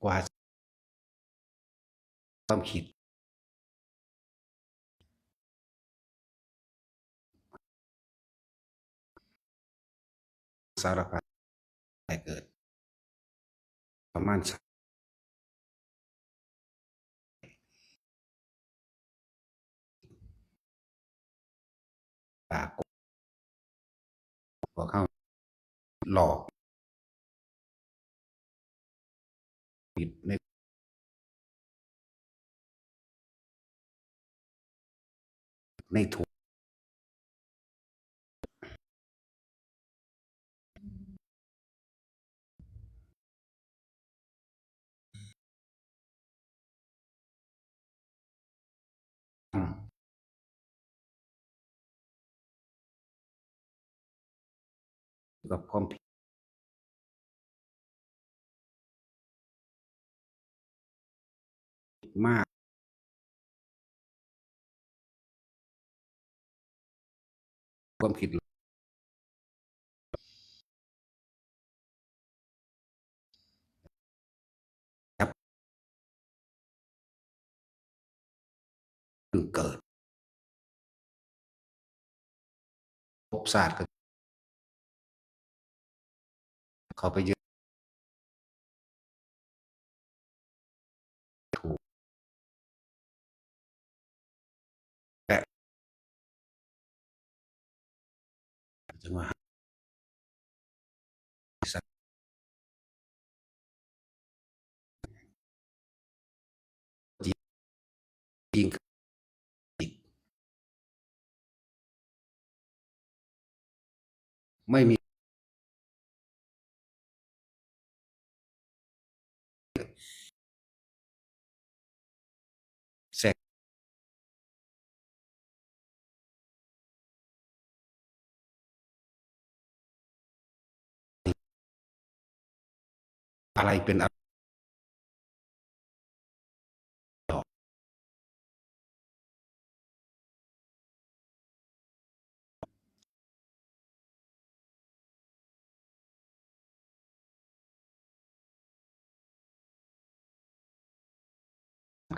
ກວ່າຄວາມຄິດ ສາລະພັດໃຫ້ເກີດ ປະມານສາມ ປາກົດ ພວກເຮົາຫຼອກຜິດໃນ ໃນທຸກ ກັບຄວາມຜິດມາກ ຄວາມຄິດ ເກີດ ພົບຊາດກໍເຂົ້າໄປຢູ່ ແລະ ຈັ່ງວ່າ ໄມ່ມີ ແຊກ ອາໄລເປັນອາ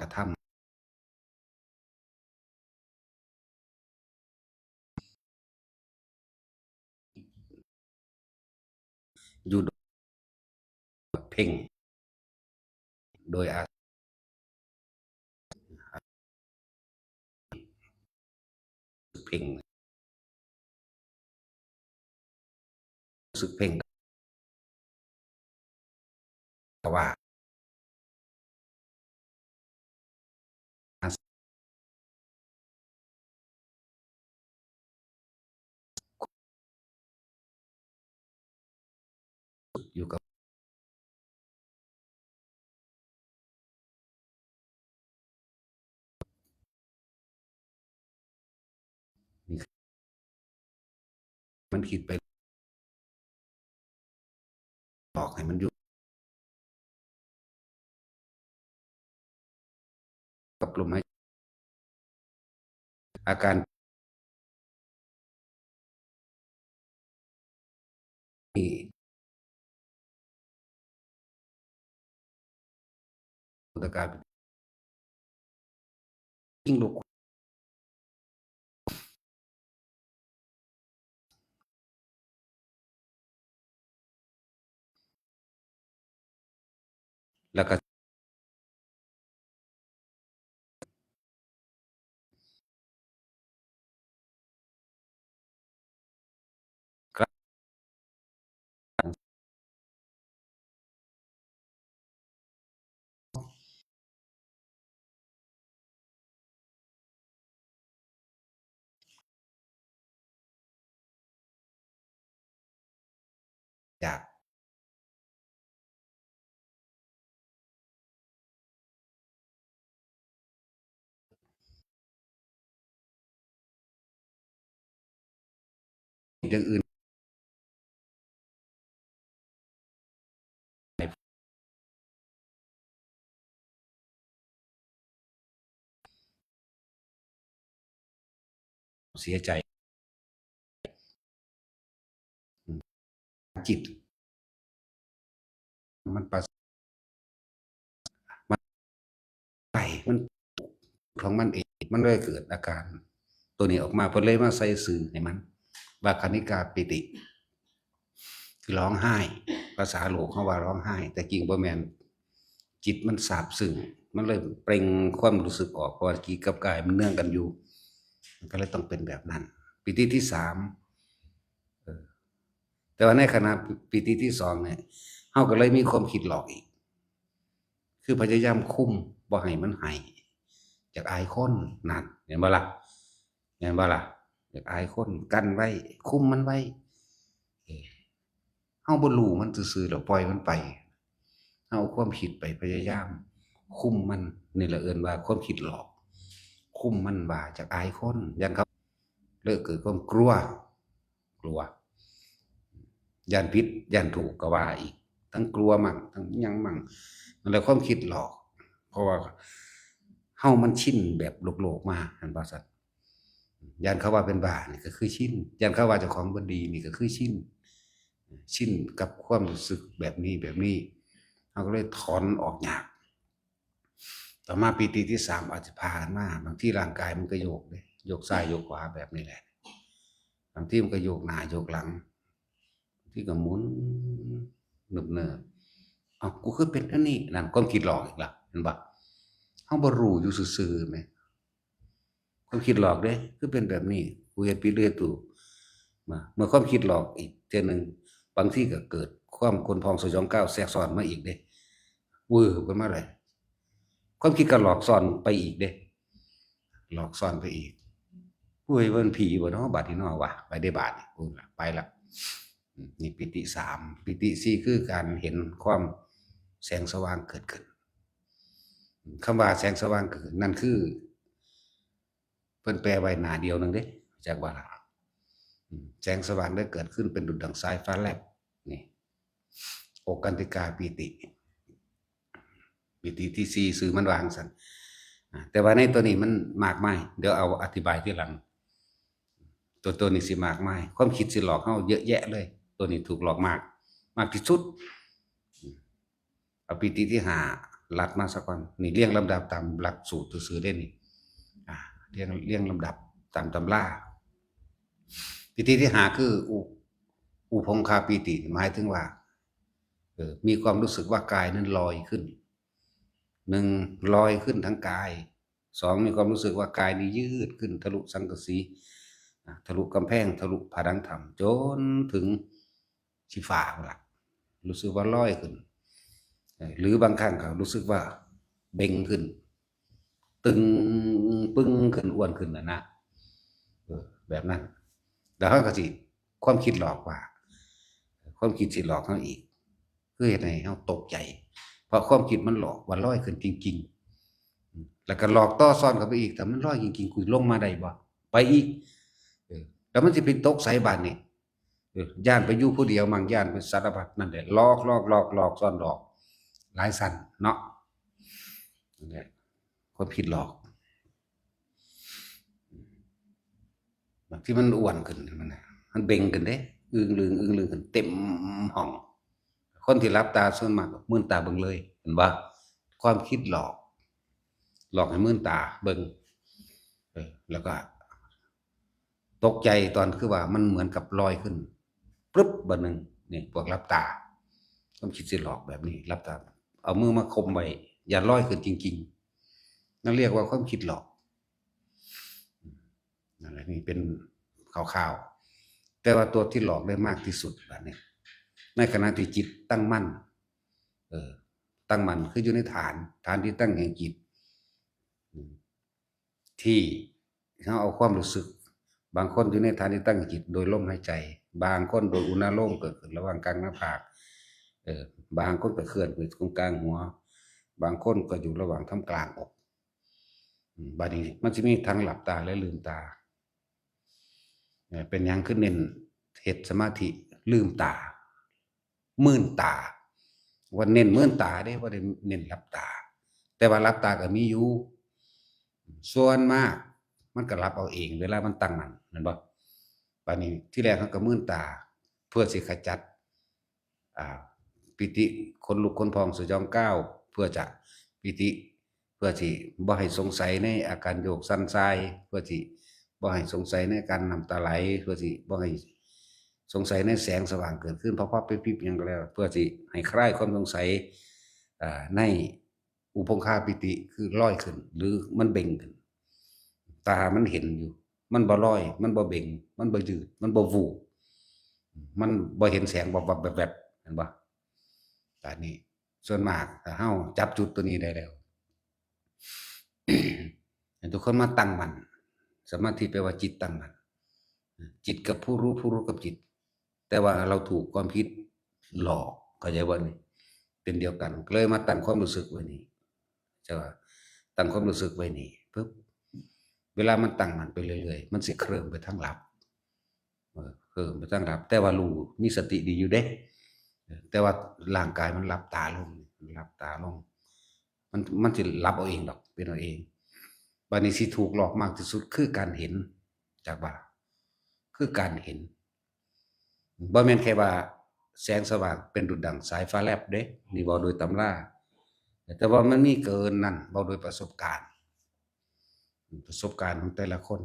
ກະທຳ ຢູ່ ເພັງ ໂດຍອາ ເພັງ ຮູ້ສຶກເພັງ ກະວ່າ ຢູ່ກັບ ມັນຄິດໄປ ອອກໃຫ້ມັນຢູ່ ກັບລົມຫາຍ ອາການ ນີ້ ຕະການ ຍິງລູກ ແລ້ວກະ ຢາກ ຢ່າງອື່ນ ເສຍໃຈ ອືມ ຈິດ ມັນປາ ຂອງມັນເອງ ມັນເລີຍເກີດອາການໂຕນີ້ອອກມາ. ເພິ່ນເລີຍມາໃສ່ຊື່ໃຫ້ມັນວ່າຄະນິກາປີຕິ ຄືຮ້ອງໄຫ້. ພາສາໂລກເຮົາວ່າຮ້ອງໄຫ້ ແຕ່ຈິງບໍ່ແມ່ນ. ຈິດມັນຊາບຊຶ້ງ ມັນເລີຍເປັ່ງຄວາມຮູ້ສຶກອອກ ເພາະວ່າຈິດກັບກາຍມັນເນື່ອງກັນຢູ່ ມັນກໍເລີຍຕ້ອງເປັນແບບນັ້ນ. ປີຕິທີສາມ ເອີ ແຕ່ວ່າໃນຂະນະປີຕິທີສອງນີ້ ເຮົາກໍເລີຍມີຄວາມຄິດຫຼອກອີກ ຄືພະຍາຍາມຄຸມບໍ່ໃຫ້ມັນໄຫ້ ຢາກອາຍຄົນ. ນັ້ນ ເຫັນບໍ່ລະ? ແມ່ນບໍ່ລະ? ຢາກອາຍຄົນ ກັ້ນໄວ້ ຄຸມມັນໄວ້. ເອີ ເຮົາບໍ່ຮູ້ມັນຊື່ໆ ແລ້ວປ່ອຍມັນໄປ. ເຮົາເອົາຄວາມຄິດໄປພະຍາຍາມຄຸມມັນ. ນີ້ລະເອີ້ນວ່າຄວາມຄິດຫຼອກ. ຄຸມມັນວ່າຢາກອາຍຄົນ ຢ້ານເຂົາ ເລີຍເກີດຄວາມກົວ ກົວ ຢ້ານຜິດ ຢ້ານຖືກກໍວ່າອີກ ທັງກົວໝັ້ງ ທັງຫຍັງໝັ້ງ. ນັ້ນແຫຼະຄວາມຄິດຫຼອກ ເພາະວ່າເຮົາມັນຊິນແບບໂລກໆມາ ຫັ້ນວ່າຊັ້ນ. ຢ້ານເຂົາວ່າເປັນບ້ານີ້ກໍຄືຊິນ, ຢ້ານເຂົາວ່າເຈົ້າຂອງບໍ່ດີນີ້ກໍຄືຊິນ, ຊິນກັບຄວາມຮູ້ສຶກແບບນີ້ ແບບນີ້ ເຮົາກໍເລີຍຖອນອອກຍາກ. ຕໍ່ມາປີຕິທີສາມອາດຊິພາກັນມາ, ບາງທີຮ່າງກາຍມັນກໍໂຍກເດ້, ໂຍກຊ້າຍໂຍກຂວາແບບນີ້ແຫຼະ, ບາງທີມັນກໍໂຍກໜ້າໂຍກຫຼັງ, ບາງທີກໍໝູນເນີບໆ. ເອົ້າ ກູຄືເປັນອັນນີ້, ນັ້ນຄວາມຄິດຫຼອກອີກລະ, ເຫັນບໍ່? ເຮົາບໍ່ຮູ້ຢູ່ຊື່ໆແມ. ຄວາມຄິດຫຼອກເດ້ ຄືເປັນແບບນີ້, ກູເຮັດຜິດຫຼືເຮັດຖືກ. ມາ ເມື່ອຄວາມຄິດຫຼອກອີກເທື່ອໜຶ່ງ, ບາງທີກໍເກີດຄວາມຂົນພອງສະຫຍອງກ້າວແຊກຊ້ອນມາອີກເດ້, ວືບຂຶ້ນມາເລີຍ. ຄວາມຄິດກໍຫຼອກຊ້ອນໄປອີກເດ້, ຫຼອກຊ້ອນໄປອີກ. ໂອ້ຍ ມັນຜີບໍ່ເນາະ ບາດນີ້ເນາະ ວ່າໄປເດ້ບາດນີ້, ໂອ້ຍ ໄປລະ. ອືມ ນີ້ປີຕິສາມ. ປີຕິສີ່ ຄືການເຫັນຄວາມແສງສະຫວ່າງເກີດຂຶ້ນ. ຄຳວ່າແສງສະຫວ່າງເກີດຂຶ້ນນັ້ນ ຄືເພິ່ນແປໄວ້ໜ້າດຽວໜຶ່ງເດ້, ຈັກວ່າລະ. ອືມ ແສງສະຫວ່າງໄດ້ເກີດຂຶ້ນເປັນດຸດດັ່ງສາຍຟ້າແລບ. ນີ້ ໂອກັນຕິກາປີຕິ, ປີຕິທີສີ່ ຊື່ມັນວ່າຈັ່ງຊັ້ນ. ອາ ແຕ່ວ່າໃນໂຕນີ້ມັນມາກມາຍ, ດຽວເອົາອະທິບາຍທີຫຼັງ. ໂຕ ໂຕນີ້ຊິມາກມາຍ, ຄວາມຄິດຊິຫຼອກເຮົາເຍາະແຍະເລີຍ. ໂຕນີ້ຖືກຫຼອກມາກ, ມາກທີ່ສຸດ. ອືມ ເອົາປີຕິທີຫ້າລັດມາສາກ່ອນ. ນີ້ລຽງລຳດັບຕາມຫຼັກສູດຊື່ໆເດ້ນີ້. ອາ ລຽງ ລຽງລຳດັບຕາມຕຳລາ. ປີຕິທີຫ້າ ຄື ອຸ ອຸພົງຄາປີຕິ, ໝາຍເຖິງວ່າ ເອີ ມີຄວາມຮູ້ສຶກວ່າກາຍນັ້ນລອຍຂຶ້ນ. ໜຶ່ງ ລອຍຂຶ້ນທາງກາຍ. ສອງ ມີຄວາມຮູ້ສຶກວ່າກາຍນີ້ຍືດຂຶ້ນທະລຸສັງກະສີ, ອາ ທະລຸກຳແພງ, ທະລຸຜະດັງຖ້ຳ, ຈົນເຖິງ ຊິຟ້າພຸ້ນລະ, ຮູ້ສຶກວ່າລອຍຂຶ້ນ. ເອີ ຫຼືບາງຄັ້ງກໍຮູ້ສຶກວ່າເບັ່ງຂຶ້ນ, ຕຶງປຶງຂຶ້ນ, ອ້ວນຂຶ້ນຫັ້ນນະ. ເອີ ແບບນັ້ນ. ແລ້ວເຮົາກໍຊິ ຄວາມຄິດຫຼອກວ່າ, ຄວາມຄິດຊິຫຼອກເຮົາອີກ, ຄືເຮັດໃຫ້ເຮົາຕົກໃຈ, ເພາະຄວາມຄິດມັນຫຼອກວ່າລອຍຂຶ້ນຈິງໆ. ອືມ ແລ້ວກໍຫຼອກຕໍ່ຊ້ອນເຂົ້າໄປອີກ, ຖ້າມັນລອຍຈິງໆ ກູລົງມາໄດ້ບໍ່? ໄປອີກ. ເອີ ແລ້ວມັນຊິໄປຕົກໃສບາດນີ້? ເອີ ຢ້ານໄປຢູ່ຜູ້ດຽວມັ້ງ, ຢ້ານໄປສາລະພັດ. ນັ້ນແຫຼະ ຫຼອກ ຫຼອກ ຫຼອກ ຫຼອກຊ້ອນຫຼອກ ຫຼາຍຊັ້ນເນາະ. ນັ້ນແຫຼະ ຄວາມຄິດຫຼອກ. ບາງທີມັນອ້ວນຂຶ້ນ, ມັນ ມັນເບັ່ງຂຶ້ນເດ້, ອຶ່ງລຶ່ງ ອຶ່ງລຶ່ງຂຶ້ນເຕັມຫ້ອງ. ຄົນທີ່ຫຼັບຕາສ່ວນມາກກໍມືນຕາເບິ່ງເລີຍ, ເຫັນບໍ່? ຄວາມຄິດຫຼອກ, ຫຼອກໃຫ້ມືນຕາເບິ່ງ. ເອີ ແລ້ວກໍ ຕົກໃຈຕອນ ຄືວ່າມັນເໝືອນກັບລອຍຂຶ້ນ ປຶບ ບາດໜຶ່ງ. ນີ້ ພວກຫຼັບຕາ, ຄວາມຄິດຊິຫຼອກແບບນີ້, ຫຼັບຕາ ເອົາມືມາຂົ່ມໄວ້ ຢ່າລອຍຂຶ້ນຈິງໆ, ນັ້ນລຽກວ່າຄວາມຄິດຫຼອກ. ນັ້ນແຫຼະ ນີ້ເປັນຄ່າວໆ, ແຕ່ວ່າຕົວທີ່ຫຼອກໄດ້ມາກທີ່ສຸດບາດນີ້ ໃນຂະນະທີ່ຈິດຕັ້ງໝັ້ນ, ເອີ ຕັ້ງໝັ້ນ ຄືຢູ່ໃນຖານ, ຖານທີ່ຕັ້ງແຫ່ງຈິດ, ອືມ ທີ່ເຮົາເອົາຄວາມຮູ້ສຶກ, ບາງຄົນຢູ່ໃນຖານທີ່ຕັ້ງແຫ່ງຈິດໂດຍລົມຫາຍໃຈ, ບາງຄົນໂດຍອຸນາໂລມເກີດຂຶ້ນລະຫວ່າງກາງໜ້າຜາກ, ເອີ ບາງຄົນກໍເຄື່ອນໄປຕົງກາງຫົວ, ບາງຄົນກໍຢູ່ລະຫວ່າງທ່າມກາງອົກ. ອືມ ບາດນີ້ມັນຊິມີທັງຫຼັບຕາ ແລະ ລືມຕາ. ເອີ ເປັນຫຍັງຄືເນັ້ນເຮັດສະມາທິລືມຕາ? ມືນຕາ, ວ່າເນັ້ນມືນຕາເດ້, ບໍ່ໄດ້ເນັ້ນຫຼັບຕາ. ແຕ່ວ່າຫຼັບຕາກໍມີຢູ່, ສ່ວນມາກມັນກໍຫຼັບເອົາເອງ ເວລາມັນຕັ້ງໝັ້ນ, ແມ່ນບໍ່? ບາດນີ້ທີແລກເຮົາກໍມືນຕາ ເພື່ອຊິຂະຈັດ ອ່າ ປີຕິ ຂົນລຸກຂົນພອງສະຫຍອງກ້າວ, ເພື່ອຈະ ປີຕິ ເພື່ອຊິບໍ່ໃຫ້ສົງໄສໃນອາການໂຍກສັ່ນຊາຍ, ເພື່ອຊິບໍ່ໃຫ້ສົງໄສໃນອາການນ້ຳຕາໄຫຼ, ເພື່ອຊິບໍ່ໃຫ້ສົງໄສໃນແສງສະຫວ່າງເກີດຂຶ້ນ ພັບໆ ປິບໆ ຫຍັງກໍແລ້ວ, ເພື່ອຊິໃຫ້ຄລາຍຄວາມສົງໄສ ອາ ໃນອຸຄົງຄາປີຕິ ຄືລອຍຂຶ້ນ ຫຼື ມັນເບັ່ງຂຶ້ນ. ຕາມັນເຫັນຢູ່, ມັນບໍ່ລອຍ, ມັນບໍ່ເບັ່ງ, ມັນບໍ່ຍືດ, ມັນບໍ່ວູບ, ມັນບໍ່ເຫັນແສງວັບໆ ແວບໆ ເຫັນບໍ່? ບາດນີ້ ສ່ວນມາກຖ້າເຮົາຈັບຈຸດຕົວນີ້ໄດ້ແລ້ວ ໃຫ້ທຸກຄົນມາຕັ້ງໝັ້ນ. ສະມາທິແປວ່າຈິດຕັ້ງໝັ້ນ, ຈິດກັບຜູ້ຮູ້, ຜູ້ຮູ້ກັບຈິດ. ແຕ່ວ່າເຮົາຖືກຄວາມຄິດຫຼອກ, ເຂົ້າໃຈບໍ່ນີ້? ເປັນດຽວກັນ, ກໍເລີຍມາຕັ້ງຄວາມຮູ້ສຶກໄວ້ນີ້. ຈະວ່າຕັ້ງຄວາມຮູ້ສຶກໄວ້ນີ້ປຶບ, ເວລາມັນຕັ້ງໝັ້ນໄປເລື້ອຍໆ ມັນຊິເຄີມໄປທາງຫຼັບ. ເອີ ເຄີມໄປທາງຫຼັບ, ແຕ່ວ່າຮູ້, ມີສະຕິດີຢູ່ເດ້. ເອີ ແຕ່ວ່າຮ່າງກາຍມັນຫຼັບຕາລົງ, ມັນຫຼັບຕາລົງ, ມັນ, ມັນຊິຫຼັບເອົາເອງດອກ, ເປັນເອົາເອງ. ບາດນີ້ຊິຖືກຫຼອກມາກທີ່ສຸດຄືການເຫັນ, ຈັກວ່າ ຄືການເຫັນ. ບໍ່ແມ່ນແຄ່ວ່າແສງສະຫວ່າງເປັນດຸດດັ່ງສາຍຟ້າແລັບເດ້, ນີ້ເວົ້າໂດຍຕຳລາ, ແຕ່ວ່າມັນມີເກີນນັ້ນ, ເວົ້າໂດຍປະສົບການ. ປະສົບການຂອງແຕ່ລະຄົນ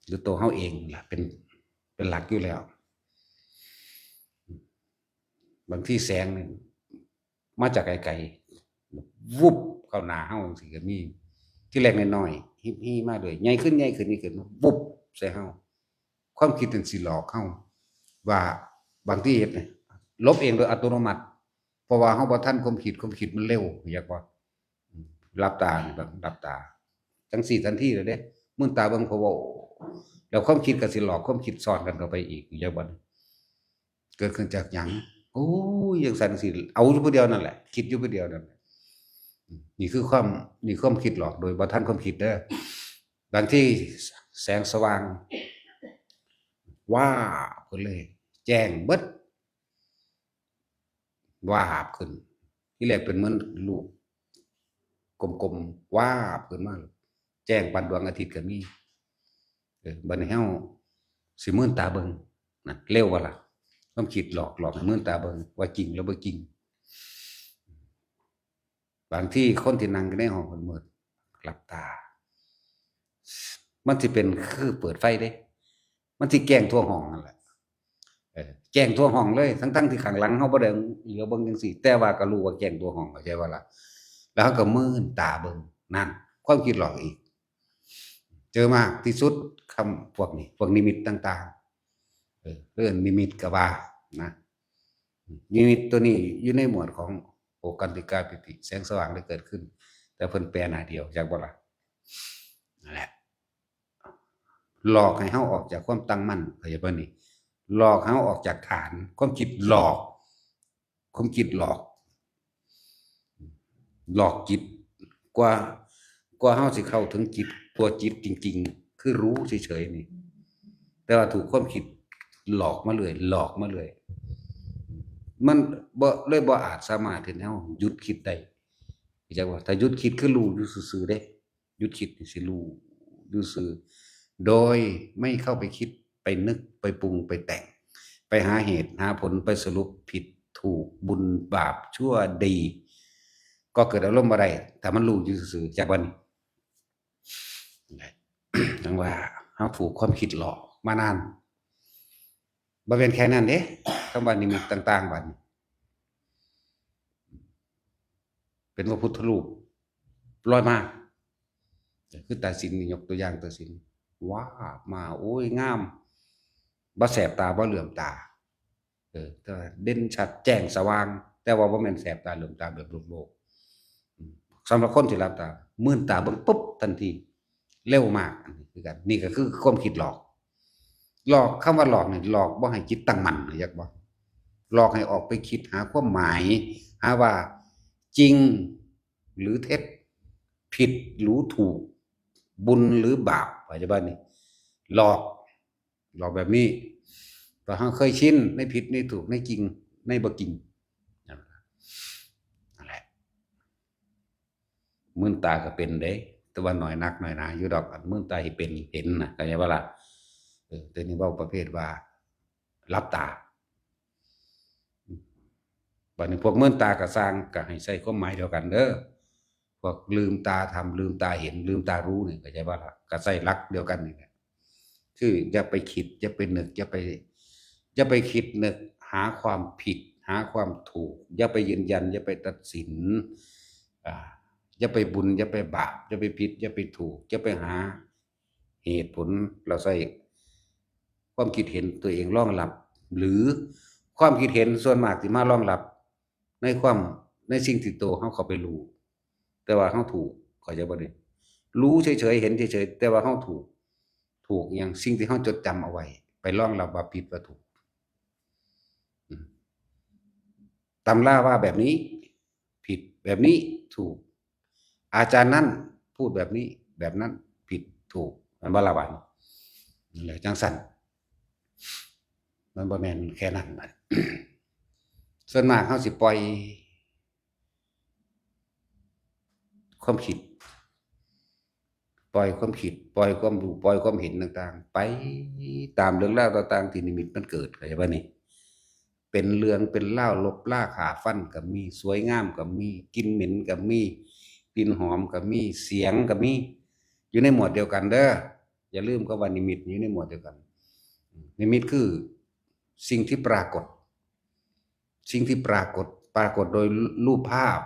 ຫຼືຕົວເຮົາເອງລະເປັນ, ເປັນຫຼັກຢູ່ແລ້ວ. ບາງທີແສງນີ້ມາຈາກໄກໆ ວຸບເຂົ້າໜ້າເຮົາຈັ່ງຊີ້ກໍມີ, ທີແລກນ້ອຍໆ ຮິບຮີມາເລື້ອຍ, ໃຫຍ່ຂຶ້ນ, ໃຫຍ່ຂຶ້ນ, ໃຫຍ່ຂຶ້ນ, ວຸບໃສ່ເຮົາ. ຄວາມຄິດນັ້ນຊິຫຼອກເຮົາວ່າ ບາງທີເຮັດໃຫ້ຫຼົບເອງໂດຍອັດຕະໂນມັດ, ເພາະວ່າເຮົາບໍ່ທັນຄວາມຄິດ, ຄວາມຄິດມັນເລັວ, ຮູ້ຈັກບໍ່? ອືມ ຫຼັບຕານີ້, ແບບຫຼັບຕາ ຈັ່ງຊີ້ທັນທີເລີຍເດ້, ມືນຕາເບິ່ງຜູ້ເວົ້າ, ແລ້ວຄວາມຄິດກໍຊິຫຼອກຄວາມຄິດຊ້ອນກັນເຂົ້າໄປອີກ, ເຫັນບໍ່? ເກີດຂຶ້ນຈາກຫຍັງ? ໂອ້ຍ ຈັ່ງຊັ້ນຈັ່ງຊີ້, ເອົາຢູ່ຜູ້ດຽວນັ້ນແຫຼະ, ຄິດຢູ່ຜູ້ດຽວນັ້ນແຫຼະ. ນີ້ຄືຄວາມ, ນີ້ຄວາມຄິດຫຼອກໂດຍບໍ່ທັນຄວາມຄິດເດີ້. ບາງທີແສງສະຫວ່າງ ວາບຂຶ້ນເລີຍ, ແຈ້ງເບິດ. ວາບຂຶ້ນ, ທີແລກເປັນເໝືອນລູກກົມໆ ວາບຂຶ້ນມາ, ແຈ້ງປານດວງອາທິດກໍມີ. ເອີ ບັດນີ້ເຮົາຊິມືນຕາເບິ່ງນະ, ເລັວບໍ່ລະ? ຄວາມຄິດຫຼອກ, ຫຼອກໃຫ້ມືນຕາເບິ່ງວ່າຈິງຫຼືບໍ່ຈິງ. ບາງທີຄົນທີ່ນັ່ງຢູ່ໃນຫ້ອງມືດໆ ຫຼັບຕາ, ມັນຊິເປັນຄືເປີດໄຟເດ້, ມັນຊິແຈ້ງທົ່ວຫ້ອງນັ້ນແຫຼະ. ເອີ ແຈ້ງທົ່ວຫ້ອງເລີຍ, ທັງໆທີ່ຂ້າງຫຼັງເຮົາບໍ່ໄດ້ຫຼຽວເບິ່ງຈັ່ງຊີ້, ແຕ່ວ່າກໍຮູ້ວ່າແຈ້ງທົ່ວຫ້ອງ, ເຂົ້າໃຈບໍ່ລະ? ແລ້ວເຮົາກໍມືນຕາເບິ່ງ, ນັ້ນ ຄວາມຄິດຫຼອກອີກ. ເຈີມາກທີ່ສຸດ ຄຳພວກນີ້, ພວກນິມິດຕ່າງໆ, ເອີ ເອີ້ນນິມິດກໍວ່ານະ. ນິມິດຕົວນີ້ຢູ່ໃນໝວດຂອງໂອກັນຕິກາປີຕິ, ແສງສະຫວ່າງໄດ້ເກີດຂຶ້ນ, ແຕ່ເພິ່ນແປໜ້າດຽວ, ຈັກບໍ່ລະ? ນັ້ນແຫຼະ. ຫຼອກໃຫ້ເຮົາອອກຈາກຄວາມຕັ້ງໝັ້ນ, ເຂົ້າໃຈບໍ່ນີ້? ຫຼອກໃຫ້ເຮົາອອກຈາກຖານຄວາມຄິດຫຼອກ, ຄວາມຄິດຫຼອກ, ຫຼອກຈິດ. ກວ່າ, ກວ່າເຮົາຊິເຂົ້າເຖິງຈິດ, ຕົວຈິດຈິງໆ ຄືຮູ້ເສີຍໆນີ້, ແຕ່ວ່າຖືກຄວາມຄິດຫຼອກມາເລື້ອຍ, ຫຼອກມາເລື້ອຍ. ມັນບໍ່, ເລີຍບໍ່ອາດສາມາດເຮັດໃຫ້ເຮົາຢຸດຄິດໄດ້. ເຈົ້າວ່າ ຖ້າຢຸດຄິດຄືຮູ້ຢູ່ຊື່ໆເດ້. ຢຸດຄິດນີ້ຊິຮູ້ຢູ່ຊື່ ໂດຍໄມ່ເຂົ້າໄປຄິດ, ໄປນຶກ, ໄປປຸງ, ໄປແຕ່ງ, ໄປຫາເຫດຫາຜົນ, ໄປສະຫຼຸບຜິດຖືກ, ບຸນບາບຊົ່ວດີ, ກໍເກີດອາລົມບໍ່ໄດ້, ຖ້າມັນຮູ້ຢູ່ຊື່ໆ. ຈາກບັດນີ້ ຈັ່ງວ່າເຮົາຖືກຄວາມຄິດຫຼອກມານານ. ບໍ່ແມ່ນແຄ່ນັ້ນເດ້, ຄຳວ່ານິມິດຕ່າງໆ ບັດນີ້ ເປັນພະພຸດທະຮູບລອຍມາ, ຄືຕາສິນນີ້, ຍົກຕົວຢ່າງຕາສິນ ວາບມາ, ໂອ້ຍ ງາມ, ບໍ່ແສບຕາ, ບໍ່ເຫຼື້ອມຕາ, ເອີ ແຕ່ວ່າເດັ່ນຊັດແຈ້ງສະຫວ່າງ, ແຕ່ວ່າບໍ່ແມ່ນແສບຕາເຫຼື້ອມຕາແບບໂລກໆ. ອືມ ສຳລັບຄົນທີ່ຫຼັບຕາ, ມືນຕາເບິ່ງປຶບທັນທີ, ເລັວມາກ. ອັນນີ້ຄືກັນ, ນີ້ກໍຄືຄວາມຄິດຫຼອກ. ຫຼອກ, ຄຳວ່າຫຼອກນີ້ ຫຼອກບໍ່ໃຫ້ຈິດຕັ້ງໝັ້ນ, ຮູ້ຈັກບໍ່? ຫຼອກໃຫ້ອອກໄປຄິດຫາຄວາມໝາຍ, ຫາວ່າຈິງຫຼືເທັດ, ຜິດຫຼືຖືກ, ບຸນຫຼືບາບ, ເຂົ້າໃຈບໍ່ນີ້? ຫຼອກ, ຫຼອກແບບນີ້, ເພາະເຮົາເຄີຍຊິນໃນຜິດໃນຖືກ, ໃນຈິງໃນບໍ່ຈິງ, ນັ້ນແຫຼະ. ມືນຕາກໍເປັນເດ້, ແຕ່ວ່າໜ້ອຍນັກໜ້ອຍໜາຢູ່ດອກ, ອັນມືນຕາທີ່ເປັນເຫັນນະ, ເຂົ້າໃຈບໍ່ລະ? ເອີ ແຕ່ນີ້ເວົ້າປະເພດວ່າຫຼັບຕາ. ບັດນີ້ພວກມືນຕາກໍຊ່າງ, ກໍໃຫ້ໃຊ້ຄວາມໝາຍດຽວກັນເດີ. ວກລືມຕາທຳ ລືມຕາເຫັນ ລືມຕາຮູ້ນີ້ ເຂົ້າໃຈບໍ່ລະ? ກໍໃຊ້ຫຼັກດຽວກັນນີ້ແຫຼະ ຄືຢ່າໄປຄິດ ຢ່າໄປນຶກ ຢ່າໄປ ຢ່າໄປຄິດນຶກຫາຄວາມຜິດ ຫາຄວາມຖືກ ຢ່າໄປຢືນຢັນ ຢ່າໄປຕັດສິນ ອາ ຢ່າໄປບຸນ ຢ່າໄປບາບ ຢ່າໄປຜິດ ຢ່າໄປຖືກ ຢ່າໄປຫາເຫດຜົນ ແລ້ວໃຊ້ຄວາມຄິດເຫັນຕົວເອງລອງຮັບ ຫຼື ຄວາມຄິດເຫັນສ່ວນມາກທີ່ມາລອງຮັບ ໃນຄວາມ ໃນສິ່ງທີ່ໂຕເຮົາເຂົ້າໄປຮູ້ ແຕ່ວ່າເຮົາຖືກ ເຂົ້າໃຈບໍ່ນີ້? ຮູ້ເສີຍໆ ເຫັນເສີຍໆ ແຕ່ວ່າເຮົາຖືກ ຖືກຫຍັງ? ສິ່ງທີ່ເຮົາຈົດຈຳເອົາໄວ້ ໄປລອງຮັບວ່າຜິດວ່າຖືກ. ອືມ ຕຳລາວ່າແບບນີ້ຜິດ ແບບນີ້ຖືກ ອາຈານນັ້ນພູດແບບນີ້ ແບບນັ້ນຜິດ ຖືກ ແມ່ນບໍ່ລະ? ວ່ານັ້ນແຫຼະ ຈັ່ງຊັ້ນ ມັນບໍ່ແມ່ນແຄ່ນັ້ນ. ສ່ວນມາກເຮົາຊິປ່ອຍຄວາມຄິດ ປ່ອຍຄວາມຄິດ ປ່ອຍຄວາມຮູ້ ປ່ອຍຄວາມເຫັນຕ່າງໆ ໄປຕາມເລື່ອງລາວຕ່າງໆ ທີ່ນິມິດມັນເກີດ ເຂົ້າໃຈບໍ່ນີ້? ເປັນເລື່ອງເປັນລາວ ລົບລາຂ້າຟັນກໍມີ ສວຍງາມກໍມີ ກິ່ນເໝັນກໍມີ ກິ່ນຫອມກໍມີ ສຽງກໍມີ ຢູ່ໃນໝວດດຽວກັນເດີ້. ຢ່າລືມຄຳວ່ານິມິດຢູ່ໃນໝວດດຽວກັນ. ນິມິດຄືສິ່ງທີ່ປາກົດ ສິ່ງທີ່ປາກົດ ປາກົດໂດຍຮູບພາບ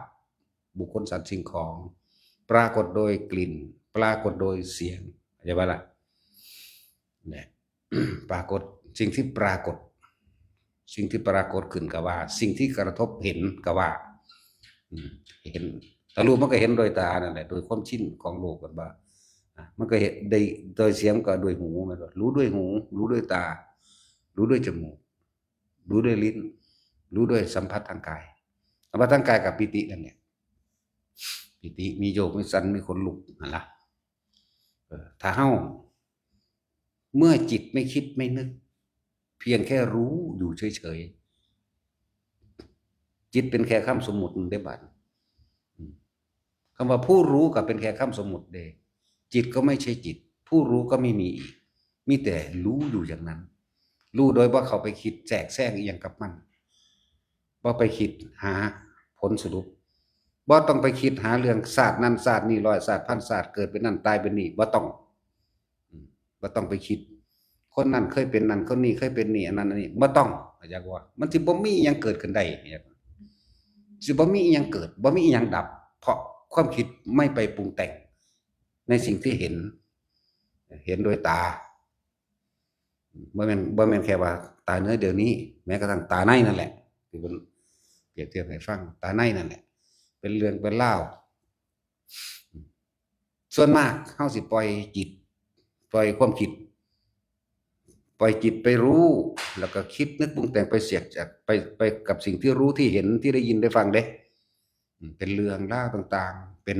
ບຸກຄົນ ສັດ ສິ່ງຂອງ ປາກົດໂດຍກິ່ນ ປາກົດໂດຍສຽງ ເຂົ້າໃຈບໍ່ລະ? ແນະ ປາກົດ ສິ່ງທີ່ປາກົດ ສິ່ງທີ່ປາກົດຂຶ້ນກໍວ່າ ສິ່ງທີ່ກະທົບເຫັນກໍວ່າ ອືມ ເຫັນ ຕາຮູ້ມັນກໍເຫັນໂດຍຕານັ້ນແຫຼະ ໂດຍຄວາມຊິນຂອງໂລກ ແມ່ນບໍ່? ອາ ມັນກໍເຫັນໄດ້ໂດຍສຽງ ມັນກໍໂດຍຫູ ແມ່ນບໍ່? ຮູ້ໂດຍຫູ ຮູ້ໂດຍຕາ ຮູ້ໂດຍຈະມູກ ຮູ້ດ້ວຍລີ້ນ ຮູ້ດ້ວຍສຳຜັດທາງກາຍ ສຳຜັດທາງກາຍກັບປີຕິນັ້ນແຫຼະ ປີຕິມີໂຍກມີສັ່ນມີຂົນລຸກຫັ້ນລະ. ເອີ ຖ້າເຮົາ ເມື່ອจิตไม่คิดไม่นึก เพียງแค่รู้อยู่เฉยๆ จิตเป็นแค่คำสมมุติเด้บาดนี้ คำว่าผู้รู้ก็เป็นแค่คำสมมุติเด้ จิตก็ไม่ใช่จิต ผู้รู้ก็ไม่มีอีก มีแต่รู้อยู่อย่างนั้น รู้โดยบ่เข้าไปคิดแทรกแซงอิหยังกับมัน บ่ไปคิดหาผลสรุป บ่ต้องไปคิดหาเรื่องชาตินั้นชาตินี้ ร้อยชาติ พันชาติ เกิดเป็นนั่นตายเป็นนี่ บ่ต้อง อืม บ่ต้องไปคิด คนนั้นเคยเป็นนั่น คนนี้เคยเป็นนี่ อันนั้นอันนี้ บ่ต้อง เข้าใจบ่? มันสิบ่มีอิหยังเกิดขึ้นได้ สิบ่มีอิหยังเกิด บ่มีอิหยังดับ เพราะความคิดไม่ไปปรุงแต่งในสิ่งที่เห็น เห็นด้วยตา บ่แม่น บ่แม่นแค่ว่าตาเนื้อเดี๋ยวนี้ แม้กระทั่งตาในนั่นแหละ ที่เพิ่นเปรียบเทียบให้ฟัง ตาในนั่นแหละ เป็นเรื่องเป็นราว ส่วนมากเฮาสิปล่อยจิต ปล่อยความคิด ปล่อยจิตไปรู้ แล้วก็คิดนึกปรุงแต่งไปเสียจาก ไป ไปกับสิ่งที่รู้ ที่เห็น ที่ได้ยิน ได้ฟังเด้ อืม เป็นเรื่องราวต่างๆ เป็น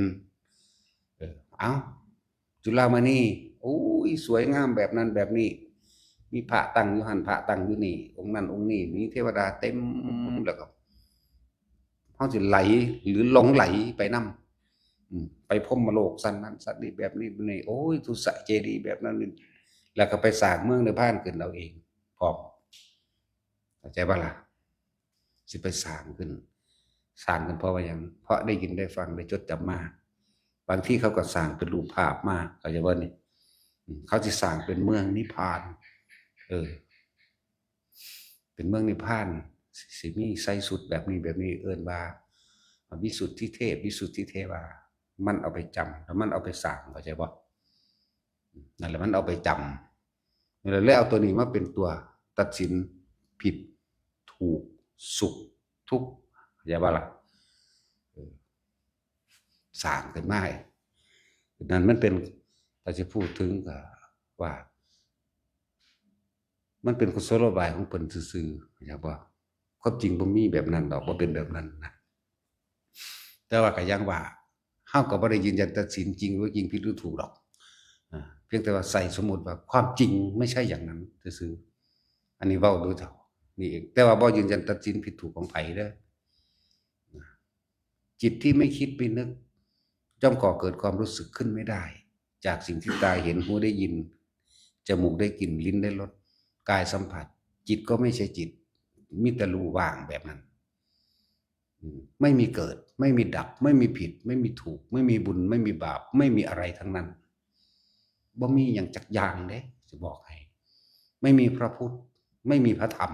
เออ เอ้า จุลามณี โอ้ย สวยงามแบบนั้นแบบนี้ มีพระตั้งอยู่หั่น พระตั้งอยู่นี่ องค์นั้นองค์นี้ มีเทวดาเต็ม แล้วก็ เฮาสิไหลหรือหลงไหลไปนำ อืม ไปพรหมโลกชั้นนั้นชั้นนี้ แบบนี้ แบบนี้ โอ้ย สุสะเจดีย์แบบนั้น แล้วก็ไปสร้างเมืองนิพพานขึ้นเอาเองพร้อม เข้าใจบ่ล่ะ? สิไปสร้างขึ้น สร้างขึ้นเพราะว่าหยัง? เพราะได้ยินได้ฟัง ได้จดจำมา บางทีเขาก็สร้างเป็นรูปภาพมา เข้าใจบ่นี่? อืม เขาสิสร้างเป็นเมืองนิพพาน เออ เป็นเมืองนิพพาน สิ สิมีใส่ชุดแบบนี้แบบนี้ เอิ้นว่าวิสุทธิเทพ วิสุทธิเทวา มันเอาไปจำ แล้วมันเอาไปสร้าง เข้าใจบ่? นั่นแหละ มันเอาไปจำ นั่นแหละ เลยเอาตัวนี้มาเป็นตัวตัดสินผิด ถูก สุข ทุกข์ เข้าใจบ่ล่ะ? เออ สร้างขึ้นมาให้ นั่นมันเป็น ถ้าสิพูดถึงก็ว่า มันเป็นกุศโลบายของเพิ่นซื่อๆ เข้าใจบ่? ความจริงบ่มีแบบนั้นดอก บ่เป็นแบบนั้นนะ แต่ว่าก็อย่างว่า เฮาก็บ่ได้ยืนยันตัดสินจริงหรือจริง ผิดหรือถูกดอก อ่า เพียงแต่ว่าใส่สมมุติว่าความจริงไม่ใช่อย่างนั้นซื่อๆ อันนี้เว้าโดยเท่านี้เอง แต่ว่าบ่ยืนยันตัดสินผิดถูกของไผเด้อ จิตที่ไม่คิดไม่นึก ย่อมก่อเกิดความรู้สึกขึ้นไม่ได้ จากสิ่งที่ตาเห็น หูได้ยิน จมูกได้กลิ่น ลิ้นได้รส กายสัมผัส จิตก็ไม่ใช่จิต มีแต่รู้ว่างแบบนั้น อืม ไม่มีเกิด ไม่มีดับ ไม่มีผิด ไม่มีถูก ไม่มีบุญ ไม่มีบาป ไม่มีอะไรทั้งนั้น บ่มีหยังจักอย่างเด้ สิบอกให้ ไม่มีพระพุทธ ไม่มีพระธรรม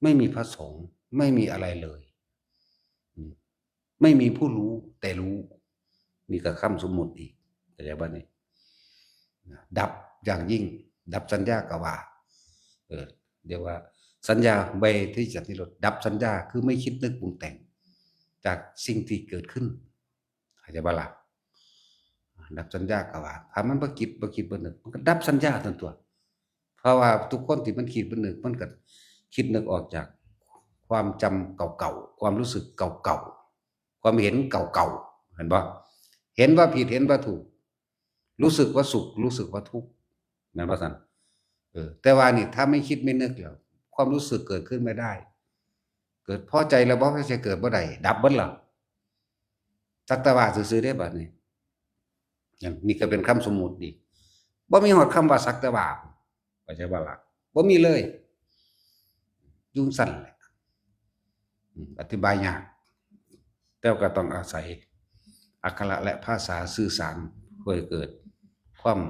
ไม่มีพระสงฆ์ ไม่มีอะไรเลย อืม ไม่มีผู้รู้ แต่รู้ นี่ก็คำสมมุติอีก เข้าใจบ่นี่ ดับอย่างยิ่ง ดับสัญญากว่า เออ เรียกว่าสัญญาเวทยิตสันนิโรธ ดับสัญญา คือไม่คิดนึกปรุงแต่งจากสิ่งที่เกิดขึ้น เข้าใจบ่ล่ะ ดับสัญญากว่า ถ้ามันบ่คิด บ่คิด บ่นึก มันก็ดับสัญญาตันตั่ว เพราะว่าทุกคนที่มันคิด มันนึก มันก็คิดนึกออกจากความจำเก่าๆ ความรู้สึกเก่าๆ ความเห็นเก่าๆ เห็นบ่ เห็นว่าผิด เห็นว่าถูก รู้สึกว่าสุข รู้สึกว่าทุกข์ แม่นบ่ซั่น เออ แต่ว่านี่ถ้าไม่คิดไม่นึกแล้ว ความรู้สึกเกิดขึ้นไม่ได้ เกิดพอใจแล้วบ่พอใจเกิดบ่ได้ ดับเบิดแล้ว สักแต่ว่าซื่อๆ เด้บัดนี้ นั่น นี่ก็เป็นคำสมมุติอีก บ่มีฮอดคำว่าสักแต่ว่า เข้าใจบ่ล่ะ บ่มีเลย อยู่ซั่นแหละ อืม อธิบายยาก แต่ก็ต้องอาศัยอักขระและภาษาสื่อสาร เพื่อให้เกิดความ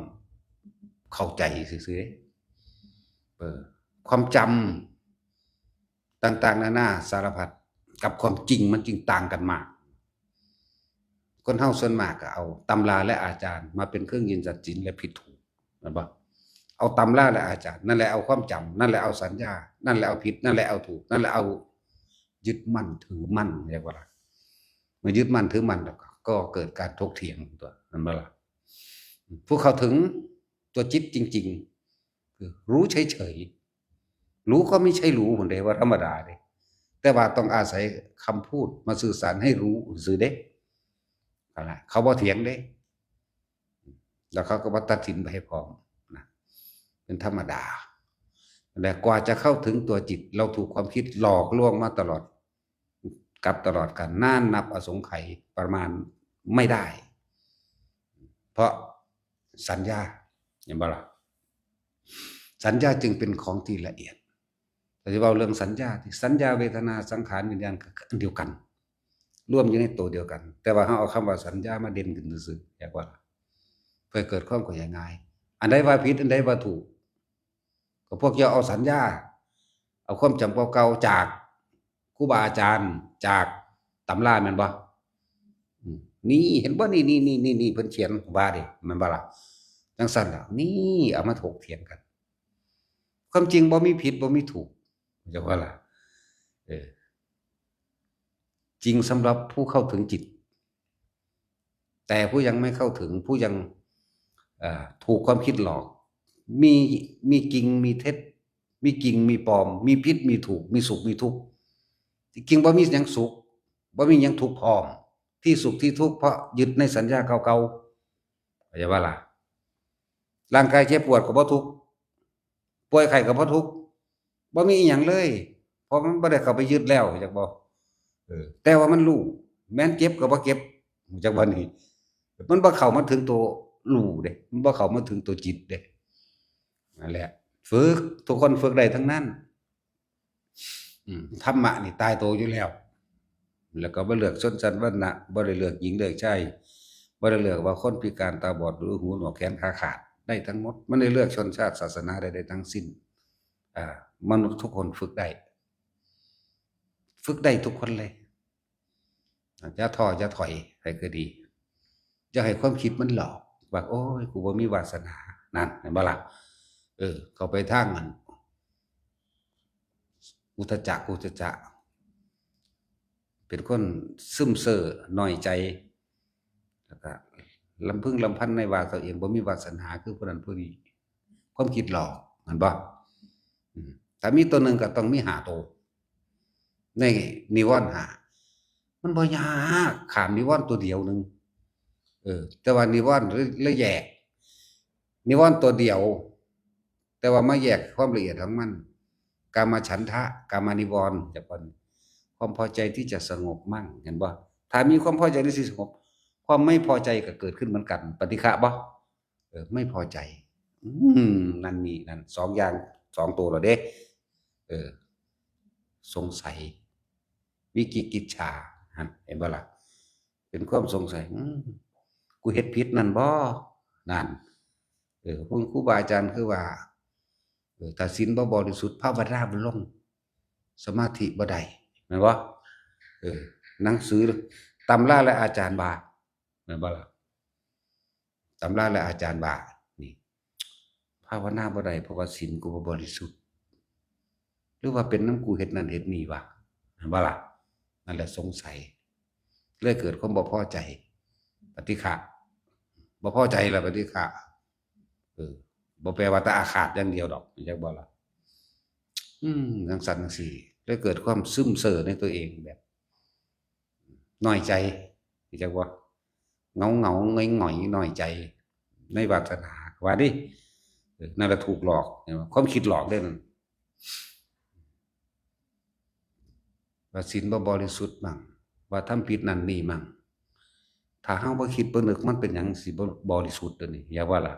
เข้าใจซื่อๆ เออ ความจำ ต่างๆ นานาสารพัด กับความจริงมันจึงต่างกันมาก คนเฮาส่วนมากก็เอาตำราและอาจารย์มาเป็นเครื่องยืนตัดสินและผิดถูก แม่นบ่ เอาตำราและอาจารย์ นั่นแหละเอาความจำ นั่นแหละเอาสัญญา นั่นแหละเอาผิด นั่นแหละเอาถูก นั่นแหละเอายึดมั่นถือมั่น เรียกว่าล่ะ เมื่อยึดมั่นถือมั่นแล้วก็ ก็เกิดการถกเถียงตั๊ว แม่นบ่ล่ะ ผู้เข้าถึงตัวจิตจริงๆ คือรู้เฉยๆ รู้ก็ไม่ใช่รู้พุ้นเด้ ว่าธรรมดาเด้ แต่ว่าต้องอาศัยคำพูดมาสื่อสารให้รู้ซื่อเด้ นั่นล่ะ เขาบ่เถียงเด้ แล้วเขาก็บ่ตัดสินไปให้พร้อมนะ เป็นธรรมดา และกว่าจะเข้าถึงตัวจิต เราถูกความคิดหลอกลวงมาตลอด กับตลอดกาล นานนับอสงไขยประมาณไม่ได้ เพราะสัญญา เห็นบ่ล่ะ สัญญาจึงเป็นของที่ละเอียด แต่ที่เว้าเรื่องสัญญา ที่สัญญา เวทนา สังขาร วิญญาณ ก็คืออันเดียวกัน รวมอยู่ในตัวเดียวกัน แต่ว่าเราเอาคำว่าสัญญามาเด่นขึ้นซื่อๆ อยากว่าล่ะ เพื่อเกิดความเข้าใจง่าย อันใดว่าผิด อันใดว่าถูก ก็พวกเจ้าเอาสัญญา เอาความจำเก่าๆ จากครูบาอาจารย์ จากตำราแม่นบ่ อืม นี่เห็นบ่ นี่ นี่ นี่ นี่ นี่ เพิ่นเขียนว่าเด้ แม่นบ่ล่ะ จั่งซั่นล่ะ นี่เอามาถกเถียงกัน ความจริงบ่มีผิด บ่มีถูก จั่งว่าล่ะ เออ จริงสำหรับผู้เข้าถึงจิต แต่ผู้ยังไม่เข้าถึง ผู้ยัง เอ่อ ถูกความคิดหลอก มี มีจริง มีเท็จ มีจริง มีปลอม มีผิด มีถูก มีสุข มีทุกข์ ที่จริงบ่มีหยังสุข บ่มีหยังทุกข์พร้อม ที่สุขที่ทุกข์เพราะยึดในสัญญาเก่าๆ เข้าใจบ่ล่ะ ร่างกายเจ็บปวดก็บ่ทุกข์ ป่วยไข้ก็บ่ทุกข์ บ่มีอิหยังเลย เพราะมันบ่ได้เข้าไปยึดแล้ว จักบ่ เออ แต่ว่ามันรู้ แม้นเจ็บก็บ่เจ็บ จักบ่นี่ มันบ่เข้ามาถึงตัวรู้เด้ มันบ่เข้ามาถึงตัวจิตเด้ นั่นแหละ ฝึก ทุกคนฝึกได้ทั้งนั้น อืม ธรรมะนี่ตายตัวอยู่แล้ว แล้วก็บ่เลือกชนชั้นวรรณะ บ่ได้เลือกหญิงเลือกชาย บ่ได้เลือกว่าคนพิการตาบอด หรือหูหนวก แขนขาขาด ได้ทั้งหมด มันได้เลือกชนชาติศาสนาได้ ได้ทั้งสิ้น อ่า มนุษย์ทุกคนฝึกได้ ฝึกได้ทุกคนเลย อย่าท้ออย่าถอย ไผก็ดี อย่าให้ความคิดมันหลอกว่า โอ้ย กูบ่มีวาสนา นั่น เห็นบ่ล่ะ เออ เข้าไปทางนั้น อุทธัจจะ กุจจะ เป็นคนซึมเซ่อ น้อยใจ แล้วก็ลำพึงลำพันในว่าตัวเองบ่มีวาสนาคือผู้นั้นผู้นี้ ความคิดหลอก แม่นบ่ อืม ถ้ามีตัวหนึ่งก็ต้องมีห้าตัว ในนิวรณ์ห้า มันบ่ยาก ข้ามนิวรณ์ตัวเดียวหนึ่ง เออ แต่ว่านิวรณ์ละแยก นิวรณ์ตัวเดียว แต่ว่ามาแยกความละเอียดของมัน กามฉันทะ กามานิวรณ์ จักว่า ความพอใจที่จะสงบมั่ง เห็นบ่ ถ้ามีความพอใจที่สิสงบ ความไม่พอใจก็เกิดขึ้นเหมือนกัน ปฏิฆะบ่ เออ ไม่พอใจ อืม นั่นนี่นั่น สองอย่าง สองตัวแล้วเด้ เออ สงสัย วิจิกิจฉา หั่น เห็นบ่ล่ะ ເປັນຄວາມສົງໄສ ອືມ ກູເຮັດຜິດນັ້ນບໍ່? ນັ້ນ ເອີ ພວກຄູບາອາຈານຄືວ່າ ເອີ ຖ້າສິນບໍ່ບໍລິສຸດ ພາວະນາບໍ່ລົງ ສະມາທິບໍ່ໄດ້ ແມ່ນບໍ່? ເອີ ໜັງສື ຕຳລາ ແລະ ອາຈານວ່າ ແມ່ນບໍ່ລະ? ຕຳລາ ແລະ ອາຈານວ່າ ນີ້ ພາວະນາບໍ່ໄດ້ ເພາະວ່າສິນກູບໍ່ບໍລິສຸດ ຫຼືວ່າເປັນນຳກູເຮັດນັ້ນເຮັດນີ້ວະ ແມ່ນບໍ່ລະ? ນັ້ນແຫຼະສົງໄສ ເລີຍເກີດຄວາມບໍ່ພໍໃຈ ປະຕິຄະ ບໍ່ພໍໃຈລະປະຕິຄະ ເອີ ບໍ່ແປວ່າແຕ່ອາຄາດຢ່າງດຽວດອກ ເຫັນຈັກບໍ່ລະ? ອືມ ຈັ່ງຊັ້ນຈັ່ງຊີ້ ເລີຍເກີດຄວາມຊຶມເຊີໃນຕົວເອງ ແບບນ້ອຍໃຈ ເຫັນຈັກບໍ່? ເຫງົາໆ ຫງອຍໆ ນ້ອຍໃຈໃນວາສະໜາ ວ່າເດ້ ເອີ ນັ້ນລະຖືກຫຼອກ ເຫັນບໍ່? ຄວາມຄິດຫຼອກເດ້ນັ້ນ ວ່າສິນບໍ່ບໍລິສຸດມັ້ງ ວ່າທຳຜິດນັ້ນນີ້ມັ້ງ ຖ້າເຮົາບໍ່ຄິດບໍ່ນຶກ ມັນເປັນຫຍັງຊິບໍ່ບໍລິສຸດ ອັນນີ້ ຢາກວ່າລະ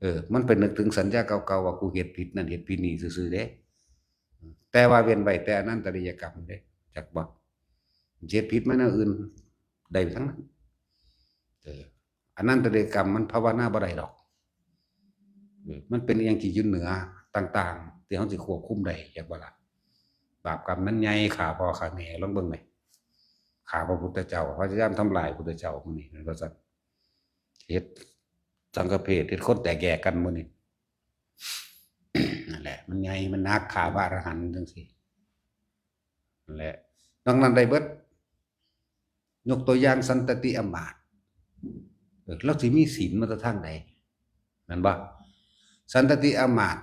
ເອີ ມັນໄປນຶກເຖິງສັນຍາເກົ່າໆ ວ່າກູເຮັດຜິດນັ້ນເຮັດຜິດນີ້ຊື່ໆເດ້ ແຕ່ວ່າເວັ້ນໄວ້ແຕ່ອະນັນຕະລິຍະກຳເດ້ ຈັກບໍ່? ເຮັດຜິດມາແນວອື່ນໄດ້ທັງນັ້ນ ເອີ ອະນັນຕະລິຍະກຳມັນພາວະນາບໍ່ໄດ້ດອກ ເອີ ມັນເປັນອີ່ຫຍັງທີ່ຢູ່ເໜືອຕ່າງໆ ທີ່ເຮົາຊິຄວບຄຸມໄດ້ ຈັກບໍ່ລະ? ບາບກຳມັນໃຫຍ່ ຂ້າພໍ່ຂ້າແມ່ ລອງເບິ່ງແມ ຂ້າພະພຸດທະເຈົ້າ ພະຍາຍາມທຳລາຍພຸດທະເຈົ້າມື້ນີ້ ແມ່ນບໍ່ຊັ້ນ? ເຮັດສັງກະເພດ ເຮັດຄົນແຕກແຍກກັນມື້ນີ້ ນັ້ນແຫຼະ ມັນໃຫຍ່ ມັນໜັກ ຂ້າພະອະລະຫັນຈັ່ງຊີ້ ນັ້ນແຫຼະ ນອກນັ້ນໄດ້ເບິດ ຍົກຕົວຢ່າງສັນຕະຕິອາມາດ ເອີ ລາວຊິມີສິນມາແຕ່ທາງໃດ ແມ່ນບໍ່? ສັນຕະຕິອາມາດ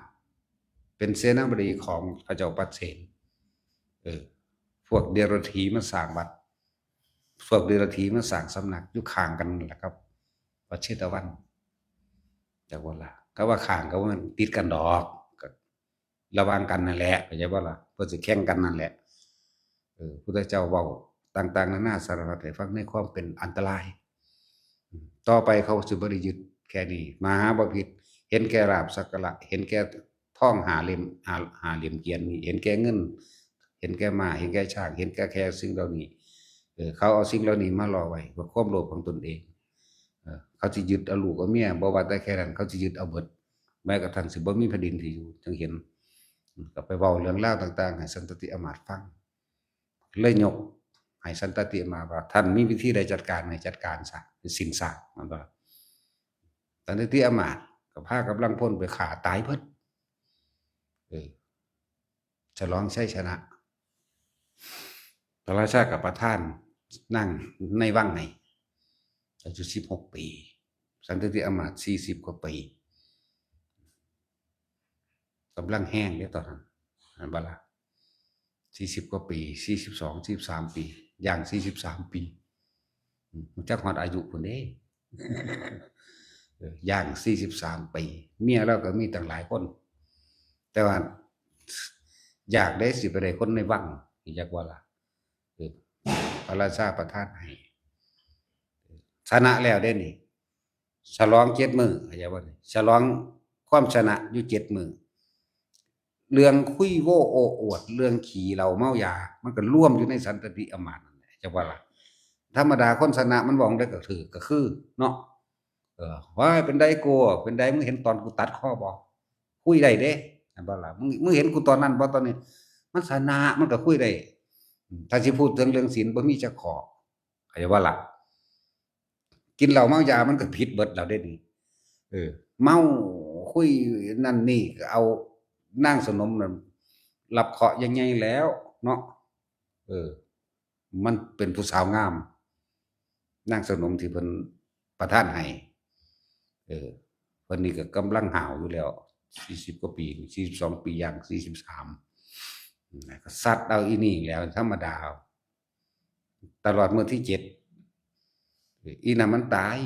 ເປັນເສນາບໍດີຂອງພະເຈົ້າປັດເສນ ເອີ ພວກເດຍລະຖີມາສ້າງວັດ ພວກເດຍລະຖີມາສ້າງສຳນັກຢູ່ຂ້າງກັນນັ້ນແຫຼະກັບວັດເຊຕະວັນ ຈັກວ່າລະ ກະວ່າຂ້າງ ກະວ່າມັນຕິດກັນດອກ ກະລະຫວ່າງກັນນັ້ນແຫຼະ ເຂົ້າໃຈບໍ່ລະ? ເພິ່ນຊິແຂ່ງກັນນັ້ນແຫຼະ ເອີ ພຸດທະເຈົ້າເວົ້າຕ່າງໆນານາສາລະພັດໃຫ້ຟັງໃນຄວາມເປັນອັນຕະລາຍ ຕໍ່ໄປເຂົາຊິບໍ່ໄດ້ຍຶດແຄ່ນີ້ ມະຫາບໍພິດ ເຫັນແກ່ລາບສັກກາລະ ເຫັນແກ່ທອງຫ້າເຫຼັ້ມ ຫ້າ ຫ້າເຫຼັ້ມກຽນນີ້ ເຫັນແກ່ເງິນ ເຫັນແກ່ມ້າ ເຫັນແກ່ຊ້າງ ເຫັນແກ່ແຄ່ສິ່ງເຫຼົ່ານີ້ ເອີ ເຂົາເອົາສິ່ງເຫຼົ່ານີ້ມາຫຼໍ້ໄວ້ເພື່ອຄວາມໂລບຂອງຕົນເອງ ເອີ ເຂົາຊິຍຶດເອົາລູກເອົາເມຍ ບໍ່ວ່າແຕ່ແຄ່ນັ້ນ ເຂົາຊິຍຶດເອົາເບິດ ແມ້ກະທັ່ງຊິບໍ່ມີແຜ່ນດິນທີ່ຢູ່ ຈັ່ງເຫັນ ກໍໄປເວົ້າເລື່ອງລາວຕ່າງໆໃຫ້ສັນຕະຕິອາມາດຟັງ ເລີຍຍົກໃຫ້ສັນຕະຕິອາມາດວ່າ ທ່ານມີວິທີໃດຈັດການໃຫ້ຈັດການຊະ ເປັນສິນຊະ ແມ່ນບໍ່? ສັນຕະຕິອາມາດກໍພາກຳລັງພົນໄປຂ້າຕາຍເບິດ ເອີ ສະຫຼອງໄຊຊະນະ ພະລາຊາກໍປະທານນາງໃນວັງໃຫ້ ອາຍຸສິບຫົກປີ ສັນຕະຕິອາມາດສີ່ສິບກວ່າປີ ກຳລັງແຮງເດ້ຕອນນັ້ນ ແມ່ນບໍ່ລະ? ສີ່ສິບກວ່າປີ ສີ່ສິບສອງ ສີ່ສິບສາມປີ ຢ່າງສີ່ສິບສາມປີ ອືມ ຮູ້ຈັກຮອດອາຍຸພຸ້ນເດ້ ເອີ ຢ່າງສີ່ສິບສາມປີ ເມຍລາວກໍມີຕັ້ງຫຼາຍຄົນ ແຕ່ວ່າຢາກໄດ້ ຊິໄປໄດ້ຄົນໃນວັງ ຮູ້ຈັກບໍ່ລະ? ເອີ ພະລາຊາປະທານໃຫ້ ຊະນະແລ້ວເດ້ນີ້ ສະຫຼອງເຈັດມື້ ເຂົ້າໃຈບໍ່ນີ້? ສະຫຼອງຄວາມຊະນະຢູ່ເຈັດມື້ ເລື່ອງຄຸຍໂວ້ໂອ້ອວດ ເລື່ອງຂີ້ເຫຼົ້າເມົາຢາ ມັນກໍລວມຢູ່ໃນສັນຕະຕິອາມາດນັ້ນແຫຼະ ເຈົ້າວ່າລະ? ທຳມະດາຄົນຊະນະມັນເວົ້າຈັ່ງໃດກໍຖືກ ກໍຄືເນາະ ເອີ ວ້າຍ ເປັນໃດໂກ ເປັນໃດ ມຶງເຫັນຕອນກູຕັດຄໍບໍ່? ຄຸຍໄດ້ເດ້ ແມ່ນບໍ່ລະ? ມຶງ ມຶງເຫັນກູຕອນນັ້ນບໍ່ ຕອນນີ້ ມັນຊະນະ ມັນກໍຄຸຍໄດ້ ອືມ ຖ້າຊິພູດເຖິງເລື່ອງສິນ ບໍ່ມີຈັກຂໍ້ ເຂົ້າໃຈບໍ່ລະ? ກິນເຫຼົ້າເມົາຢາມັນກໍຜິດເບິດແລ້ວເດ້ນີ້ ເອີ ເມົາ ຄຸຍນັ້ນນີ້ ກໍເອົານາງສະໜົມນັ້ນ ຮັບເຄາະໃຫຍ່ໆແລ້ວເນາະ ເອີ ມັນເປັນຜູ້ສາວງາມ ນາງສະໜົມທີ່ເພິ່ນປະທານໃຫ້ ເອີ ເພິ່ນນີ້ກໍກຳລັງຫ້າວຢູ່ແລ້ວ ສີ່ສິບກວ່າປີ ສີ່ສິບສອງປີ ຢ່າງສີ່ສິບສາມ ກໍຊັດເອົາອີນີ້ແລ້ວ ທຳມະດາ ຕະຫຼອດມື້ທີເຈັດ ອີນັ້ນມັນຕາຍ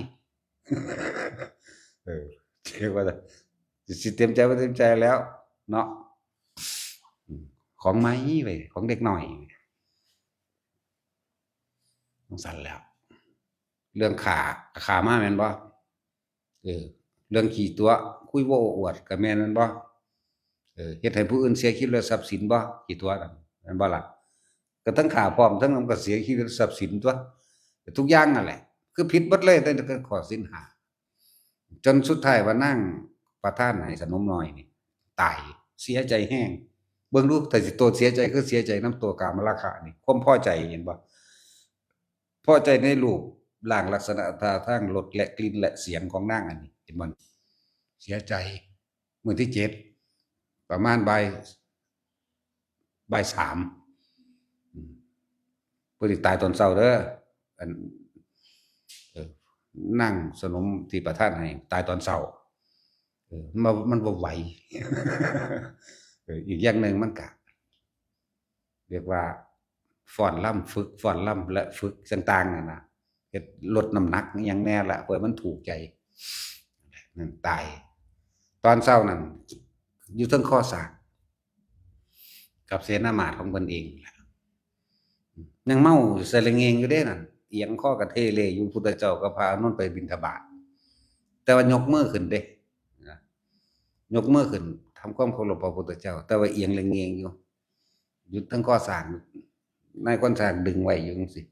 ເອີ ເອີ້ນວ່າ ຊິເຕັມໃຈບໍ່ເຕັມໃຈແລ້ວເນາະ ຂອງໃໝ່ເວີຍ ຂອງເດັກນ້ອຍ ຈັ່ງຊັ້ນແລ້ວ ເລື່ອງຂ້າ ຂ້າມາແມ່ນບໍ່? ເອີ ເລື່ອງຂີ້ຕົວະ ຄຸຍໂອ້ອວດກໍແມ່ນແມ່ນບໍ່? ເອີ ເຮັດໃຫ້ຜູ້ອື່ນເສຍຊີວິດ ແລະ ຊັບສິນບໍ່? ຂີ້ຕົວະນັ້ນແມ່ນບໍ່ລະ? ກໍທັງຂ້າພ້ອມ ທັງນຳກໍເສຍຊີວິດ ແລະ ຊັບສິນຕົວະ ທຸກຢ່າງນັ້ນແຫຼະ ຄືຜິດເບິດເລີຍ ແຕ່ ແຕ່ຂໍ້ສິນຫ້າ ຈົນສຸດທ້າຍວ່ານາງປະທານໃຫ້ສະໜົມນ້ອຍນີ້ຕາຍ ເສຍໃຈແຮງ. ເບິ່ງດູ ແຕ່ຊິໂຕເສຍໃຈ ຄືເສຍໃຈນຳຕົວກາມະລາຄະນີ້ ຄວາມພໍໃຈ ເຫັນບໍ່? ພໍໃຈໃນຮູບຮ່າງ ລັກສະນະ ທ່າທາງ ລົດ ແລະ ກິ່ນ ແລະ ສຽງຂອງນາງອັນນີ້ ເຫັນບໍ່? ເສຍໃຈ. ມື້ທີເຈັດ ປະມານບ່າຍ ບ່າຍສາມ ອືມ ເພິ່ນຊິຕາຍຕອນເຊົ້າເດີ ອັນ ເອີ ນາງສະໜົມທີ່ປະທານໃຫ້ຕາຍຕອນເຊົ້າ ເອີ ມັນ ມັນບໍ່ໄຫວ. ເອີ ອີກຢ່າງໜຶ່ງມັນກະຮຽກວ່າ ຟ້ອນລຳ ຝຶກຟ້ອນລຳ ແລະ ຝຶກຕ່າງໆ ນັ້ນນະ ເຮັດລົດນ້ຳໜັກອີ່ຫຍັງແດ່ລະ ເພື່ອໃຫ້ມັນຖືກໃຈ ນັ້ນຕາຍ. ຕອນເຊົ້ານັ້ນຢູ່ເທິງຄໍສາກ ກັບເສນາມາດຂອງເພິ່ນເອງແຫຼະ ຍັງເມົາໃສ່ລະເງງຢູ່ເດ້ນັ້ນ ອຽງຄໍກະເທເລຢູ່. ພຸດທະເຈົ້າກັບພະອານົນໄປບິນທະບາດ ແຕ່ວ່າຍົກມືຂຶ້ນເດ້ ນະ ຍົກມືຂຶ້ນທຳຄວາມເຄົາລົບພະພຸດທະເຈົ້າ ແຕ່ວ່າອຽງລະເງງຢູ່ ຢູ່ເທິງຄໍສາກ ນາຍຄົນສ້າງດຶງໄວ້ຢູ່ຈັ່ງຊີ້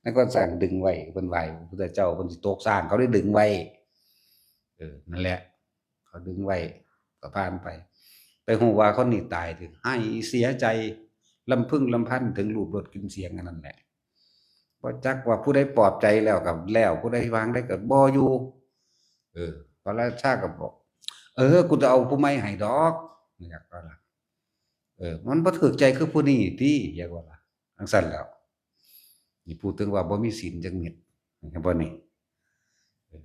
ນາຍຄົນສ້າງດຶງໄວ້ ເພິ່ນໄຫວ້ພະພຸດທະເຈົ້າ ເພິ່ນຊິຕົກສ້າງ ເຂົາໄດ້ດຶງໄວ້. ເອີ ນັ້ນແຫຼະ ເຂົາດຶງໄວ້ກະຜ່ານໄປ ແຕ່ຮູ້ວ່າຄົນນີ້ຕາຍ ໄຫ້ເສຍໃຈ ລຳພຶງລຳພັນເຖິງຮູບລົດກິ່ນສຽງອັນນັ້ນແຫຼະ. ບໍ່ຈັກວ່າຜູ້ໃດປອບໃຈແລ້ວກະແລ້ວ ຜູ້ໃດວາງໄດ້ກະບໍ່ຢູ່. ເອີ ພະລາຊາກະບອກ ເອີ ກູຈະເອົາຜູ້ໃໝ່ໃຫ້ດອກ ຢາກວ່າລະ ເອີ ມັນບໍ່ຖືກໃຈຄືຜູ້ນີ້ຕິ ຢາກວ່າລະ ຈັ່ງຊັ້ນແລ້ວ. ນີ້ພູດເຖິງວ່າບໍ່ມີສິນຈັກເມັດ ເຫັນບໍ່ນີ້? ເອີ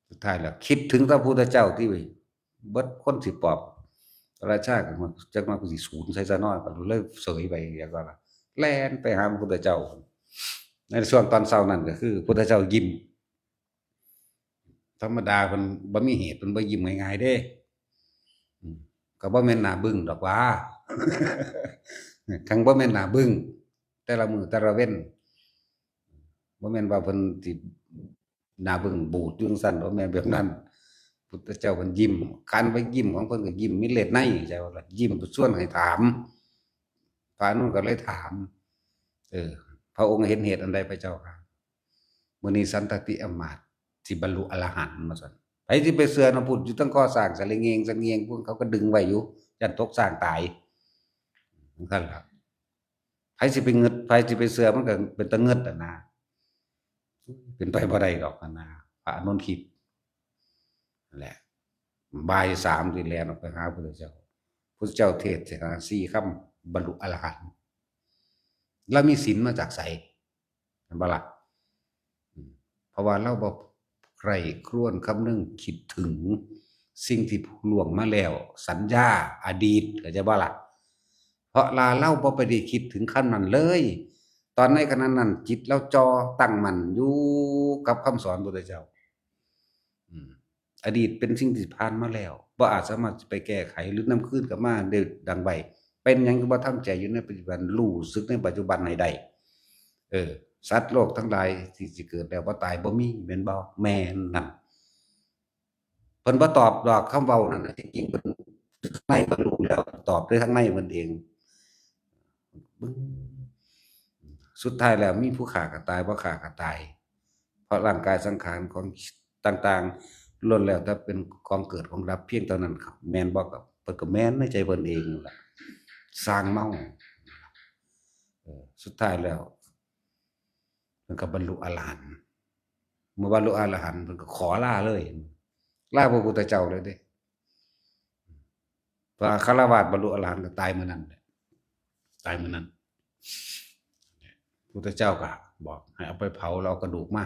ສຸດທ້າຍແລ້ວຄິດເຖິງພະພຸດທະເຈົ້າຕິ ເບິດຄົນຊິປອບ ພະລາຊາກະ ຈັກໜ້ອຍກູຊິສູນໃສ່ຊະເນາະ ກະເລີຍເສີຍໄປ ຢາກວ່າລະ ແລ່ນໄປຫາພະພຸດທະເຈົ້າ. ໃນຊ່ວງຕອນເຊົ້ານັ້ນກະຄືພຸດທະເຈົ້າຍິ້ມ ທຳມະດາເພິ່ນບໍ່ມີເຫດ ເພິ່ນບໍ່ຍິ້ມງ່າຍໆເດ້ ອືມ ກະບໍ່ແມ່ນໜ້າບຶ້ງດອກຫວາ ຄັນບໍ່ແມ່ນໜ້າບຶ້ງ ແຕ່ລະມື້ແຕ່ລະເວັນ ບໍ່ແມ່ນວ່າເພິ່ນຊິໜ້າບຶ້ງບູດຢູ່ຈັ່ງຊັ້ນ ບໍ່ແມ່ນແບບນັ້ນ. ພຸດທະເຈົ້າເພິ່ນຍິ້ມ ການວ່າຍິ້ມຂອງເພິ່ນກະຍິ້ມມີເລດໃນ ໃຈວ່າລະ ຍິ້ມຊວນໃຫ້ຖາມ ພະອານົນກະເລີຍຖາມ ເອີ ພະອົງເຫັນເຫດອັນໃດພະເຈົ້າຂ້າ? ມື້ນີ້ສັນຕະຕິອຳມາດຊິບັນລຸອະລະຫັນ ວ່າຊັ້ນ. ໃຜຊິໄປເຊື່ອນຳພຸດ ຢູ່ເທິງຄໍສ້າງ ສະເລງເງງ ສະເງງ ພວກເຂົາກະດຶງໄວ້ຢູ່ ຢ້ານຕົກສ້າງຕາຍ ຈັ່ງຊັ້ນລະ. ໃຜຊິໄປງຶດ ໃຜຊິໄປເຊື່ອ ມັນກະເປັນຕາງຶດຫັ້ນນາ ເປັນໄປບໍ່ໄດ້ດອກຫັ້ນນາ ພະອານົນຄິດຫັ້ນແຫຼະ. ບ່າຍສາມຊິແລ່ນອອກໄປຫາພຸດທະເຈົ້າ ພຸດທະເຈົ້າເທດໃຫ້ຫ້າສີ່ຄຳ ບັນລຸອະລະຫັນ. ລາວມີສິນມາຈາກໃສ? ແມ່ນບໍ່ລະ? ອືມ ເພາະວ່າລາວບໍ່ໃຄ່ຄຣວນຄຳນຶງຄິດເຖິງສິ່ງທີ່ລ່ວງມາແລ້ວ ສັນຍາອະດີດ ເຂົ້າໃຈບໍ່ລະ? ເພາະລາ ລາວບໍ່ໄປໄດ້ຄິດເຖິງຄຳນັ້ນເລີຍ ຕອນໃນຂະນະນັ້ນ ຈິດລາວຈ່ອຕັ້ງໝັ້ນຢູ່ກັບຄຳສອນພຸດທະເຈົ້າ. ອືມ ອະດີດເປັນສິ່ງທີ່ຜ່ານມາແລ້ວ ບໍ່ອາດສາມາດຊິໄປແກ້ໄຂ ຫຼືນຳຄືນກັບມາໄດ້ດັ່ງໃບ. ເປັນຫຍັງຄືບໍ່ທຳໃຈຢູ່ໃນປັດຈຸບັນ ຮູ້ສຶກໃນປັດຈຸບັນໃຫ້ໄດ້? ເອີ ສັດໂລກທັງຫຼາຍທີ່ຊິເກີດແລ້ວບໍ່ຕາຍບໍ່ມີ ແມ່ນບໍ່? ແມ່ນນັ້ນ. ເພິ່ນບໍ່ຕອບດອກຄຳເວົ້ານັ້ນນະ ທີ່ຈິງເພິ່ນ ໃນເພິ່ນຮູ້ແລ້ວ ຕອບໄດ້ທາງໃນເພິ່ນເອງ. ບຶ້ງ ສຸດທ້າຍແລ້ວມີຜູ້ຂ້າກະຕາຍ ບໍ່ຂ້າກະຕາຍ ເພາະຮ່າງກາຍສັງຂານຂອງຕ່າງໆ ລ້ວນແລ້ວແຕ່ເປັນຂອງເກີດຂອງດັບພຽງເທົ່ານັ້ນ ແມ່ນບໍ່? ກະ ເພິ່ນກະແມ່ນໃນໃຈເພິ່ນເອງນັ້ນລະ ຊ່າງເມົາ. ເອີ ສຸດທ້າຍແລ້ວ ເພິ່ນກະບັນລຸອະລະຫັນ ເມື່ອບັນລຸອະລະຫັນ ເພິ່ນກະຂໍລາເລີຍ ລາພະພຸດທະເຈົ້າເລີຍເດ້. ພະຄາລະວາດບັນລຸອະລະຫັນກະຕາຍມື້ນັ້ນແຫຼະ ຕາຍມື້ນັ້ນ. ພຸດທະເຈົ້າກະບອກໃຫ້ເອົາໄປເຜົາ ແລ້ວເອົາກະດູກມາ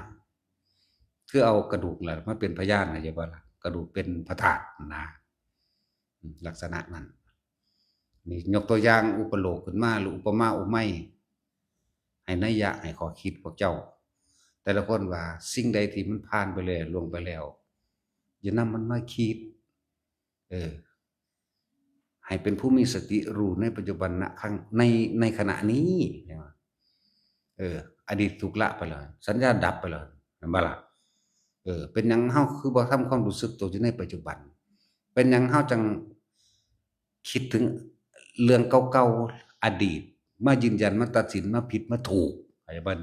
ຄືເອົາກະດູກລະມາເປັນພະຍານ ເຂົ້າໃຈບໍ່ລະ? ກະດູກເປັນພະທາດນະ ອືມ ລັກສະນະນັ້ນ. ນີ້ຍົກຕົວຢ່າງອຸປະໂລກຂຶ້ນມາ ຫຼື ອຸປະມາອຸໄມ ໃຫ້ໄນຍະ ໃຫ້ຂໍ້ຄິດພວກເຈົ້າແຕ່ລະຄົນວ່າ ສິ່ງໃດທີ່ມັນຜ່ານໄປແລ້ວ ລ່ວງໄປແລ້ວ ຢ່ານຳມັນມາຄິດ ເອີ ໃຫ້ເປັນຜູ້ມີສະຕິຮູ້ໃນປັດຈຸບັນນະຄັ້ງ ໃນ ໃນຂະນະນີ້ ເອີ ອະດີດຖືກລະໄປແລ້ວ ສັນຍາດັບໄປແລ້ວ ແມ່ນບໍ່ລະ? ເອີ ເປັນຫຍັງເຮົາຄືບໍ່ທຳຄວາມຮູ້ສຶກໂຕຢູ່ໃນປັດຈຸບັນ? ເປັນຫຍັງເຮົາຈັ່ງຄິດເຖິງເລື່ອງເກົ່າໆ ອະດີດ ມາຢືນຢັນ ມາຕັດສິນ ມາຜິດ ມາຖືກ? າໃຈບໍ່?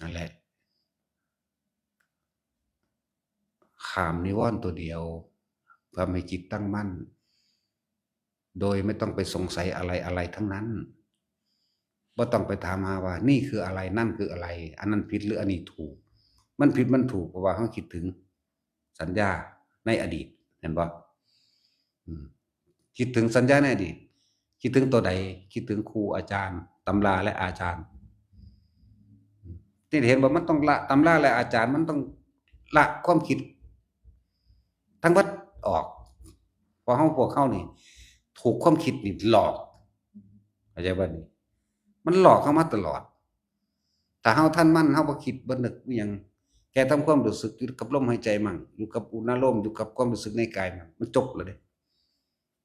ນັ້ນແຫຼະ ຂ້າມນິວອນຕົວດຽວ ເພື່ອໃຫ້ຈິດຕັ້ງໝັ້ນ ໂດຍບໍ່ຕ້ອງໄປສົງໄສອາໄລໆທັງນັ້ນ. ບໍ່ຕ້ອງໄປຖາມຫາວ່ານີ້ຄືອາໄລ, ນັ້ນຄືອາໄລ, ອັນນັ້ນຜິດ ຫຼື ອັນນີ້ຖືກ. ມັນຜິດມັນຖືກ ເພາະວ່າເຮົາຄິດເຖິງສັນຍາໃນອະດີດ, ແມ່ນບໍ່? ອືມ ຄິດເຖິງສັນຍາໃນອະດີດ. ຄິດເຖິງໂຕໃດ? ຄິດເຖິງຄູອາຈານ, ຕຳລາ ແລະ ອາຈານ. ອືມ ທີ່ເຫັນວ່າມັນຕ້ອງລະຕຳລາ ແລະ ອາຈານ, ມັນຕ້ອງລະຄວາມຄິດທັງໝົດອອກ. ເພາະເຮົາ, ພວກເຮົານີ້ ຖືກຄວາມຄິດນີ້ຫຼອກ. ເຂົ້າໃຈບໍ່ນີ້? ມັນຫຼອກເຮົາມາຕະຫຼອດ. ຖ້າເຮົາທັນມັນ, ເຮົາບໍ່ຄິດບໍ່ນຶກອີ່ຫຍັງ, ແຄ່ທຳຄວາມຮູ້ສຶກຢູ່ກັບລົມຫາຍໃຈມັນ, ຢູ່ກັບອຸນາໂລມ, ຢູ່ກັບຄວາມຮູ້ສຶກໃນກາຍມັນ, ມັນຈົບແລ້ວເດ້.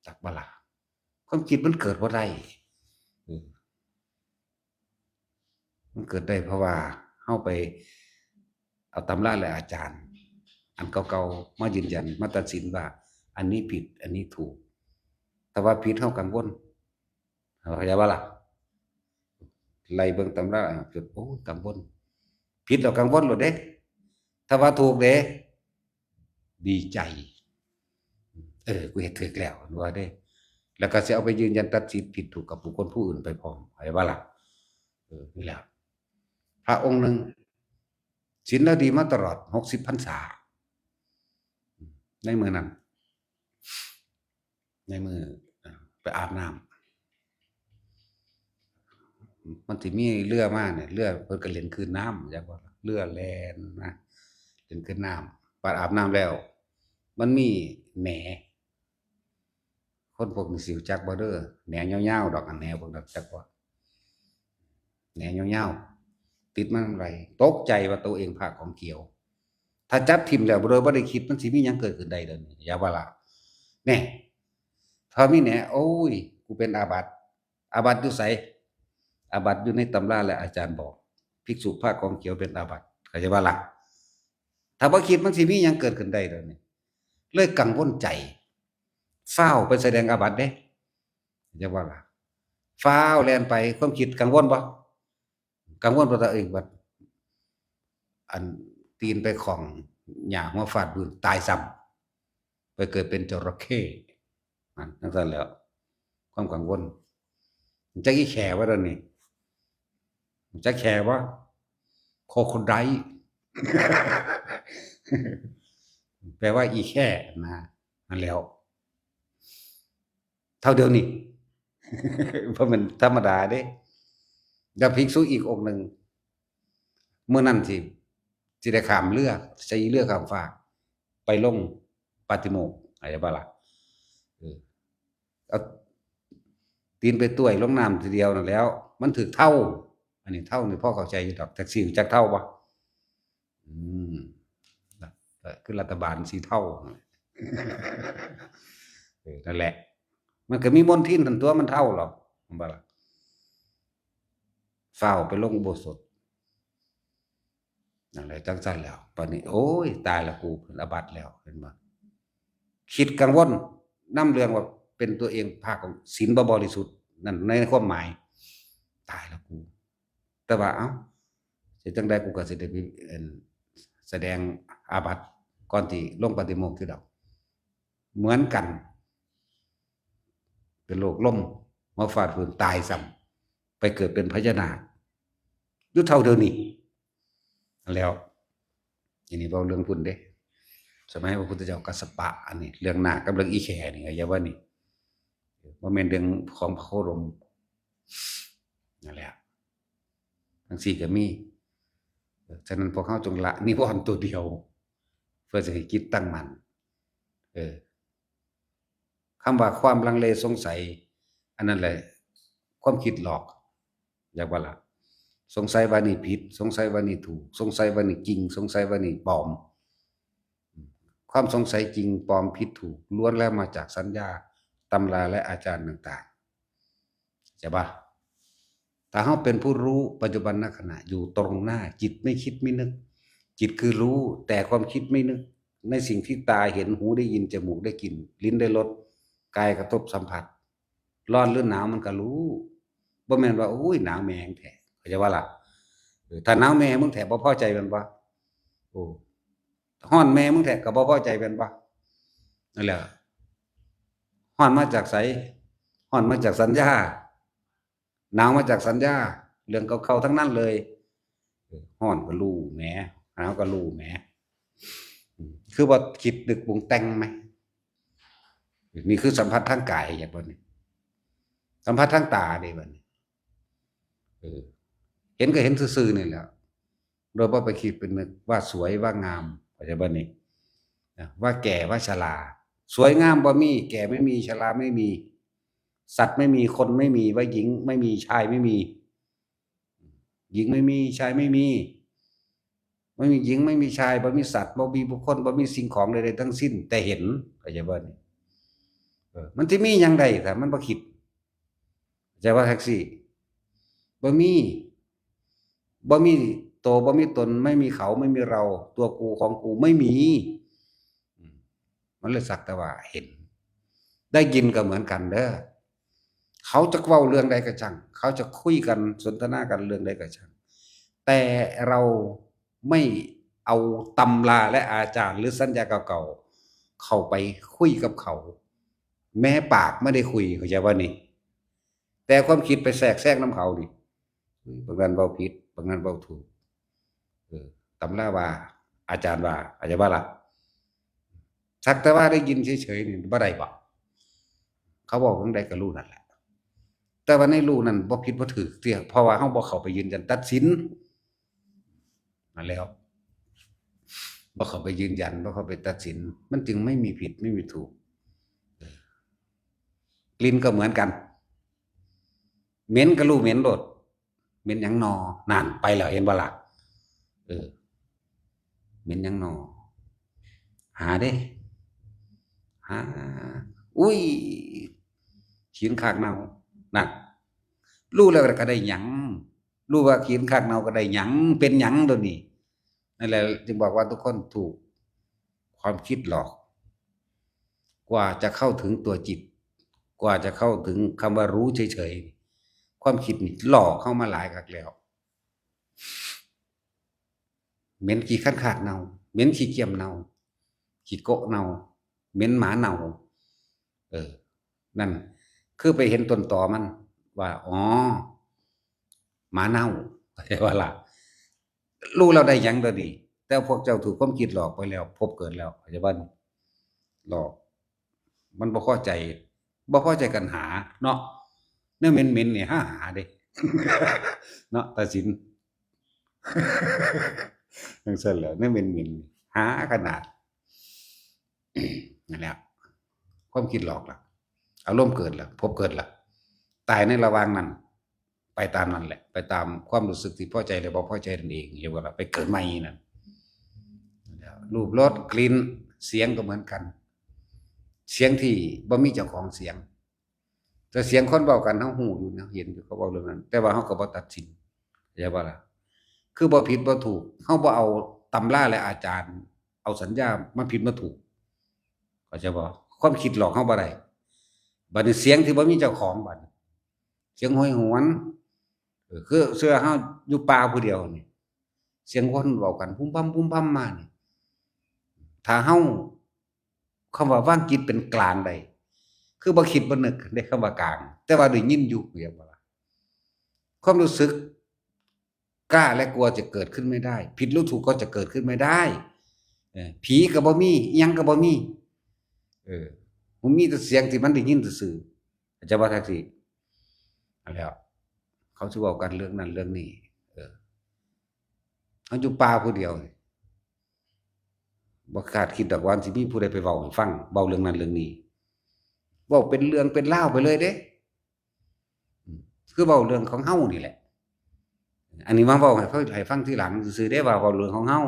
ຈັກບໍ່ລະ? ຄວາມຄິດມັນເກີດບໍ່ໄດ້. ເອີ ມັນເກີດໄດ້ເພາະວ່າເຮົາໄປເອົາຕຳລາ ແລະ ອາຈານອັນເກົ່າໆມາຢືນຢັນ, ມາຕັດສິນວ່າອັນນີ້ຜິດ, ອັນນີ້ຖືກ. ຖ້າວ່າຜິດ ເຮົາກັງວົນ. ເຂົ້າໃຈບໍ່ລະ? ໄລ່ເບິ່ງຕຳລາ ຈົນ ໂອ້ຍ ກັງວົນ. ຜິດແລ້ວກັງວົນໂລດເດ້. ຖ້າວ່າຖືກເດ້ ດີໃຈ. ເອີ ກູເຮັດຖືກແລ້ວ ວ່າເດ້. ແລ້ວກໍຊິເອົາໄປຢືນຢັນຕັດສິນຜິດຖືກກັບບຸກຄົນຜູ້ອື່ນໄປພ້ອມ. ເຂົ້າໃຈບໍ່ລະ? ເອີ ນີ້ແຫຼະ. ພະອົງໜຶ່ງ ສິນລາວດີມາຕະຫຼອດຫົກສິບພັນສາ ໃນມື້ນັ້ນ ໃນມື້ ເອີ ໄປອາບນ້ຳ ມັນຊິມີເຮືອມານີ້ ເຮືອເພິ່ນກໍເຫຼັ້ນຄື້ນນ້ຳ ຈັກວ່າເຮືອແລ່ນມາເຫຼັ້ນຄື້ນນ້ຳ ບາດອາບນ້ຳແລ້ວ ມັນມີແໜ ຄົນພວກນີ້ຊິຮູ້ຈັກບໍ່ເດີ ແໜຍາວໆດອກ ອັນແໜພວກນັ້ນ ຈັກບໍ່ ແໜຍາວໆ ຕິດມານຳໄຫຼ ຕົກໃຈວ່າໂຕເອງພະຂອງຂຽວ ຖ້າຈັບຖິ້ມແລ້ວໂດຍບໍ່ໄດ້ຄິດ ມັນຊິມີຫຍັງເກີດຂຶ້ນໄດ້ເດີ ຢ່າວ່າລະ ແນ່ ຖ້າມີແໜ ໂອ້ຍ ກູເປັນອາບັດ ອາບັດຢູ່ໃສ? ອາບັດຢູ່ໃນຕຳລາ ແລະ ອາຈານບອກ ພິກສຸພະຂອງຂຽວເປັນອາບັດ ເຂົ້າໃຈບໍ່ລະ? ຖ້າບໍ່ຄິດ ມັນຊິມີຫຍັງເກີດຂຶ້ນໄດ້ດອກນີ້ ເລີຍກັງວົນໃຈ ຟ້າວໄປສະແດງອາບັດເດ້ ເຂົ້າໃຈບໍ່ລະ? ຟ້າວແລ່ນໄປ ຄວາມຄິດກັງວົນບໍ່? ກັງວົນວ່າຕົວເອງບັດ ອັນ ຕີນໄປຂ້ອງຫຍ້າ ຫົວຟາດພື້ນ ຕາຍຊ້ຳ ໄປເກີດເປັນຈໍລະເຂ້ ນັ້ນ ຈັ່ງຊັ້ນແຫຼ້ວ ຄວາມກັງວົນ ຈັກອີແຂ້ບໍ່ດຽວນີ້ ຈັກແຂ້ບໍ່? ໂຄໂຄໄດ ແປວ່າອີແຂ້ນະ ນັ້ນແຫຼ້ວ ເທົ່າດຽວນີ້ ບໍ່ແມ່ນທຳມະດາເດ້ ແລ້ວພິກສຸອີກອົງໜຶ່ງ ມື້ນັ້ນຊິ ຊິໄດ້ຂ້າມເຮືອ ຂີ່ເຮືອຂ້າມຟາກ ໄປລົງປາຕິໂມກ ເຂົ້າໃຈບໍ່ລະ? ເອີ ເອົາຕີນໄປຕ້ວຍລົງນ້ຳທີດຽວນັ້ນແຫຼ້ວ ມັນຖືກເທົາ ອັນນີ້ເທົານີ້ພໍເຂົ້າໃຈຢູ່ດອກ ແທັກຊີຮູ້ຈັກເທົາບໍ່? ອືມ ກໍຄືລັດຖະບານສີເທົາ ເອີ ນັ້ນແຫຼະ ມັນກໍມີມົນທິນຫັ້ນຕົວະ ມັນເທົາຫຼອກ ແມ່ນບໍ່ລະ? ຟ້າວໄປລົງອຸໂບສົດ ນັ້ນແຫຼະ ຈັ່ງຊັ້ນແລ້ວ ບາດນີ້ ໂອ້ຍ ຕາຍລະກູ ເປັນອາບັດແລ້ວ ເຫັນບໍ່? ຄິດກັງວົນນຳເລື່ອງວ່າເປັນຕົວເອງພະຂອງ ສິນບໍ່ບໍລິສຸດ ນັ້ນໃນຄວາມໝາຍ ຕາຍລະກູ ແຕ່ວ່າ ເອົ້າ ເຮັດຈັ່ງໃດ ກູກໍຊິໄດ້ໄປ ອັນ ສະແດງອາບັດກ່ອນທີ່ລົງປາຕິໂມກຢູ່ດອກ ເໝືອນກັນ ເປັນໂລກລົມ ມາຟາດພື້ນຕາຍຊ້ຳ ໄປເກີດເປັນພະຍານາກ ຢູ່ເທົ່າດຽວນີ້ ແລ້ວ ອັນນີ້ເວົ້າເລື່ອງພຸ້ນເດ້ ສະໄໝພະພຸດທະເຈົ້າກັດສະປະ ອັນນີ້ເລື່ອງນາກກັບເລື່ອງອີແຂ້ນີ້ ເຂົ້າໃຈບໍ່ນີ້ ບໍ່ແມ່ນເລື່ອງຂອງພະໂຄດົມ ນັ້ນແຫຼະ ຈັ່ງຊີ້ກໍມີ ເອີ ສະນັ້ນພວກເຮົາຈົ່ງລະນິວອນຕົວດຽວ ເພື່ອຈະໃຫ້ຈິດຕັ້ງໝັ້ນ ເອີ ຄຳວ່າຄວາມລັງເລສົງໄສ ອັນນັ້ນແຫຼະ ຄວາມຄິດຫຼອກ ຢາກວ່າລະ ສົງໄສວ່ານີ້ຜິດ ສົງໄສວ່ານີ້ຖືກ ສົງໄສວ່ານີ້ຈິງ ສົງໄສວ່ານີ້ປອມ ຄວາມສົງໄສຈິງປອມຜິດຖືກ ລ້ວນແລ້ວມາຈາກສັນຍາ ຕຳລາ ແລະ ອາຈານຕ່າງໆ ເຂົ້າໃຈບໍ່? ຖ້າເຮົາເປັນຜູ້ຮູ້ປັດຈຸບັນນະຂະນະ ຢູ່ຕົງໜ້າ ຈິດໄມ່ຄິດໄມ່ນຶກ ຈິດຄືຮູ້ ແຕ່ຄວາມຄິດໄມ່ນຶກ ໃນສິ່ງທີ່ຕາເຫັນ ຫູໄດ້ຍິນ ຈະມູກໄດ້ກິ່ນ ລິ້ນໄດ້ລົດ ກາຍກະທົບສຳຜັດ ຮ້ອນຫຼືໜາວມັນກະຮູ້ ບໍ່ແມ່ນວ່າ ໂອ້ຍ ໜາວແມ່ງແທ້ າໃຈບໍ່ລະ? ເອີ ຖ້າໜາວແມ່ມຶງແທ້ບໍ່ພໍໃຈແມ່ນບໍ່? ໂອ້ ຮ້ອນແມ່ມຶງແທ້ກໍບໍ່ພໍໃຈແມ່ນບໍ່? ນັ້ນແຫຼະ ຮ້ອນມາຈາກໃສ? ຮ້ອນມາຈາກສັນຍາ ໜາວມາຈາກສັນຍາ ເລື່ອງເກົ່າໆທັງນັ້ນເລີຍ. ເອີ ຮ້ອນກໍຮູ້ແໝ ໜາວກໍຮູ້ແໝ ອືມ ຄືບໍ່ຄິດນຶກປຸງແຕ່ງແໝ? ນີ້ຄືສຳຜັດທາງກາຍ ເຫັນບໍ່ນີ້? ສຳຜັດທາງຕາເດ້ບັດນີ້ ເອີ ເຫັນກໍເຫັນຊື່ໆນີ້ແຫຼະ ໂດຍບໍ່ໄປຄິດໄປນຶກວ່າສວຍວ່າງາມ ເຂົ້າໃຈບໍ່ນີ້? ນະ ວ່າແກ່ວ່າຊະລາ ສວຍງາມບໍ່ມີ ແກ່ໄມ່ມີ ຊະລາໄມ່ມີ ສັດໄມ່ມີ ຄົນໄມ່ມີ ວ່າຍິງໄມ່ມີ ຊາຍໄມ່ມີ ຍິງໄມ່ມີ ຊາຍໄມ່ມີ ບໍ່ມີຍິງ ບໍ່ມີຊາຍ ບໍ່ມີສັດ ບໍ່ມີບຸກຄົນ ບໍ່ມີສິ່ງຂອງໃດໆທັງສິ້ນ ແຕ່ເຫັນ ເຂົ້າໃຈບໍ່ນີ້? ເອີ ມັນຊິມີຫຍັງໄດ້ ຖ້າມັນບໍ່ຄິດ ເຂົ້າໃຈບໍ່? ແທັກຊີ ບໍ່ມີ ບໍ່ມີໂຕ ບໍ່ມີຕົນ ໄມ່ມີເຂົາ ໄມ່ມີເຮົາ ຕົວກູ ຂອງກູ ໄມ່ມີ. ອືມ ມັນເລີຍສັກແຕ່ວ່າເຫັນ ໄດ້ຍິນກໍເໝືອນກັນເດີ ເຂົາຈະເວົ້າເລື່ອງໃດກໍຊ່າງ ເຂົາຈະຄຸຍກັນສົນທະນາກັນເລື່ອງໃດກໍຊ່າງ ແຕ່ເຮົາໄມ່ເອົາຕຳລາ ແລະ ອາຈານ ຫຼື ສັນຍາເກົ່າໆເຂົ້າໄປຄຸຍກັບເຂົາ ແມ້ປາກບໍ່ໄດ້ຄຸຍ ເຂົ້າໃຈບໍ່ນີ້? ແຕ່ຄວາມຄິດໄປແຊກແຊງນຳເຂົານີ້ ບາງນັ້ນເວົ້າຜິດ ບາງນັ້ນເວົ້າຖືກ ເອີ ຕຳລາວ່າ ອາຈານວ່າ ອາຈານວ່າລະ ສັກແຕ່ວ່າໄດ້ຍິນເສີຍໆນີ້ບໍ່ໄດ້ບໍ? ເຂົາເວົ້າຈັ່ງໃດກໍຮູ້ນັ້ນແຫຼະ ແຕ່ວ່າໃນຮູ້ນັ້ນບໍ່ຜິດບໍ່ຖືກເທື່ອ ເພາະວ່າເຮົາບໍ່ເຂົ້າໄປຢືນຢັນຕັດສິນ ນັ້ນແຫຼະ ບໍ່ເຂົ້າໄປຢືນຢັນ ບໍ່ເຂົ້າໄປຕັດສິນ ມັນຈຶ່ງໄມ່ມີຜິດໄມ່ມີຖືກ. ເອີ ກິ່ນກໍເໝືອນກັນ ເໝັນກໍຮູ້ເໝັນໂລດ ເໝັນຫຍັງນໍ? ນັ້ນ ໄປແລ້ວ ເຫັນບໍ່ລະ? ເອີ ເໝັນຫຍັງນໍ? ຫາເດ້ ຫາ ອຸ້ຍ ຂີ້ນຄາກເນົ່າ ນັ້ນ ຮູ້ແລ້ວກໍໄດ້ຫຍັງ? ຮູ້ວ່າຂີ້ນຄາກເນົ່າກໍໄດ້ຫຍັງ? ເປັນຫຍັງໂດຍນີ້? ນັ້ນແຫຼະ ຈຶ່ງບອກວ່າທຸກຄົນຖືກຄວາມຄິດຫຼອກ ກວ່າຈະເຂົ້າເຖິງຕົວຈິດ ກວ່າຈະເຂົ້າເຖິງຄຳວ່າຮູ້ເສີຍໆ ຄວາມຄິດນີ້ຫຼອກເຮົາມາຫຼາຍຄັກແລ້ວ. ເໝັນຂີ້ຄັນຄາກເນົ່າ ເໝັນຂີ້ກຽມເນົ່າ ຂີ້ໂກະເນົ່າ ເໝັນໝາເນົ່າ ເອີ ນັ້ນ ຄືໄປເຫັນຕົ້ນຕໍມັນວ່າ ອໍ ໝາເນົ່າ ເຫັນບໍ່ລະ? ຮູ້ແລ້ວໄດ້ຫຍັງໂດຍນີ້? ແຕ່ພວກເຈົ້າຖືກຄວາມຄິດຫຼອກໄປແລ້ວ ພົບເກີດແລ້ວ ເຂົ້າໃຈບໍ່? ຫຼອກ ມັນບໍ່ພໍໃຈ ບໍ່ພໍໃຈກັນຫາເນາະ ແນວເໝັນໆນີ້ຫາຫາເດ້ ເນາະ ຕາສິນ ຈັ່ງຊັ້ນແຫຼະ ແນວເໝັນໆຫາຂະໜາດ ນັ້ນແຫຼະ ຄວາມຄິດຫຼອກລະ ອາລົມເກີດລະ ພົບເກີດລະ ຕາຍໃນລະຫວ່າງນັ້ນ ໄປຕາມນັ້ນແຫຼະ ໄປຕາມຄວາມຮູ້ສຶກທີ່ພໍໃຈ ແລະ ບໍ່ພໍໃຈນັ້ນເອງ ເຫັນບໍ່ລະ? ໄປເກີດໃໝ່ນັ້ນ ຮູບ ລົດ ກິ່ນ ສຽງກໍເໝືອນກັນ ສຽງທີ່ບໍ່ມີເຈົ້າຂອງສຽງ ແຕ່ສຽງຄົນເວົ້າກັນເຮົາຮູ້ຢູ່ນະ ເຫັນຢູ່ ເຂົາເວົ້າເລື່ອງນັ້ນ ແຕ່ວ່າເຮົາກໍບໍ່ຕັດສິນ ເຫັນບໍ່ລະ? ຄືບໍ່ຜິດບໍ່ຖືກ ເຮົາບໍ່ເອົາຕຳລາ ແລະ ອາຈານ ເອົາສັນຍາມາຜິດມາຖືກ ເຂົ້າໃຈບໍ່? ຄວາມຄິດຫຼອກເຮົາບໍ່ໄດ້ ບັດນີ້ສຽງທີ່ບໍ່ມີເຈົ້າຂອງ ບັດນີ້ສຽງໂຫຍຫວນ ເອີ ຄືເຊື່ອເຮົາຢູ່ປ່າຜູ້ດຽວນີ້ ສຽງຄົນເວົ້າກັນພຸມພຳ ພຸມພຳມານີ້ ຖ້າເຮົາ ຄຳວ່າວາງຈິດເປັນກາງໄດ້ ຄືບໍ່ຄິດບໍ່ນຶກເດ້ ຄຳວ່າກາງ ແຕ່ວ່າໄດ້ຍິນຢູ່ ເຫັນບໍ່ລະ? ຄວາມຮູ້ສຶກ ກ້າແລະກົວຈະເກີດຂຶ້ນໄມ່ໄດ້ ຜິດຫຼືຖືກກໍຈະເກີດຂຶ້ນໄມ່ໄດ້ ເອີ ຜີກໍບໍ່ມີ ອີ່ຫຍັງກໍບໍ່ມີ ເອີ ມັນມີແຕ່ສຽງທີ່ມັນໄດ້ຍິນຊື່ໆ ເຂົ້າໃຈບໍ່? ແທັກຊີ ນັ້ນແຫຼະ ເຂົາຊິເວົ້າກັນເລື່ອງນັ້ນເລື່ອງນີ້ ເອີ ເຮົາຢູ່ປ່າຜູ້ດຽວນີ້ ບໍ່ຄາດຄິດດອກວ່າຊິມີຜູ້ໃດໄປເວົ້າໃຫ້ຟັງ ເວົ້າເລື່ອງນັ້ນເລື່ອງນີ້ ເວົ້າເປັນເລື່ອງເປັນລາວໄປເລີຍເດ້ ອືມ ຄືເວົ້າເລື່ອງຂອງເຮົານີ້ແຫຼະ ອັນນີ້ມາເວົ້າໃຫ້ຟັງ ໃຫ້ຟັງທີຫຼັງຊື່ໆເດ້ ວ່າເວົ້າເລື່ອງຂອງເຮົາ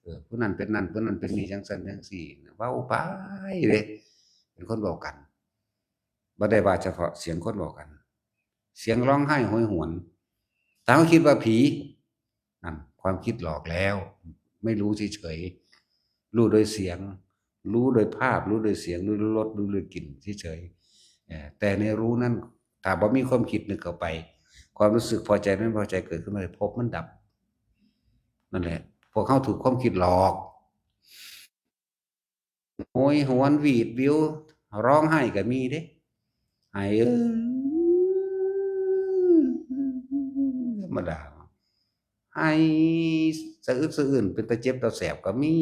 ເອີ ຜູ້ນັ້ນເປັນນັ້ນ ຜູ້ນັ້ນເປັນນີ້ ຈັ່ງຊັ້ນຈັ່ງຊີ້ ເວົ້າໄປເດ້ ເປັນຄົນເວົ້າກັນ ບໍ່ໄດ້ວ່າສະເພາະສຽງຄົນເວົ້າກັນ ສຽງຮ້ອງໄຫ້ໂຫຍຫວນ ຖ້າເຮົາຄິດວ່າຜີ ນັ້ນ ຄວາມຄິດຫຼອກແລ້ວ ໄມ່ຮູ້ເສີຍໆ ຮູ້ໂດຍສຽງ ຮູ້ໂດຍພາບ ຮູ້ໂດຍສຽງ ຮູ້ໂດຍລົດ ຮູ້ໂດຍກິ່ນເສີຍໆ ເອີ ແຕ່ໃນຮູ້ນັ້ນ ຖ້າບໍ່ມີຄວາມຄິດນຶກເຂົ້າໄປ ຄວາມຮູ້ສຶກພໍໃຈ ແມ່ນພໍໃຈເກີດຂຶ້ນມາ ພົບມັນດັບ. ນັ້ນແຫຼະ ພວກເຮົາຖືກຄວາມຄິດຫຼອກ ໂຫຍຫວນຫວີດຫວິວ ຮ້ອງໄຫ້ກໍມີເດ້ ໄຫ້ ເອີ ທຳມະດາ ໄຫ້ສະອຶກສະອື້ນ ເປັນຕາເຈັບຕາແສບກໍມີ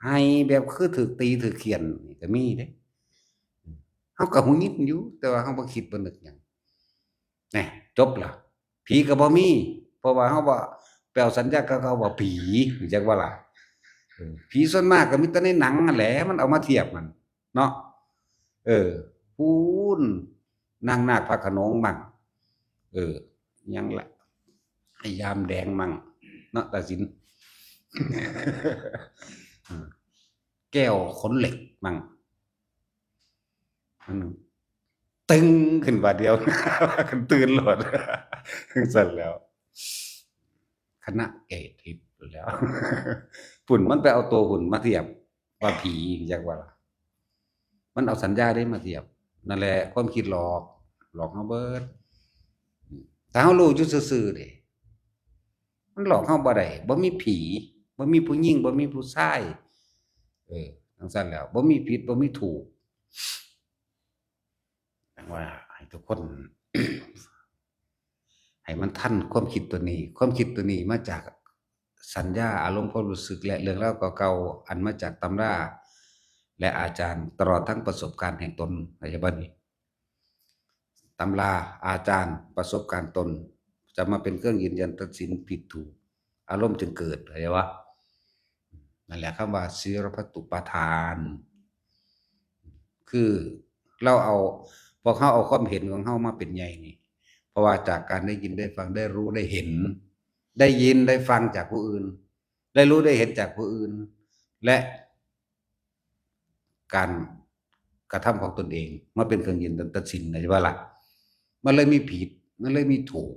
ໄຫ້ແບບຄືຖືກຕີຖືກຂຽນນີ້ກໍມີເດ້. ເຮົາກໍຮູ້ຍິນຢູ່ ແຕ່ວ່າເຮົາບໍ່ຄິດບໍ່ນຶກຫຍັງ. ແໜ່ ຈົບລະ ຜີກໍບໍ່ມີ ເພາະວ່າເຮົາບໍ່ໄປເອົາສັນຍາເກົ່າໆວ່າຜີ ຮູ້ຈັກບໍ່ລະ? ເອີ ຜີສ່ວນມາກກໍມີແຕ່ໃນໜັງຫັ້ນແຫຼະ ມັນເອົາມາທຽບຫັ້ນເນາະ. ເອີ ພຸ້ນ ນາງນາກພະໂຂນງມັ້ງ ເອີ ຫຍັງລະ ພະຍາມແດງມັ້ງເນາະ ຕາສິນ ແກ້ວຂົນເຫຼັກມັ້ງ ມັນຕຶງຂຶ້ນບາດດຽວ ກັນຕື່ນໂລດ ຈັ່ງຊັ້ນແລ້ວ ຄະນະເກດທິບແລ້ວ ພຸ້ນ ມັນໄປເອົາໂຕພຸ້ນມາທຽບວ່າຜີ ຈັກວ່າລະ ມັນເອົາສັນຍາເດ້ມາທຽບ. ນັ້ນແຫຼະ ຄວາມຄິດຫຼອກ ຫຼອກເຮົາເບິດ. ຖ້າເຮົາຮູ້ຢູ່ຊື່ໆເດ້ ມັນຫຼອກເຮົາບໍ່ໄດ້ ບໍ່ມີຜີ ບໍ່ມີຜູ້ຍິງ ບໍ່ມີຜູ້ຊາຍ ເອີ ຈັ່ງຊັ້ນແລ້ວ ບໍ່ມີຜິດ ບໍ່ມີຖືກ. ຈັ່ງວ່າໃຫ້ທຸກຄົນ ໃຫ້ມັນທັນຄວາມຄິດຕົວນີ້. ຄວາມຄິດຕົວນີ້ມາຈາກສັນຍາ ອາລົມ ຄວາມຮູ້ສຶກ ແລະ ເລື່ອງລາວເກົ່າໆ ອັນມາຈາກຕຳລາ ແລະ ອາຈານ ຕະຫຼອດທັງປະສົບການແຫ່ງຕົນ. ເຂົ້າໃຈບໍ່ນີ້? ຕຳລາ ອາຈານ ປະສົບການຕົນ ຈະມາເປັນເຄື່ອງຢືນຢັນຕັດສິນຜິດຖືກ ອາລົມຈຶ່ງເກີດ. ເຂົ້າໃຈບໍ່? ນັ້ນແຫຼະ ຄຳວ່າສີລະພັດຕຸປາທານ ຄືເຮົາເອົາ ພວກເຮົາເອົາຄວາມເຫັນຂອງເຮົາມາເປັນໃຫຍ່ນີ້ ເພາະວ່າຈາກການໄດ້ຍິນໄດ້ຟັງ ໄດ້ຮູ້ໄດ້ເຫັນ ໄດ້ຍິນໄດ້ຟັງຈາກຜູ້ອື່ນ ໄດ້ຮູ້ໄດ້ເຫັນຈາກຜູ້ອື່ນ ແລະ ການກະທຳຂອງຕົນເອງມາເປັນເຄື່ອງຢືນຢັນຕັດສິນ ເຫັນບໍ່ລະ? ມັນເລີຍມີຜິດ ມັນເລີຍມີຖືກ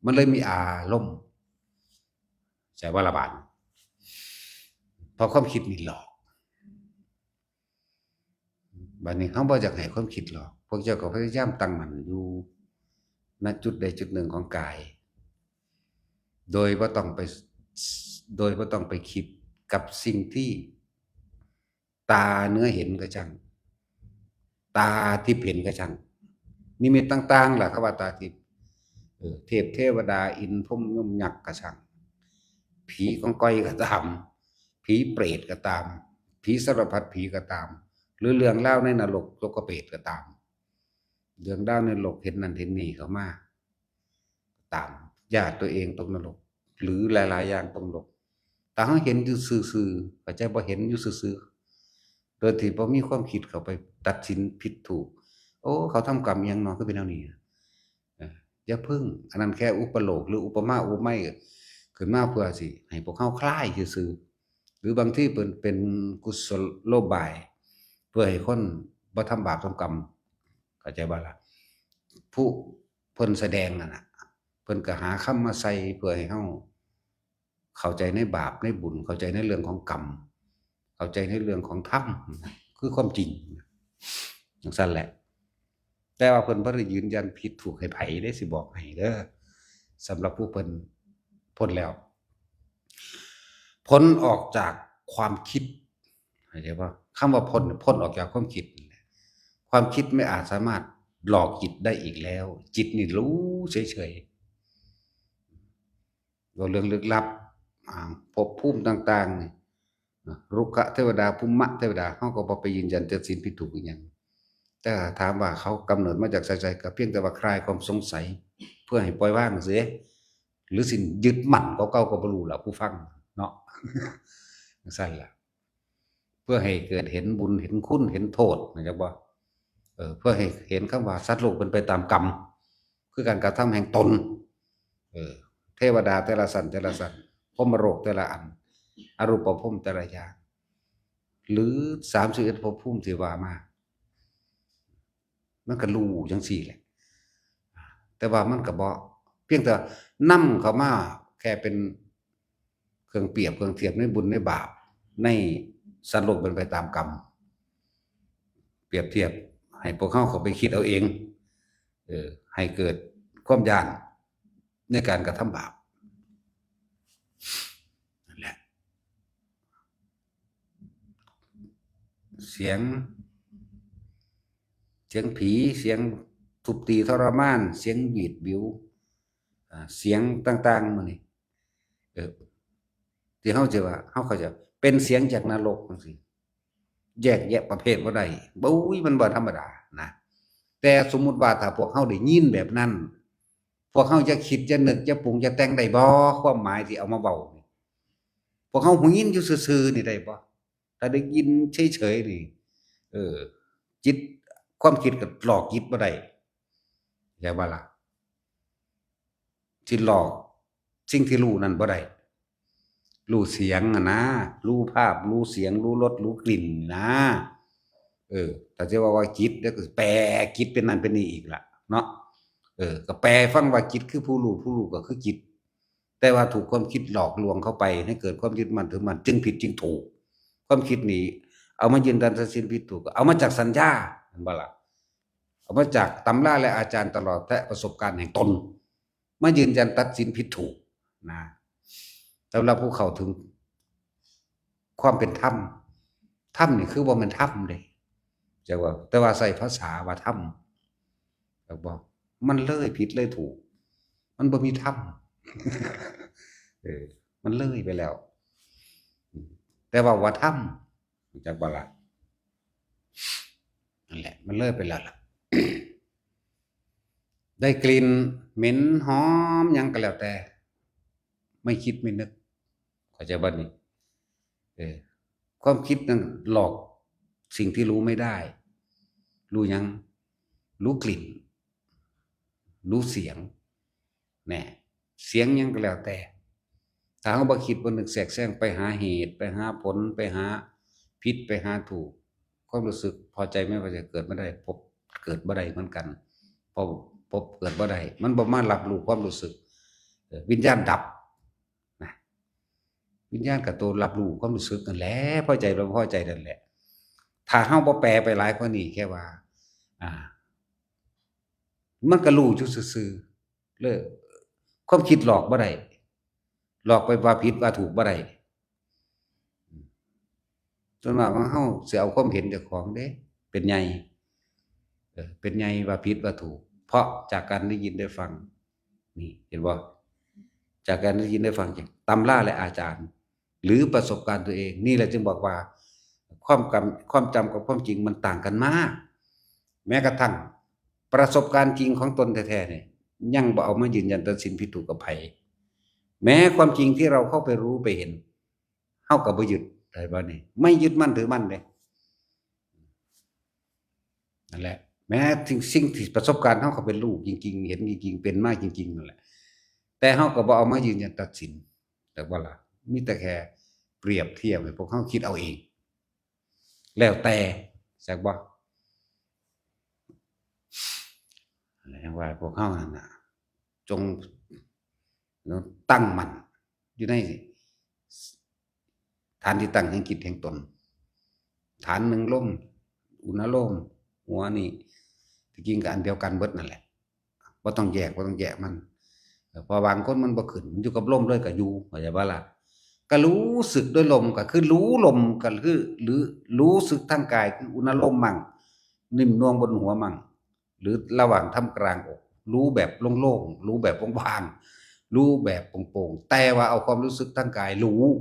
ມັນເລີຍມີອາລົມ. ໃຊ່ບໍ່ລະບາດ? ເພາະຄວາມຄິດນີ້ຫຼອກ. ບາດນີ້ເຮົາບໍ່ຢາກໃຫ້ຄວາມຄິດຫຼອກ. ພວກເຈົ້າກໍພະຍາຍາມຕັ້ງໝັ້ນຢູ່ ນະ ຈຸດໃດຈຸດໜຶ່ງຂອງກາຍ ໂດຍບໍ່ຕ້ອງໄປ ໂດຍບໍ່ຕ້ອງໄປຄິດກັບສິ່ງທີ່ ຕາເນື້ອເຫັນກໍຊ່າງ ຕາທິບເຫັນກໍຊ່າງ ນິມິດຕ່າງໆລະ ຄຳວ່າຕາທິບ ເອີ ເທບເທວະດາ ອິນ ພົມ ຍົມ ຍັກກໍຊ່າງ ຜີກອງກອຍກໍຕາມ ຜີເປດກໍຕາມ ຜີສາລະພັດຜີກໍຕາມ ຫຼືເລື່ອງລາວໃນນະລົກ ຕົກກະເປດກໍຕາມ ເລື່ອງລາວໃນໂລກເຫັນນັ້ນເຫັນນີ້ເຂົ້າມາ ຕາມ ຍາດຕົວເອງຕົກນະລົກ ຫຼືຫຼາຍໆຢ່າງຕົກນະລົກ. ຖ້າເຮົາເຫັນຢູ່ຊື່ໆ ເຂົ້າໃຈບໍ່? ເຫັນຢູ່ຊື່ໆ ໂດຍທີ່ບໍ່ມີຄວາມຄິດເຂົ້າໄປຕັດສິນຜິດຖືກ ໂອ້ ເຂົາທຳກຳອີ່ຫຍັງເນາະ ຄືເປັນແນວນີ້ ເອີ ຢ່າເພິ່ງ ອັນນັ້ນແຄ່ອຸປະໂລກ ຫຼືອຸປະມາອຸປະໄມ ຂຶ້ນມາເພື່ອຊິໃຫ້ພວກເຮົາຄລາຍຊື່ໆ ຫຼືບາງທີເປັນ ເປັນກຸສະໂລບາຍ ເພື່ອໃຫ້ຄົນບໍ່ທຳບາບທຳກຳ ເຂົ້າໃຈບໍ່ລະ? ຜູ້ເພິ່ນສະແດງນັ້ນນະ ເພິ່ນກໍຫາຄຳມາໃສ່ເພື່ອໃຫ້ເຮົາເຂົ້າໃຈໃນບາບໃນບຸນ ເຂົ້າໃຈໃນເລື່ອງຂອງກຳ ເຂົ້າໃຈໃນເລື່ອງຂອງທຳ ຄືຄວາມຈິງ ຈັ່ງຊັ້ນແຫຼະ. ແຕ່ວ່າເພິ່ນບໍ່ໄດ້ຢືນຢັນຜິດຖືກໃຫ້ໃຜເດ້ ຊິບອກໃຫ້ເດີ ສຳລັບຜູ້ເພິ່ນພົ້ນແລ້ວ ພົ້ນອອກຈາກຄວາມຄິດ ເຂົ້າໃຈບໍ່? ຄຳວ່າພົ້ນ ພົ້ນອອກຈາກຄວາມຄິດ. ຄວາມຄິດໄມ່ອາດສາມາດຫຼອກຈິດໄດ້ອີກແລ້ວ ຈິດນີ້ຮູ້ເສີຍໆ. ເວົ້າເລື່ອງລຶກລັບ ອາ ພົບພູມຕ່າງໆນີ້ ລຸກຂະເທວະດາ ພູມມະເທວະດາ ເຮົາກໍບໍ່ໄປຢືນຢັນຕັດສິນຜິດຖືກອີ່ຫຍັງ. ແຕ່ຖ້າຖາມວ່າເຂົາກຳເນີດມາຈາກໃສ ກໍພຽງແຕ່ວ່າຄລາຍຄວາມສົງໄສ ເພື່ອໃຫ້ປ່ອຍວາງຊື່ ຫຼືຊິຍຶດໝັ້ນກວ່າເກົ່າກໍບໍ່ຮູ້ລະ ຜູ້ຟັງເນາະ ຈັ່ງຊັ້ນລະ. ເພື່ອໃຫ້ເກີດເຫັນບຸນເຫັນຄຸນເຫັນໂທດ ເຫັນຈັກບໍ່? ເອີ ເພື່ອໃຫ້ເຫັນຄຳວ່າສັດໂລກເປັນໄປຕາມກຳ ຄືການກະທຳແຫ່ງຕົນ ເອີ ເທວະດາແຕ່ລະຊັ້ນແຕ່ລະຊັ້ນ ພົມມະໂລກແຕ່ລະອັນ ອະຮູບປະພົມແຕ່ລະຢ່າງ ຫຼືສາມສິບເອັດພົບພູມທີ່ວ່າມາ ມັນກໍຮູ້ຈັ່ງຊີ້ແຫຼະ ແຕ່ວ່າມັນກໍບໍ່ ພຽງແຕ່ນຳເຂົ້າມາແຄ່ເປັນເຄື່ອງປຽບເຄື່ອງທຽບໃນບຸນໃນບາບ ໃນສັດໂລກເປັນໄປຕາມກຳ ປຽບທຽບໃຫ້ພວກເຮົາເຂົ້າໄປຄິດເອົາເອງ ເອີ ໃຫ້ເກີດຄວາມຢ້ານ ໃນການກະທຳບາບ. ນັ້ນແຫຼະ ສຽງ ສຽງຜີ, ສຽງທຸບຕີທໍລະມານ, ສຽງຫວຽດຫວິວ, ອາ ສຽງຕ່າງໆ ໝູ່ນີ້ ເອີ ທີ່ເຮົາຈະວ່າ ເຮົາເຂົ້າໃຈເປັນສຽງຈາກນະລົກຈັ່ງຊີ້ ແຍກແຍະປະເພດບໍ່ໄດ້. ໂອ້ຍ ມັນບໍ່ທຳມະດານະ. ແຕ່ສົມມຸດວ່າຖ້າພວກເຮົາໄດ້ຍິນແບບນັ້ນ, ພວກເຮົາຈະຄິດ ຈະນຶກ ຈະປຸງ ຈະແຕ່ງໄດ້ບໍ່? ຄວາມໝາຍທີ່ເອົາມາເວົ້ານີ້ ພວກເຮົາຫູຍິນຢູ່ຊື່ໆນີ້ໄດ້ບໍ່? ຖ້າໄດ້ຍິນເສີຍໆນີ້ ເອີ ຈິດ ຄວາມຄິດກໍຫຼອກຈິດບໍ່ໄດ້ ເຫັນບໍ່ລະ? ທີ່ຫຼອກສິ່ງທີ່ຮູ້ນັ້ນບໍ່ໄດ້. ຮູ້ສຽງຫັ້ນນາ, ຮູ້ພາບ, ຮູ້ສຽງ, ຮູ້ລົດ, ຮູ້ກິ່ນນະ. ເອີ ຖ້າຈະເວົ້າວ່າຈິດ ແລ້ວກໍແປຈິດເປັນນັ້ນເປັນນີ້ອີກລະເນາະ. ເອີ ກໍແປໃຫ້ຟັງວ່າຈິດຄືຜູ້ຮູ້, ຜູ້ຮູ້ກໍຄືຈິດ. ແຕ່ວ່າຖືກຄວາມຄິດຫຼອກລວງເຂົ້າໄປ ໃຫ້ເກີດຄວາມຍຶດໝັ້ນຖືໝັ້ນ ຈຶ່ງຜິດຈຶ່ງຖືກ. ຄວາມຄິດນີ້ເອົາມາຢືນຢັນຕັດສິນຜິດຖືກ ກໍເອົາມາຈາກສັນຍາ ແມ່ນບໍ່ລະ? ເອົາມາຈາກຕຳລາ ແລະ ອາຈານຕະຫຼອດ ແລະ ປະສົບການແຫ່ງຕົນ ມາຢືນຢັນຕັດສິນຜິດຖືກນະ. ສຳລັບຜູ້ເຂົ້າເຖິງຄວາມເປັນທຳ, ທຳນີ້ຄືບໍ່ແມ່ນທຳເດ້ ຈັກວ່າ ແຕ່ວ່າໃຊ້ພາສາວ່າທຳ ຈັກບໍ່? ມັນເລີຍຜິດເລີຍຖືກ, ມັນບໍ່ມີທຳ ເອີ ມັນເລີຍໄປແລ້ວ. ແຕ່ເວົ້າວ່າທຳ ຮູ້ຈັກບໍ່ລະ? ນັ້ນແຫຼະ ມັນເລີຍໄປແລ້ວລະ. ໄດ້ກິ່ນເໝັນຫອມຫຍັງກໍແລ້ວແຕ່ ໄມ່ຄິດໄມ່ນຶກ ເຂົ້າໃຈບໍ່ນີ້? ເອີ ຄວາມຄິດນັ້ນຫຼອກສິ່ງທີ່ຮູ້ໄມ່ໄດ້. ຮູ້ຫຍັງ? ຮູ້ກິ່ນ ຮູ້ສຽງ ແນ່ ສຽງຫຍັງກໍແລ້ວແຕ່ ຖ້າເຮົາບໍ່ຄິດບໍ່ນຶກແຊກແຊງ ໄປຫາເຫດ ໄປຫາຜົນ ໄປຫາຜິດ ໄປຫາຖືກ ຄວາມຮູ້ສຶກພໍໃຈໄມ່ພໍໃຈເກີດບໍ່ໄດ້ ພົບເກີດບໍ່ໄດ້ເໝືອນກັນ. ເພາະພົບເກີດບໍ່ໄດ້ ມັນບໍ່ມາຮັບຮູ້ຄວາມຮູ້ສຶກ ເອີ ວິນຍານດັບນະ. ວິນຍານກໍໂຕຮັບຮູ້ຄວາມຮູ້ສຶກນັ້ນແຫຼະ ພໍໃຈບໍ່ພໍໃຈນັ້ນແຫຼະ. ຖ້າເຮົາບໍ່ແປໄປຫຼາຍກວ່ານີ້ ແຄ່ວ່າ ອ່າ ມັນກໍຮູ້ຢູ່ຊື່ໆ ເລີຍ ຄວາມຄິດຫຼອກບໍ່ໄດ້ ຫຼອກໄປວ່າຜິດວ່າຖືກບໍ່ໄດ້. ສ່ວນມາກຂອງເຮົາຊິເອົາຄວາມເຫັນເຈົ້າຂອງເດ້ ເປັນໃຫຍ່ ເອີ ເປັນໃຫຍ່ວ່າຜິດວ່າຖືກ ເພາະຈາກການໄດ້ຍິນໄດ້ຟັງ. ນີ້ ເຫັນບໍ່? ຈາກການໄດ້ຍິນໄດ້ຟັງຈາກຕຳລາ ແລະ ອາຈານ ຫຼື ປະສົບການຕົວເອງ. ນີ້ແຫຼະຈຶ່ງບອກວ່າ ຄວາມກຳ ຄວາມຈຳກັບຄວາມຈິງມັນຕ່າງກັນມາກ. ແມ້ກະທັ່ງປະສົບການຈິງຂອງຕົນແທ້ໆນີ້ ຍັງບໍ່ເອົາມາຢືນຢັນຕັດສິນຜິດຖືກກັບໃຜ. ແມ້ຄວາມຈິງທີ່ເຮົາເຂົ້າໄປຮູ້ໄປເຫັນ ເຮົາກໍບໍ່ຍຶດ ໄດ້ບໍ່ນີ້? ໄມ່ຍຶດໝັ້ນຖືໝັ້ນເດ້. ນັ້ນແຫຼະ ແມ້ສິ່ງ ສິ່ງທີ່ປະສົບການເຮົາກໍເປັນຮູ້ຈິງໆ ເຫັນຈິງໆ ເປັນມາຈິງໆນັ້ນແຫຼະ ແຕ່ເຮົາກໍບໍ່ເອົາມາຢືນຢັນຕັດສິນ ແມ່ນບໍ່ລະ? ມີແຕ່ແຄ່ປຽບທຽບໃຫ້ພວກເຮົາຄິດເອົາເອງ ແລ້ວແຕ່ ຈັກບໍ່? ແລ້ວຍັງວ່າພວກເຮົານັ້ນນະ ຈົ່ງ ເນາະ ຕັ້ງໝັ້ນຢູ່ໃນ ຖານທີ່ຕັ້ງແຫ່ງຈິດແຫ່ງຕົນ. ຖານໜຶ່ງລົມ ອຸນະໂລມ ຫົວນີ້ ທີ່ຈິງກໍອັນດຽວກັນເບິດນັ້ນແຫຼະ ບໍ່ຕ້ອງແຍກ ບໍ່ຕ້ອງແຍກມັນ. ເອີ ເພາະບາງຄົນມັນບໍ່ຂຶ້ນ ມັນຢູ່ກັບລົມເລີຍກໍຢູ່ ເຂົ້າໃຈບໍ່ລະ? ກໍຮູ້ສຶກໂດຍລົມ ກໍຄືຮູ້ລົມ ກໍຄື ຫຼື ຮູ້ສຶກທາງກາຍ ຄືອຸນະໂລມມັງ ໜິ່ມນວງບົນຫົວມັງ ຫຼື ລະຫວ່າງທ່າມກາງອົກ ຮູ້ແບບໂລ່ງໆ ຮູ້ແບບວ່າງໆ ຮູ້ແບບໂປ່ງໆ ແຕ່ວ່າເອົາຄວາມຮູ້ສຶກທາງກາຍຮູ້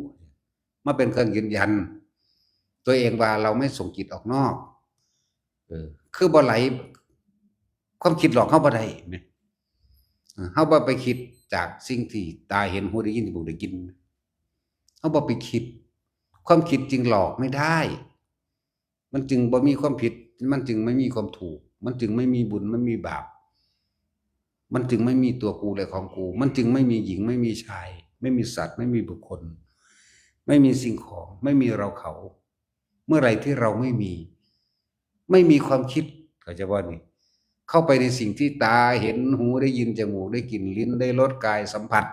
ມາເປັນເຄື່ອງຢືນຢັນຕົວເອງວ່າເຮົາໄມ່ສົ່ງຈິດອອກນອກ. ເອີ ຄືບໍ່ໄຫຼ ຄວາມຄິດຫຼອກເຮົາບໍ່ໄດ້ແມ່ນ ເອີ ເຮົາບໍ່ໄປຄິດຈາກສິ່ງທີ່ຕາເຫັນ ຫູໄດ້ຍິນ ຈະມູກໄດ້ກິ່ນ ເຮົາບໍ່ໄປຄິດ. ຄວາມຄິດຈຶ່ງຫຼອກໄມ່ໄດ້ ມັນຈຶ່ງບໍ່ມີຄວາມຜິດ ມັນຈຶ່ງໄມ່ມີຄວາມຖືກ ມັນຈຶ່ງໄມ່ມີບຸນ ໄມ່ມີບາບ ມັນຈຶ່ງໄມ່ມີຕົວກູ ແລະ ຂອງກູ ມັນຈຶ່ງໄມ່ມີຍິງ ໄມ່ມີຊາຍ ໄມ່ມີສັດ ໄມ່ມີບຸກຄົນ ໄມ່ມີສິ່ງຂອງ ໄມ່ມີເຮົາເຂົາ. ເມື່ອไหร่ที่เราไม่มี ไม่มีความคิด ເຂົ້າໃຈບໍ່ນີ້? ເຂົ້າໄປໃນສິ່ງທີ່ຕາເຫັນ ຫູໄດ້ຍິນ ຈະມູກໄດ້ກິ່ນ ລິ້ນໄດ້ລົດ ກາຍສຳຜັດ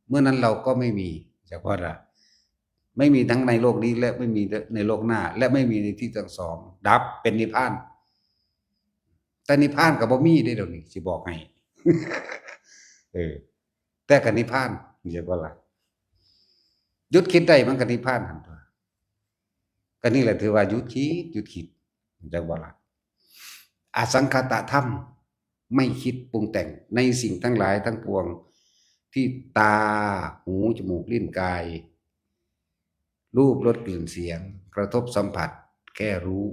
ເມື່ອนั้นเราก็ไม่มี ຈັກວ່າລະ ไม่มีทั้งในโลกนี้ และไม่มีในโลกหน้า และไม่มีในที่ทั้งสอง ดับเป็นนิพพาน. แต่นิพพานก็บ่มีเด้ เดี๋ยวนี้สิบอกให้ ເອີ ແຕ່ກໍນິບພານ ເຫັນບໍ່ລະ? ຢຸດຄິດໄດ້ມັນກໍນິບພານຫັ້ນຕົວະ. ກໍນີ້ແຫຼະຖືວ່າຢຸດຄິດ, ຢຸດຄິດ, ເຫັນບໍ່ລະ? ອະສັງຄະຕະທຳ ໄມ່ຄິດປຸງແຕ່ງໃນສິ່ງທັງຫຼາຍທັງປວງ ທີ່ຕາ, ຫູ, ຈະມູກ, ລີ້ນ, ກາຍ, ຮູບ, ລົດ, ກິ່ນ, ສຽງ, ກະທົບສຳຜັດ, ແຄ່ຮູ້.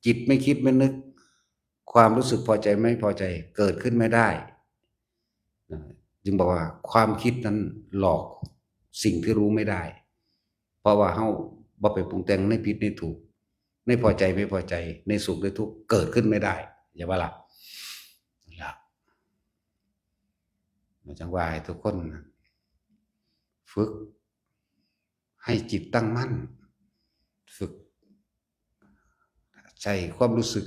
ຈິດໄມ່ຄິດໄມ່ນຶກ, ຄວາມຮູ້ສຶກພໍໃຈໄມ່ພໍໃຈເກີດຂຶ້ນໄມ່ໄດ້. ຈຶ່ງບອກວ່າຄວາມຄິດນັ້ນຫຼອກສິ່ງທີ່ຮູ້ໄມ່ໄດ້. ເພາະວ່າເຮົາບໍ່ໄປປຸງແຕ່ງໃນຜິດໃນຖືກ, ໃນພໍໃຈໄມ່ພໍໃຈ, ໃນສຸກໃນທຸກ ເກີດຂຶ້ນໄມ່ໄດ້. ເຫັນບໍ່ລະ? ລະ ຈັ່ງວ່າໃຫ້ທຸກຄົນຝຶກໃຫ້ຈິດຕັ້ງໝັ້ນ, ຝຶກໃຊ້ຄວາມຮູ້ສຶກ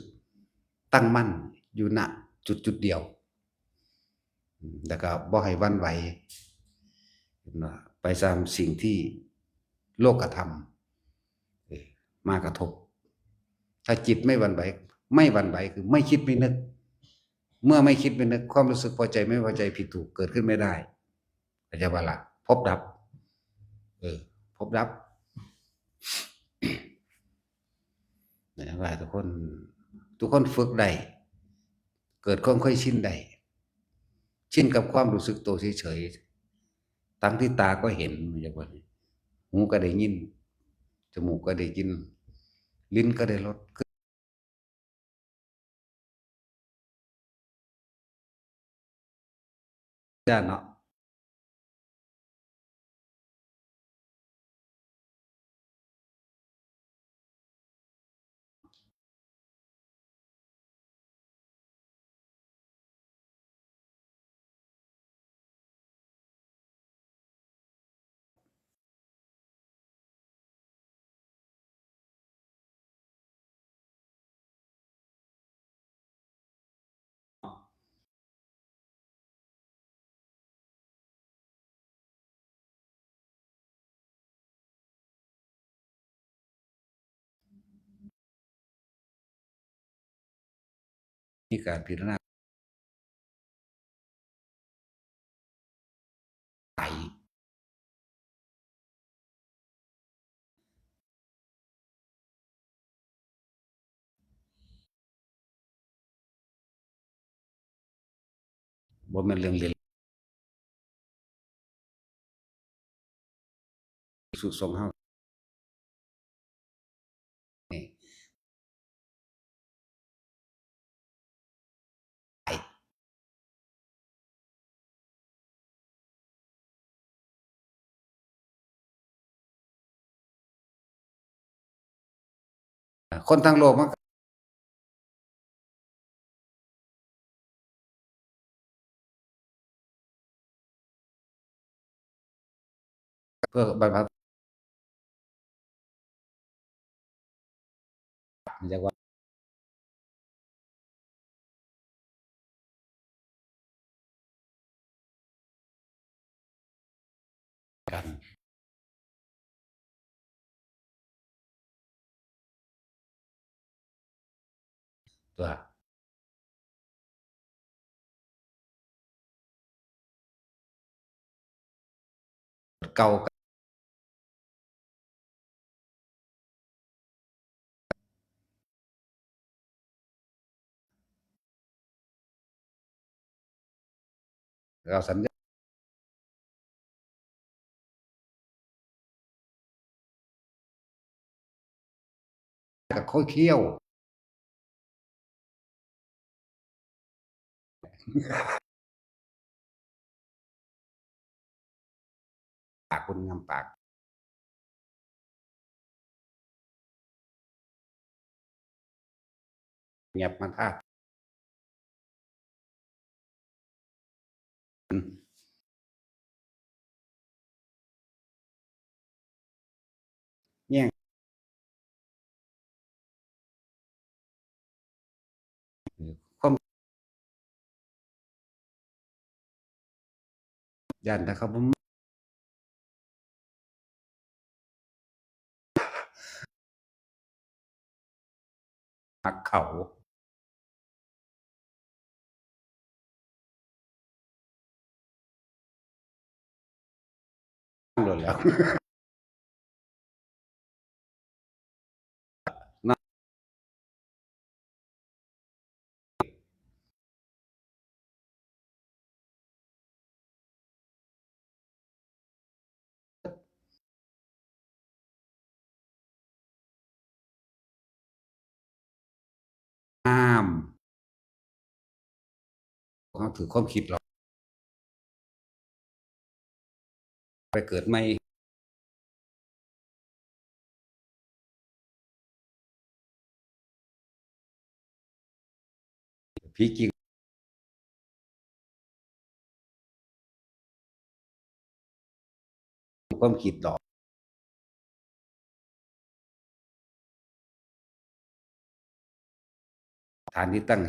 ຕັ້ງໝັ້ນຢູ່ ນະ ຈຸດໆດຽວ. ແລ້ວກໍບໍ່ໃຫ້ຫວັ່ນໄຫວໄປຕາມສິ່ງທີ່ໂລກະທຳ ເອີ ມາກະທົບ. ຖ້າຈິດໄມ່ຫວັ່ນໄຫວ, ໄມ່ຫວັ່ນໄຫວຄືໄມ່ຄິດໄມ່ນຶກ. ເມື່ອໄມ່ຄິດໄມ່ນຶກ, ຄວາມຮູ້ສຶກພໍໃຈໄມ່ພໍໃຈ, ຜິດຖືກເກີດຂຶ້ນໄມ່ໄດ້. ເຂົ້າໃຈບໍ່ລະ? ພົບດັບ. ເອີ ພົບດັບ. ແຕ່ວ່າທຸກຄົນ, ທຸກຄົນຝຶກໄດ້, ເກີດຄວາມເຄີຍຊິນໄດ້, ຊິນກັບຄວາມຮູ້ສຶກໂຕເສີຍໆ ທັງທີ່ຕາກໍເຫັນ, ຮູ້ກໍໄດ້ຍິນ, ຈະມູກກໍໄດ້ກິ່ນ, ລີ້ນກໍໄດ້ລົດ. ຢ້ານເນາະ. ມີການພິຈາລະນາ ໄປ ບໍ່ແມ່ນເລື່ອງຫຼິ້ນ ສຸສອງເຮົາ ຄົນທັງໂລກມັນ ເພື່ອບັນພັດ ຢາກວ່າ ກັນ ຕົວະ ເກົ່າ ເຮົາສັນຍາ ກັບຂ້ອຍຂ້ຽວ ປາກຄົນງາມປາກ ຫຍັບມາທາ ແຍ່ງ ຄວາມ ຢ້ານແຕ່ເຂົາບໍ່ ຮັກເຂົາ. ໂດນແລ້ວ. ຫ້າມ ເຮົາຖືກຄວາມຄິດຫຼອກ ໄປເກີດໃໝ່ ຜີຈິງ ຄວາມຄິດດອກ ຖານທີ່ຕັ້ງ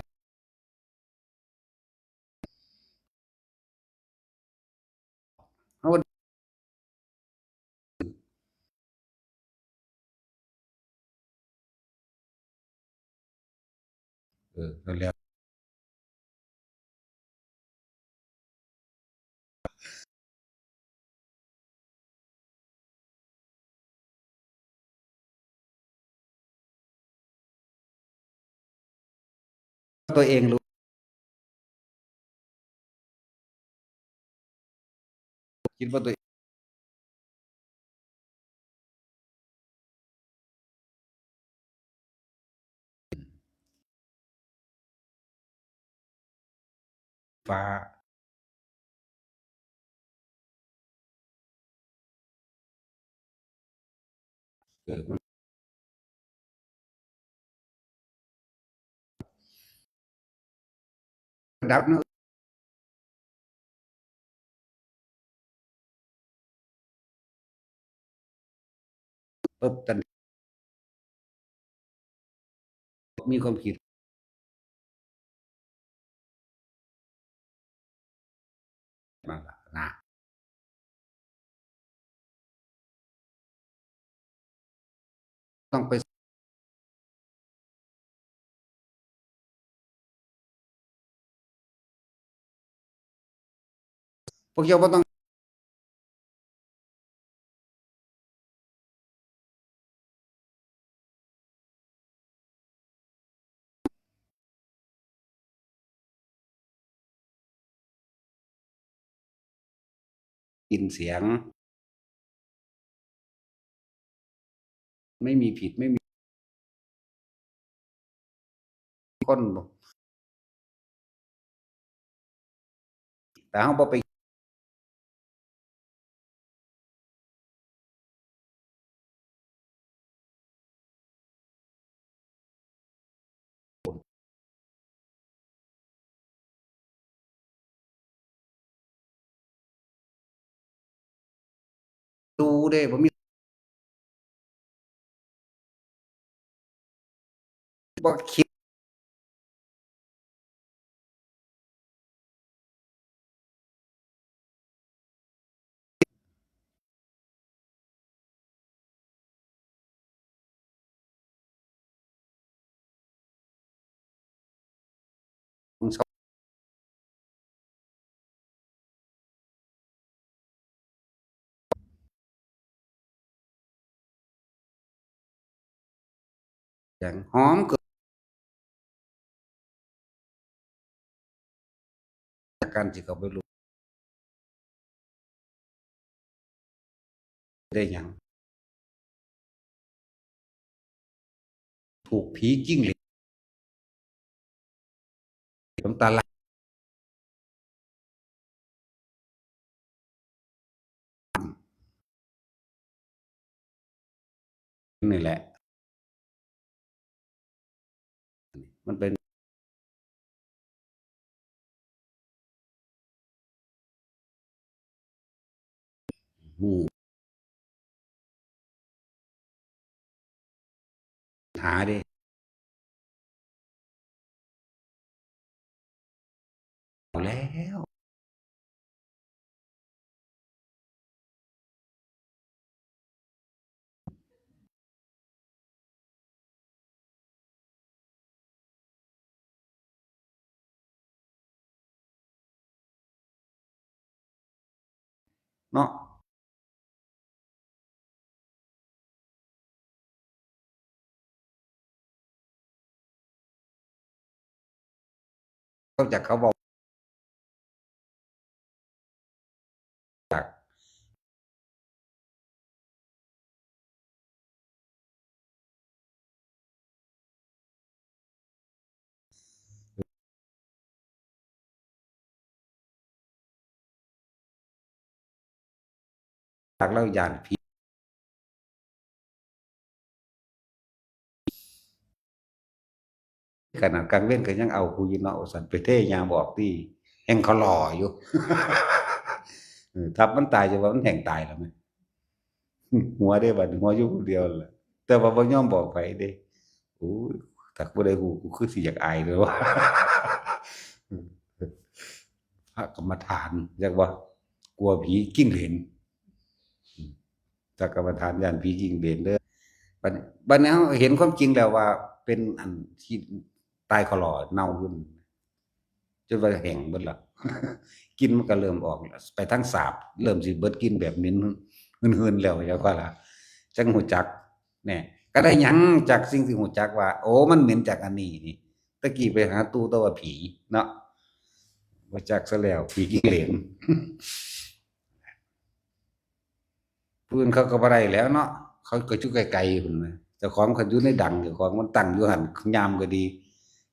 ເຮົາ ເອີ ນັ້ນແຫຼະ ຕົວເອງ ຮູ້ ຄິດວ່າຕົວເອງ ຟ້າ ເອີ ລະດັບເນາະ ປຶບ ທັນ ມີຄວາມຄິດ ມາລະນະ ຕ້ອງໄປ ພວກເຈົ້າບໍ່ຕ້ອງ ຍິນສຽງ ໄມ່ມີຜິດ ໄມ່ມີ ຄົນບໍ່ ແຕ່ເຮົາບໍ່ໄປ ຮູ້ເດ້ ບໍ່ມີ ບໍ່ຄິດ ຫອມ ການຊິເຂົ້າໄປລົງ ໄດ້ຫຍັງ? ຖືກຜີຈິງເຫຼັດ ນ້ຳຕາໄຫຼ ນີ້ແຫຼະ ມັນເປັນ ຫາເດ້ ແລ້ວ ເນາະ ເຂົາຈາກເຂົາເວົ້າ ຈາກ ຈາກລາວຢ້ານຜີ ຂະໜາດກາງເວັນກໍຍັງເອົາກູຢູ່ເນາະ ວ່າຊັ້ນ ໄປເທຍາບອກຕິ ແຮ່ງເຂົາຫຼໍ່ຢູ່ ເອີ ທັບມັນຕາຍ ຈະວ່າມັນແຮ່ງຕາຍແລ້ວແມ່ນ ຫົວເດ້ ບັດນີ້ຫົວຢູ່ຜູ້ດຽວແຫຼະ ແຕ່ວ່າບໍ່ຍອມບອກໃຜເດ້. ໂອ້ຍ ຖ້າຜູ້ໃດຮູ້ ກູຄືຊິຢາກອາຍເລີຍວ່າ ພະກຳມະຖານ ຈັກວ່າ ກົວຜີກິ່ງເຫຼນ ພະກຳມະຖານຢ້ານຜີກິ່ງເຫຼນເດີ. ບັດ ບັດນີ້ເຮົາເຫັນຄວາມຈິງແລ້ວວ່າ ເປັນອັນທີ່ຕາຍເຂົາຫຼໍ່ເນົ່າຢູ່ ຈົນວ່າແຫ້ງເບິດລະ ກິ່ນມັນກໍເລີ່ມອອກ ໄປທາງສາບ ເລີ່ມຊິເບິດກິ່ນແບບເໝັນຫືນໆແລ້ວ ຈັ່ງວ່າລະ ຈັ່ງຮູ້ຈັກ ແນ່ ກໍໄດ້ຫຍັງຈາກສິ່ງທີ່ຮູ້ຈັກວ່າ ໂອ້ ມັນເໝັນຈາກອັນນີ້ນີ້ ແຕ່ກີ້ໄປຫາຕູ້ແຕ່ວ່າຜີເນາະ ບໍ່ຈັກຊະແລ້ວ ຜີກິ່ງເຫຼນ. ຜູ້ອື່ນເຂົາກໍບໍ່ໄດ້ແລ້ວເນາະ ເຂົາກໍຢູ່ໄກໆພຸ້ນນະ ເຈົ້າຂອງຄັນຢູ່ໃນດັງ ເຈົ້າຂອງມັນຕັ້ງຢູ່ຫັ້ນ ຍາມກໍດີ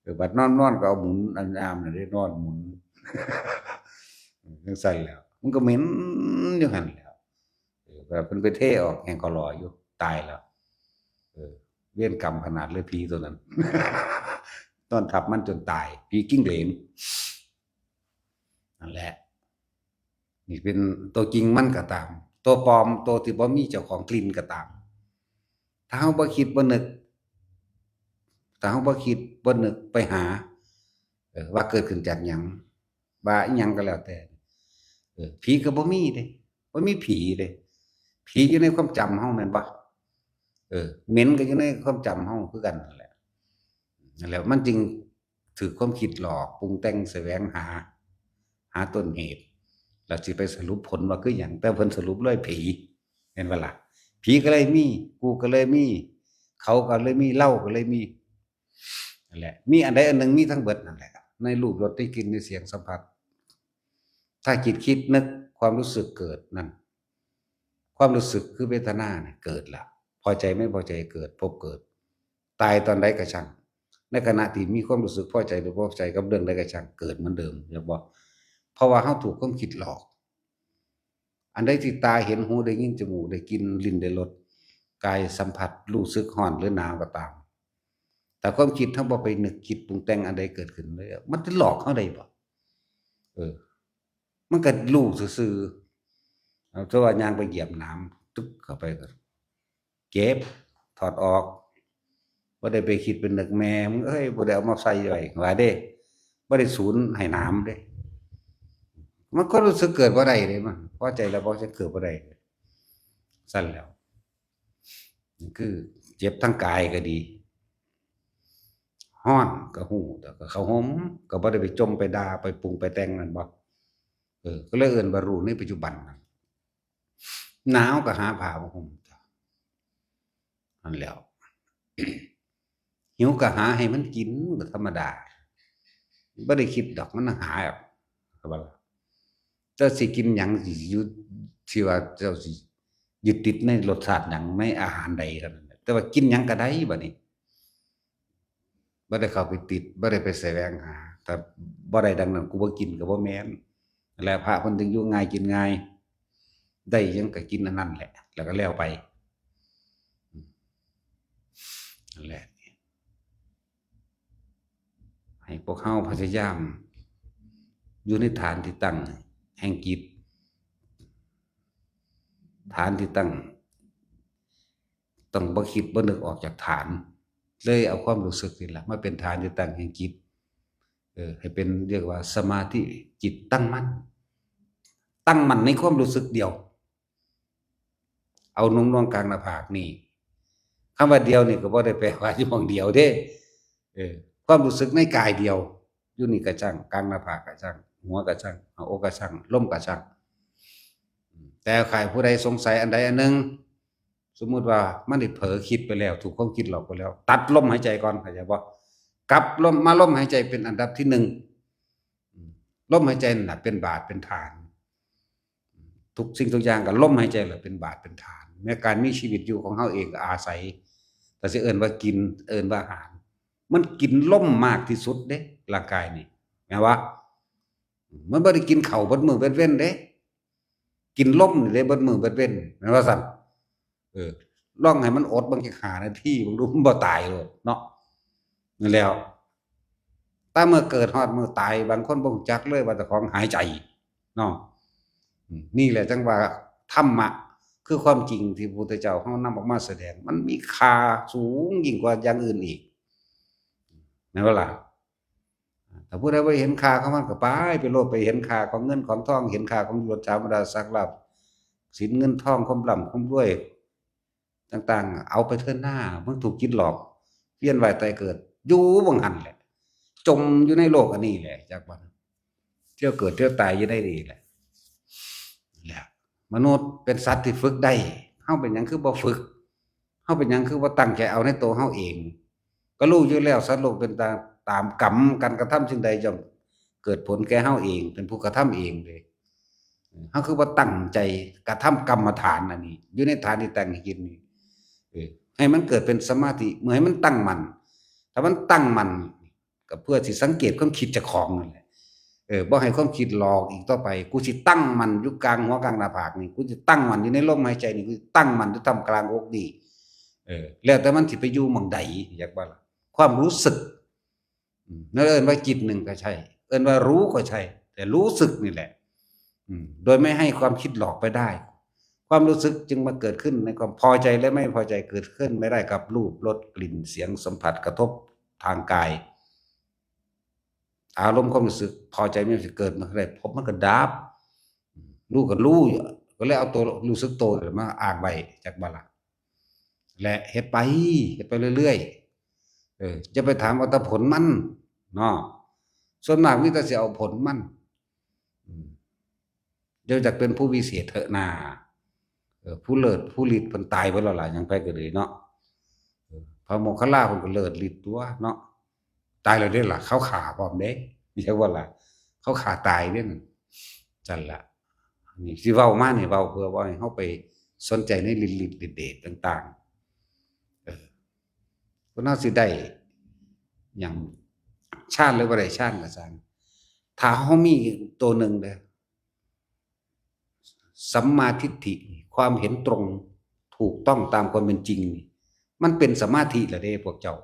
ເອີ ບັດນອນໆກໍເອົາໝຸນ ອັນອາມນັ້ນເດ້ ນອນໝຸນ ຈັ່ງຊັ້ນແຫຼ້ວ ມັນກໍເໝັນຢູ່ຫັ້ນແຫຼ້ວ ເອີ ເພິ່ນໄປເທອອກແຮ່ງເຂົາຫຼໍ່ຢູ່ ຕາຍແລ້ວ ເອີ ເວນກຳຂະໜາດເລີຍ ຜີໂຕນັ້ນ ນອນທັບມັນຈົນຕາຍ ຜີກິ່ງເຫຼນ ນັ້ນແຫຼະ ນີ້ເປັນໂຕຈິງມັນກໍຕາມ ໂຕປອມ ໂຕທີ່ບໍ່ມີເຈົ້າຂອງກິ່ນກໍຕາມ ຖ້າເຮົາບໍ່ຄິດບໍ່ນຶກ ຖ້າເຮົາບໍ່ຄິດບໍ່ນຶກໄປຫາ ເອີ ວ່າເກີດຂຶ້ນຈາກຫຍັງ ວ່າອີ່ຫຍັງກໍແລ້ວແຕ່ ເອີ ຜີກໍບໍ່ມີເດ້ ບໍ່ມີຜີເດ້ ຜີຢູ່ໃນຄວາມຈຳເຮົາແມ່ນບໍ່? ເອີ ເໝັນກໍຢູ່ໃນຄວາມຈຳເຮົາຄືກັນນັ້ນແຫຼະ ນັ້ນແຫຼະ ມັນຈຶ່ງ ຖືກຄວາມຄິດຫຼອກ ປຸງແຕ່ງ ສະແຫວງຫາ ຫາຕົ້ນເຫດ ແລ້ວຊິໄປສະຫຼຸບຜົນວ່າຄືຫຍັງ ແຕ່ເພິ່ນສະຫຼຸບເລີຍຜີ ແມ່ນບໍ່ລະ? ຜີກໍເລີຍມີ ກູກໍເລີຍມີ ເຂົາກໍເລີຍມີ ເຮົາກໍເລີຍມີ ນັ້ນແຫຼະ ມີອັນໃດອັນໜຶ່ງ ມີທັງເບິດນັ້ນແຫຼະ ໃນຮູບ ລົດ ໄດ້ກິ່ນ ໄດ້ສຽງ ສຳຜັດ ຖ້າຈິດຄິດນຶກ ຄວາມຮູ້ສຶກເກີດນັ້ນ ຄວາມຮູ້ສຶກຄືເວທະນານີ້ເກີດລະ ພໍໃຈໄມ່ພໍໃຈເກີດ ພົບເກີດ ຕາຍຕອນໃດກໍຊ່າງ ໃນຂະນະທີ່ມີຄວາມຮູ້ສຶກພໍໃຈຫຼືບໍ່ພໍໃຈກັບເລື່ອງໃດກໍຊ່າງ ເກີດເໝືອນເດີມ ເຫັນບໍ່? ເພາະວ່າເຮົາຖືກຄວາມຄິດຫຼອກ ອັນໃດທີ່ຕາເຫັນ ຫູໄດ້ຍິນ ຈະມູກໄດ້ກິ່ນ ລີ້ນໄດ້ລົດ ກາຍສຳຜັດ ຮູ້ສຶກຮ້ອນຫຼືໜາວກໍຕາມ ຖ້າຄວາມຄິດເຮົາບໍ່ໄປນຶກຄິດປຸງແຕ່ງອັນໃດເກີດຂຶ້ນເລີຍ ມັນຈະຫຼອກເຮົາໄດ້ບໍ່? ເອີ ມັນກໍຮູ້ຊື່ໆ ເອົາ ແຕ່ວ່າຍ່າງໄປຢຽບໜາມ ຕຶກເຂົ້າໄປກໍເກັບ ຖອດອອກ ບໍ່ໄດ້ໄປຄິດໄປນຶກ ແມ່ມຶງເອີຍ ບໍ່ໄດ້ເອົາມາໃສ່ໄວ້ ວ່າເດ້ ບໍ່ໄດ້ສູນໃຫ້ໜາມເດ້ ມັນຄວາມຮູ້ສຶກເກີດບໍ່ໄດ້ເດ້ ມັນພໍໃຈແລ້ວ ບໍ່ໃຈເກີດບໍ່ໄດ້ ຊັ້ນແລ້ວ ຄືເຈັບທາງກາຍກໍດີ ຮ້ອນກໍຮູ້ ແຕ່ກໍເຂົ້າຫົ່ມ ກໍບໍ່ໄດ້ໄປຈົ່ມໄປດ່າໄປປຸງໄປແຕ່ງ ແມ່ນບໍ່? ເອີ ກໍເລີຍເອີ້ນວ່າຮູ້ໃນປັດຈຸບັນ ໜາວກໍຫາຜ້າມາຫົ່ມ ນັ້ນແຫຼ້ວ ຫິວກໍຫາໃຫ້ມັນກິນ ກໍທຳມະດາ ບໍ່ໄດ້ຄິດດອກ ມັນຫາ ເຈົ້າຊິກິນຫຍັງ ຊິຢູ່ ທີ່ວ່າເຈົ້າຊິຍຶດຕິດໃນລົດຊາດຫຍັງ ໃນອາຫານໃດເທົ່ານັ້ນແຫຼະ ແຕ່ວ່າກິນຫຍັງກໍໄດ້ບັດນີ້ ບໍ່ໄດ້ເຂົ້າໄປຕິດ ບໍ່ໄດ້ໄປສະແຫວງຫາ ຖ້າບໍ່ໄດ້ດັ່ງນັ້ນ ກູບໍ່ກິນກໍບໍ່ແມ່ນ ແລະ ພະເພິ່ນຈຶ່ງຢູ່ງ່າຍກິນງ່າຍ ໄດ້ຫຍັງກໍກິນອັນນັ້ນແຫຼະ ແລ້ວກໍແລ້ວໄປ ນັ້ນແຫຼະ ໃຫ້ພວກເຮົາພະຍາຍາມຢູ່ໃນຖານທີ່ຕັ້ງແຫ່ງຈິດ ຖານທີ່ຕັ້ງ ຕ້ອງບໍ່ຄິດບໍ່ນຶກອອກຈາກຖານ ເລີຍເອົາຄວາມຮູ້ສຶກນີ້ລະມາເປັນຖານທີ່ຕັ້ງແຫ່ງຈິດ ເອີ ໃຫ້ເປັນ ຮຽກວ່າສະມາທິຈິດຕັ້ງໝັ້ນ ຕັ້ງໝັ້ນໃນຄວາມຮູ້ສຶກດຽວ ເອົາໜຸ່ງໜວງກາງໜ້າຜາກນີ້ ຄຳວ່າດຽວນີ້ກໍບໍ່ໄດ້ແປວ່າຢູ່ໝ່ອງດຽວເດ້ ເອີ ຄວາມຮູ້ສຶກໃນກາຍດຽວ ຢູ່ນີ້ກໍຊ່າງ ກາງໜ້າຜາກກໍຊ່າງ ຫົວກໍຊ່າງ ໜ້າອົກກໍຊ່າງ ລົມກໍຊ່າງ ແຕ່ໃຜຜູ້ໃດສົງໄສອັນໃດອັນໜຶ່ງ ສົມມຸດວ່າມັນໄດ້ເຜີຄິດໄປແລ້ວ ຖືກຄວາມຄິດຫຼອກໄປແລ້ວ ຕັດລົມຫາຍໃຈກ່ອນ ເຂົ້າໃຈບໍ່? ກັບລົມ ມາລົມຫາຍໃຈເປັນອັນດັບທີໜຶ່ງ ລົມຫາຍໃຈນັ້ນລະເປັນບາດເປັນຖານ. ທຸກສິ່ງທຸກຢ່າງກໍລົມຫາຍໃຈລະເປັນບາດເປັນຖານ. ແມ້ການມີຊີວິດຢູ່ຂອງເຮົາເອງກໍອາໄສ, ແຕ່ຊິເອີ້ນວ່າກິນ, ເອີ້ນວ່າອາຫານ, ມັນກິນລົມມາກທີ່ສຸດເດ້, ຮ່າງກາຍນີ້, ແມ່ນບໍ່? ມັນບໍ່ໄດ້ກິນເຂົ້າເບິດມື້ເບິດເວັນເດ້, ກິນລົມນີ້ເດ້ເບິດມື້ເບິດເວັນ, ແມ່ນວ່າຊັ້ນ? ເອີ ລອງໃຫ້ມັນອົດເບິ່ງຈັກຫ້ານາທີເບິ່ງດູ, ມັນບໍ່ຕາຍໂລດເນາະ. ນັ້ນແຫຼ້ວ ແຕ່ເມື່ອເກີດຮອດມື້ຕາຍ ບາງຄົນບໍ່ຮູ້ຈັກເລີຍວ່າເຈົ້າຂອງຫາຍໃຈເນາະ. ອືມ ນີ້ແຫຼະຈັ່ງວ່າທຳມະຄືຄວາມຈິງທີ່ພະພຸດທະເຈົ້າເຮົານຳອອກມາສະແດງ ມັນມີຄ່າສູງຍິ່ງກວ່າຢ່າງອື່ນອີກ ແມ່ນບໍ່ລະ? ຖ້າຜູ້ໃດບໍ່ເຫັນຄ່າຂອງມັນກໍໄປ, ໄປໂລດໄປເຫັນຄ່າຂອງເງິນຂອງທອງ, ເຫັນຄ່າຂອງຍົດຖາບັນດາສັກລາບສິນເງິນທອງ ຄວາມລ່ຳຄວາມລວຍຕ່າງໆ ເອົາໄປເທີນໜ້າ, ມັນຖືກຈິດຫຼອກ ວຽນວ່າຍຕາຍເກີດ ຢູ່ໝ່ອງຫັ້ນແຫຼະ, ຈົມຢູ່ໃນໂລກອັນນີ້ແຫຼະ, ຈັກວ່າທ່ຽວເກີດທ່ຽວຕາຍຢູ່ໃນນີ້ແຫຼະ. ແລ້ວມະນຸດເປັນສັດທີ່ຝຶກໄດ້, ເຮົາເປັນຫຍັງຄືບໍ່ຝຶກ? ເຮົາເປັນຫຍັງຄືບໍ່ຕັ້ງໃຈເອົາໃນໂຕເຮົາເອງ? ກໍຮູ້ຢູ່ແລ້ວ ສັດໂລກເປັນຕາ ຕາມກຳ, ການກະທຳສິ່ງໃດຍ່ອມເກີດຜົນແກ່ເຮົາເອງ, ເປັນຜູ້ກະທຳເອງເດ້. ເຮົາຄືບໍ່ຕັ້ງໃຈກະທຳກຳມະຖານອັນນີ້ ຢູ່ໃນຖານທີ່ຕັ້ງໃຫ້ຈິດນີ້ ເອີ ໃຫ້ມັນເກີດເປັນສະມາທິ, ເມື່ອໃຫ້ມັນຕັ້ງໝັ້ນ, ຖ້າມັນຕັ້ງໝັ້ນ ກໍເພື່ອຊິສັງເກດຄວາມຄິດເຈົ້າຂອງນັ້ນແຫຼະ. ເອີ ບໍ່ໃຫ້ຄວາມຄິດຫຼອກອີກຕໍ່ໄປ, ກູຊິຕັ້ງໝັ້ນຢູ່ກາງຫົວກາງໜ້າຜາກນີ້, ກູຊິຕັ້ງໝັ້ນຢູ່ໃນລົມຫາຍໃຈນີ້, ກູຊິຕັ້ງໝັ້ນຢູ່ທ່າມກາງອົກນີ້. ເອີ ແລ້ວແຕ່ມັນຊິໄປຢູ່ໝ່ອງໃດ, ຢາກວ່າລະ ຄວາມຮູ້ສຶກ. ອືມ ນັ້ນເອີ້ນວ່າຈິດໜຶ່ງກໍໃຊ່, ເອີ້ນວ່າຮູ້ກໍໃຊ່, ແຕ່ຮູ້ສຶກນີ້ແຫຼະ. ອືມ ໂດຍໄມ່ໃຫ້ຄວາມຄິດຫຼອກໄປໄດ້, ຄວາມຮູ້ສຶກຈຶ່ງມາເກີດຂຶ້ນໃນຄວາມພໍໃຈ ແລະ ໄມ່ພໍໃຈ, ເກີດຂຶ້ນໄປໄດ້ກັບຮູບ, ລົດ, ກິ່ນ, ສຽງ, ສຳຜັດ, ກະທົບທາງກາຍ. ອາລົມຄວາມຮູ້ສຶກພໍໃຈມັນຊິເກີດມາໄດ້ ພົບມັນກໍດັບ, ຮູ້ກໍຮູ້, ກໍເລີຍເອົາຕົວຮູ້ສຶກໂຕມາອ້າງໄວ້ ຈັກບໍ່ລະ? ແລະ ເຮັດໄປ, ເຮັດໄປເລື້ອຍໆ. ເອີ ຢ່າໄປຖາມເອົາແຕ່ຜົນມັນເນາະ, ສ່ວນມາກມີແຕ່ຊິເອົາຜົນມັນ. ອືມ ຢ່າຢາກເປັນຜູ້ວິເສດເຖາະນາ. ເອີ ຜູ້ເລີດຜູ້ລິດເພິ່ນຕາຍເບິດແລ້ວລະ, ຫຍັງໄປກໍດີເນາະ. ເອີ ພະໂມກຄະລາເພິ່ນກໍເລີດລິດຕົວະເນາະ, ຕາຍແລ້ວເດ້ລະ, ເຂົາຂ້າພ້ອມເດ້, ເຫັນບໍ່ລະ? ເຂົາຂ້າຕາຍເດ້ນັ້ນ. ຊັ້ນລະ, ນີ້ຊິເວົ້າມານີ້ ເວົ້າເພື່ອເວົ້າໃຫ້ເຮົາໄປສົນໃຈໃນລິດລິດເດດເດດຕ່າງໆ. ເອີ ຄົນເຮົາຊິໄດ້ຫຍັງ ຊານ ຫຼື ບໍ່ໄດ້ຊານກໍຊ່າງ, ຖ້າເຮົາມີໂຕໜຶ່ງເດ້ ສຳມາທິດຖິ ຄວາມເຫັນຕົງ ຖືກຕ້ອງຕາມຄວາມເປັນຈິງນີ້ ມັນເປັນສະມາທິແລ້ວເດ້ພວກເຈົ້າ.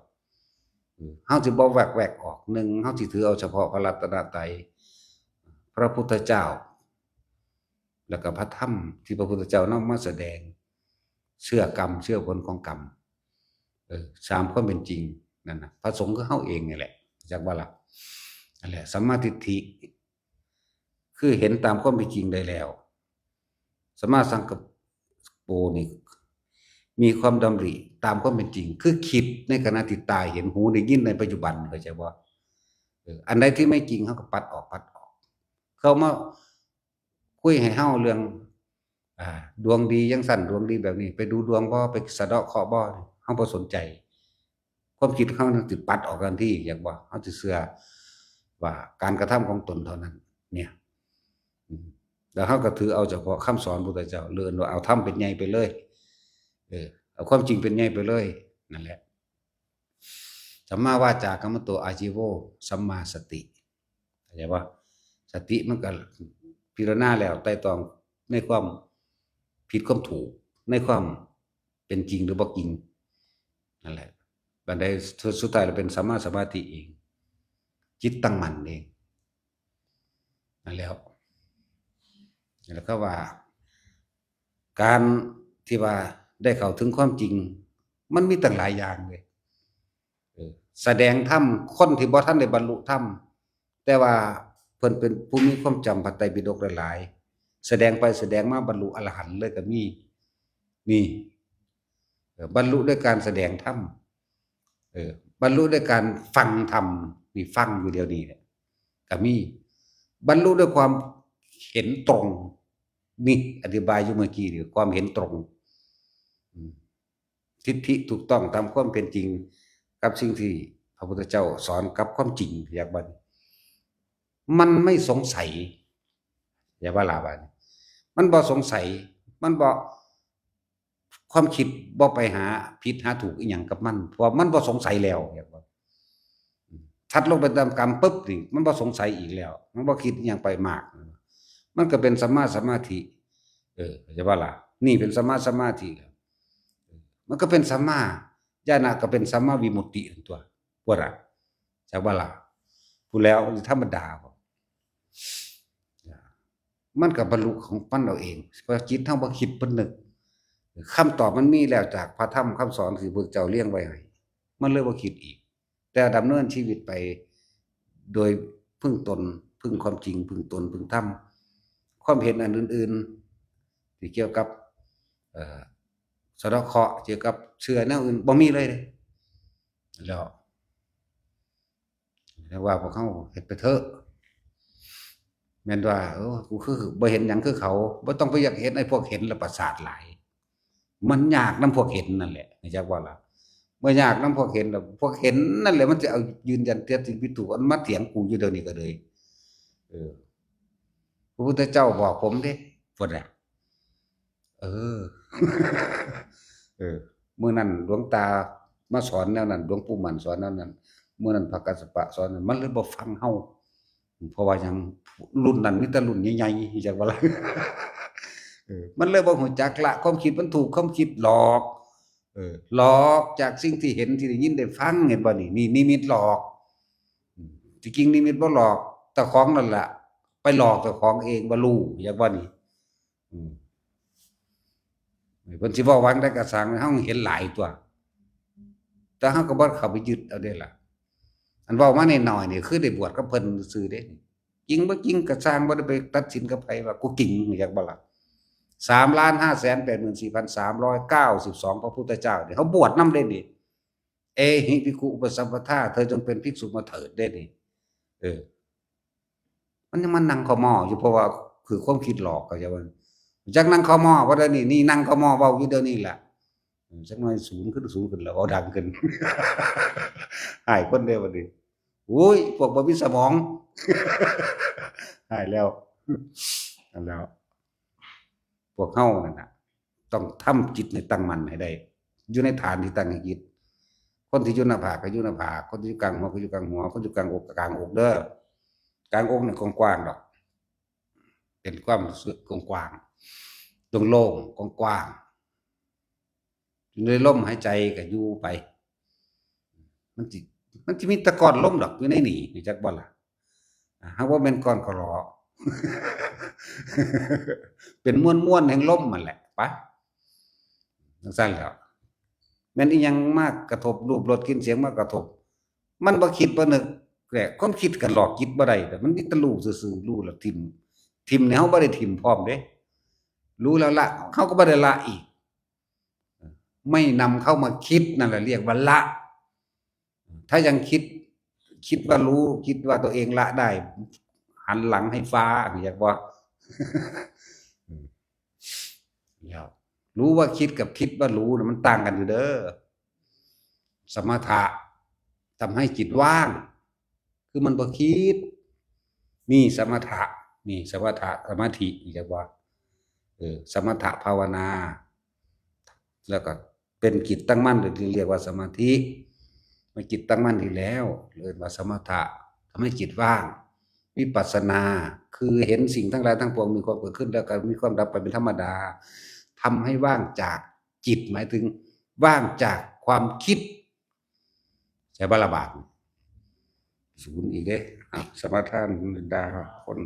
ເຮົາຊິບໍ່ແວກໆອອກ, ໜຶ່ງ ເຮົາຊິຖືເອົາສະເພາະພະລັດຕະນະໄຕ, ພະພຸດທະເຈົ້າ ແລ້ວກໍພະທຳທີ່ພະພຸດທະເຈົ້ານຳມາສະແດງ, ເຊື່ອກຳ ເຊື່ອຜົນຂອງກຳ, ເອີ ຕາມຄວາມເປັນຈິງນັ້ນນະ, ພະສົງຄືເຮົາເອງນີ້ແຫຼະ, ຈັກວ່າລະ? ນັ້ນແຫຼະ ສຳມາທິດຖິ ຄືເຫັນຕາມຄວາມເປັນຈິງໄດ້ແລ້ວ. ສຳມາສັງກະໂປນີ້ ມີຄວາມດຳລິຕາມຄວາມເປັນຈິງ, ຄືຄິດໃນຂະນະທີ່ຕາເຫັນ, ຫູໄດ້ຍິນໃນປັດຈຸບັນ, ເຂົ້າໃຈບໍ່? ເອີ ອັນໃດທີ່ໄມ່ຈິງ ເຮົາກໍປັດອອກ, ປັດອອກ. ເຂົາມາຄຸຍໃຫ້ເຮົາເລື່ອງ ອ່າ ດວງດີຈັ່ງຊັ້ນ ດວງດີແບບນີ້, ໄປດູດວງບໍ່? ໄປສະເດາະເຄາະບໍ່? ເຮົາບໍ່ສົນໃຈ. ຄວາມຄິດເຮົານັ້ນຊິປັດອອກທັນທີ, ເຫັນບໍ່? ເຮົາຊິເຊື່ອວ່າການກະທຳຂອງຕົນເທົ່ານັ້ນເນຍ. ອືມ ແລ້ວເຮົາກໍຖືເອົາສະເພາະຄຳສອນພະພຸດທະເຈົ້າ, ເອີ້ນວ່າເອົາທຳເປັນໃຫຍ່ໄປເລີຍ, ເອີ ເອົາຄວາມຈິງເປັນໃຫຍ່ໄປເລີຍ, ນັ້ນແຫຼະ. ສຳມາວາຈາກຳມັນໂຕອາຊີໂວ ສຳມາສະຕິ, ເຂົ້າໃຈບໍ່? ສະຕິມັນກໍພິຈາລະນາແລ້ວ ໄຕ່ຕອງໃນຄວາມຜິດຄວາມຖືກ, ໃນຄວາມເປັນຈິງຫຼືບໍ່ຈິງ, ນັ້ນແຫຼະ. ບັດໃດສຸດ ສຸດທ້າຍລະເປັນສຳມາສະມາທິເອງ, ຈິດຕັ້ງໝັ້ນເອງ. ນັ້ນແຫຼະ ແລ້ວກໍວ່າ ການທີ່ວ່າໄດ້ເຂົ້າເຖິງຄວາມຈິງ ມັນມີຕັ້ງຫຼາຍຢ່າງເດ້. ເອີ ສະແດງທຳ ຄົນທີ່ບໍ່ທັນໄດ້ບັນລຸທຳ ແຕ່ວ່າເພິ່ນເປັນຜູ້ມີຄວາມຈຳພະໄຕປິດົກຫຼາຍໆ, ສະແດງໄປສະແດງມາບັນລຸອະລະຫັນເລີຍກໍມີ. ນີ້ ເອີ ບັນລຸດ້ວຍການສະແດງທຳ, ເອີ ບັນລຸດ້ວຍການຟັງທຳ, ນີ້ຟັງຢູ່ດຽວນີ້ແຫຼະ ກໍມີ. ບັນລຸດ້ວຍຄວາມເຫັນຕົງ, ນີ້ອະທິບາຍຢູ່ເມື່ອກີ້ນີ້ ຄວາມເຫັນຕົງ, ອືມ ທິດຖິຖືກຕ້ອງຕາມຄວາມເປັນຈິງ ກັບສິ່ງທີ່ພະພຸດທະເຈົ້າສອນກັບຄວາມຈິງ. ຢາກບັດ ມັນໄມ່ສົງໄສ ຢ່າວ່າລາບາດນີ້ ມັນບໍ່ສົງໄສ ມັນບໍ່ ຄວາມຄິດບໍ່ໄປຫາຜິດຫາຖືກອີ່ຫຍັງກັບມັນ ເພາະວ່າມັນບໍ່ສົງໄສແລ້ວ ເຫັນບໍ່? ຖັດລົງໄປຕາມກາມປຶບນີ້ ມັນບໍ່ສົງໄສອີກແລ້ວ ມັນບໍ່ຄິດອີ່ຫຍັງໄປມາກ ມັນກໍເປັນສຳມາສະມາທິ ເອີ ເຫັນບໍ່ລະ? ນີ້ເປັນສຳມາສະມາທິແລ້ວ ມັນກໍເປັນສຳມາ ຍານະກໍເປັນສຳມາວິມຸດຕິນັ້ນຕົວະ ພຸ້ນລະ ຈັກບໍ່ລະ? ພຸ້ນແລ້ວ ທຳມະດາບໍ່? ມັນກໍບັນລຸຂອງມັນເອົາເອງ ເພາະຈິດເຮົາບໍ່ຄິດບໍ່ນຶກ ຄຳຕອບມັນມີແລ້ວຈາກພະທຳຄຳສອນທີ່ພະເຈົ້າລຽງໄວ້ໃຫ້ ມັນເລີຍບໍ່ຄິດອີກ ແຕ່ດຳເນີນຊີວິດໄປໂດຍເພິ່ງຕົນ ເພິ່ງຄວາມຈິງ ເພິ່ງຕົນ ເພິ່ງທຳ ຄວາມເຫັນອັນອື່ນໆ ທີ່ກ່ຽວກັບ ເອີ ສະເດາະເຄາະ ກ່ຽວກັບເຊື່ອແນວອື່ນ ບໍ່ມີເລີຍເດ້ ແລ້ວ ແຕ່ວ່າພວກເຮົາເຮັດໄປເຖາະ ແມ່ນວ່າ ໂອ້ ກູຄືບໍ່ເຫັນຫຍັງຄືເຂົາ ບໍ່ຕ້ອງໄປຢາກເຫັນ ໄອ້ພວກເຫັນລະປະສາດຫຼາຍ ມັນຍາກນຳພວກເຫັນນັ້ນແຫຼະ ຮູ້ຈັກບໍ່ລະ? ບໍ່ຍາກນຳພວກເຫັນດອກ ພວກເຫັນນັ້ນແຫຼະ ມັນຈະເອົາຢືນຢັນເຕັດສິນຜິດຖືກ ອັນມາຖຽງກູຢູ່ດຽວນີ້ກໍເລີຍ ເອີ ພະພຸດທະເຈົ້າບອກຜົມເດ້ ພຸ້ນນະ ເອີ ເອີ ມື້ນັ້ນຫຼວງຕາມາສອນແນວນັ້ນ ຫຼວງປູ່ໝັ້ນສອນແນວນັ້ນ ມື້ນັ້ນພະກັດສະປະສອນ ມັນເລີຍບໍ່ຟັງເຮົາ ເພາະວ່າຫຍັງ ລຸ້ນນັ້ນມີແຕ່ລຸ້ນໃຫຍ່ໆ ຮູ້ຈັກບໍ່ລະ? ເອີ ມັນເລີຍບໍ່ຮູ້ຈັກລະ ຄວາມຄິດມັນຖືກຄວາມຄິດຫຼອກ ເອີ ຫຼອກຈາກສິ່ງທີ່ເຫັນ ທີ່ໄດ້ຍິນໄດ້ຟັງ ເຫັນບໍ່ນີ້? ນີ້ນິມິດຫຼອກ ອືມ ທີ່ຈິງນິມິດບໍ່ຫຼອກ ເຈົ້າຂອງນັ້ນລະໄປຫຼອກເຈົ້າຂອງເອງວ່າຮູ້ ຢາກວ່ານີ້ ອືມ ເພິ່ນຊິເວົ້າຫວ່າງໃດກໍຊ່າງ ເຮົາເຫັນຫຼາຍຕົວະ ແຕ່ເຮົາກໍບໍ່ເຂົ້າໄປຍຶດເອົາເດ້ລະ ອັນເວົ້າມາໜ້ອຍໆນີ້ ຄືໄດ້ບວດກັບເພິ່ນຊື່ໆເດ້ ຈິງບໍ່ຈິງກໍຊ່າງ ບໍ່ໄດ້ໄປຕັດສິນກັບໃຜວ່າກູຈິງ ຮູ້ຈັກບໍ່ລະ? ສາມລ້ານຫ້າແສນແປດໝື່ນສີ່ພັນສາມຮ້ອຍເກົ້າສິບສອງ ພະພຸດທະເຈົ້ານີ້ ເຮົາບວດນຳເດ້ນີ້ ເອຫິພິກຂຸອຸປະສັມປະທາ ເທີຈົ່ງເປັນພິກສຸມາເຖີດເດ້ນີ້ ເອີ ມັນຍັງມານັ່ງເຂົ້າໝໍ້ຢູ່ ເພາະວ່າຖືກຄວາມຄິດຫຼອກ ເຂົາເຈົ້າວ່າ ຈັກນັ່ງເຂົ້າໝໍ້ບໍ່ໄດ້ນີ້ ນີ້ນັ່ງເຂົ້າໝໍ້ເວົ້າຢູ່ດຽວນີ້ລະ ອືມ ຈັກໜ້ອຍສູນຂຶ້ນ ສູນຂຶ້ນແລ້ວ ເວົ້າດັງຂຶ້ນ ອາຍຄົນເດ້ບັດນີ້ ໂອ້ຍ ພວກບໍ່ມີສະໝອງ ອາຍແລ້ວ ອັນແລ້ວ ພວກເຮົານັ້ນນະ ຕ້ອງທຳຈິດໃຫ້ຕັ້ງໝັ້ນໃຫ້ໄດ້ ຢູ່ໃນຖານທີ່ຕັ້ງໃຫ້ຈິດ ຄົນທີ່ຢູ່ໜ້າຜາກກໍຢູ່ໜ້າຜາກ ຄົນທີ່ຢູ່ກາງຫົວກໍຢູ່ກາງຫົວ ຄົນຢູ່ກາງອົກກໍກາງອົກເດີ ກາງອົກນີ້ກວ້າງໆດອກ ເປັນຄວາມຮູ້ສຶກກວ້າງໆ ໂລ່ງໆ ກວ້າງໆ ຢູ່ໃນລົມຫາຍໃຈກໍຢູ່ໄປ ມັນຊິ ມັນຊິມີແຕ່ກ້ອນລົມດອກຢູ່ໃນນີ້ ຮູ້ຈັກບໍ່ລະ? ຫາກວ່າແມ່ນກ້ອນຂະຫຼໍ ເປັນມວນໆແຫ່ງລົມຫັ້ນແຫຼະ ປະ ຈັ່ງຊັ້ນແຫຼະ ແມ່ນອີ່ຫຍັງມາກະທົບ ຮູບ ລົດ ກິ່ນ ສຽງມາກະທົບ ມັນບໍ່ຄິດບໍ່ນຶກແຫຼະ ຄວາມຄິດກໍຫຼອກຈິດບໍ່ໄດ້ ແຕ່ມັນມີແຕ່ຮູ້ຊື່ໆ ຮູ້ແລ້ວຖິ້ມ ຖິ້ມນີ້ເຮົາບໍ່ໄດ້ຖິ້ມພ້ອມເດ້ ຮູ້ແລ້ວລະ ເຮົາກໍບໍ່ໄດ້ລະອີກ ໄມ່ນຳເຂົ້າມາຄິດນັ້ນແຫຼະ ລຽກວ່າລະ ຖ້າຍັງຄິດ ຄິດວ່າຮູ້ ຄິດວ່າຕົວເອງລະໄດ້ ຫັນຫຼັງໃຫ້ຟ້າ ຮູ້ຈັກບໍ່? ແລ້ວ ຮູ້ວ່າຄິດກັບຄິດວ່າຮູ້ນະ ມັນຕ່າງກັນຢູ່ເດີ ສະມະຖະ ທຳໃຫ້ຈິດວ່າງ ຄືມັນບໍ່ຄິດ ນີ້ສະມະຖະ ນີ້ສະມະຖະ ສະມາທິ ຮູ້ຈັກບໍ່? ເອີ ສະມະຖະພາວະນາ ແລ້ວກໍເປັນຈິດຕັ້ງໝັ້ນ ຫຼື ທີ່ລຽກວ່າສະມາທິ ເມື່ອຈິດຕັ້ງໝັ້ນດີແລ້ວ ເອີ້ນວ່າສະມະຖະ ທຳໃຫ້ຈິດວ່າງ ວິປັດສະນາ ຄືເຫັນສິ່ງທັງຫຼາຍທັງປວງມີຄວາມເກີດຂຶ້ນ ແລ້ວກໍມີຄວາມດັບໄປເປັນທຳມະດາ ທຳໃຫ້ວ່າງຈາກຈິດ ໝາຍເຖິງວ່າງຈາກຄວາມຄິດ ໃສ່ບາລະບາດ ສູນອີກເດ້ ສະມາທານ ດາຄົນ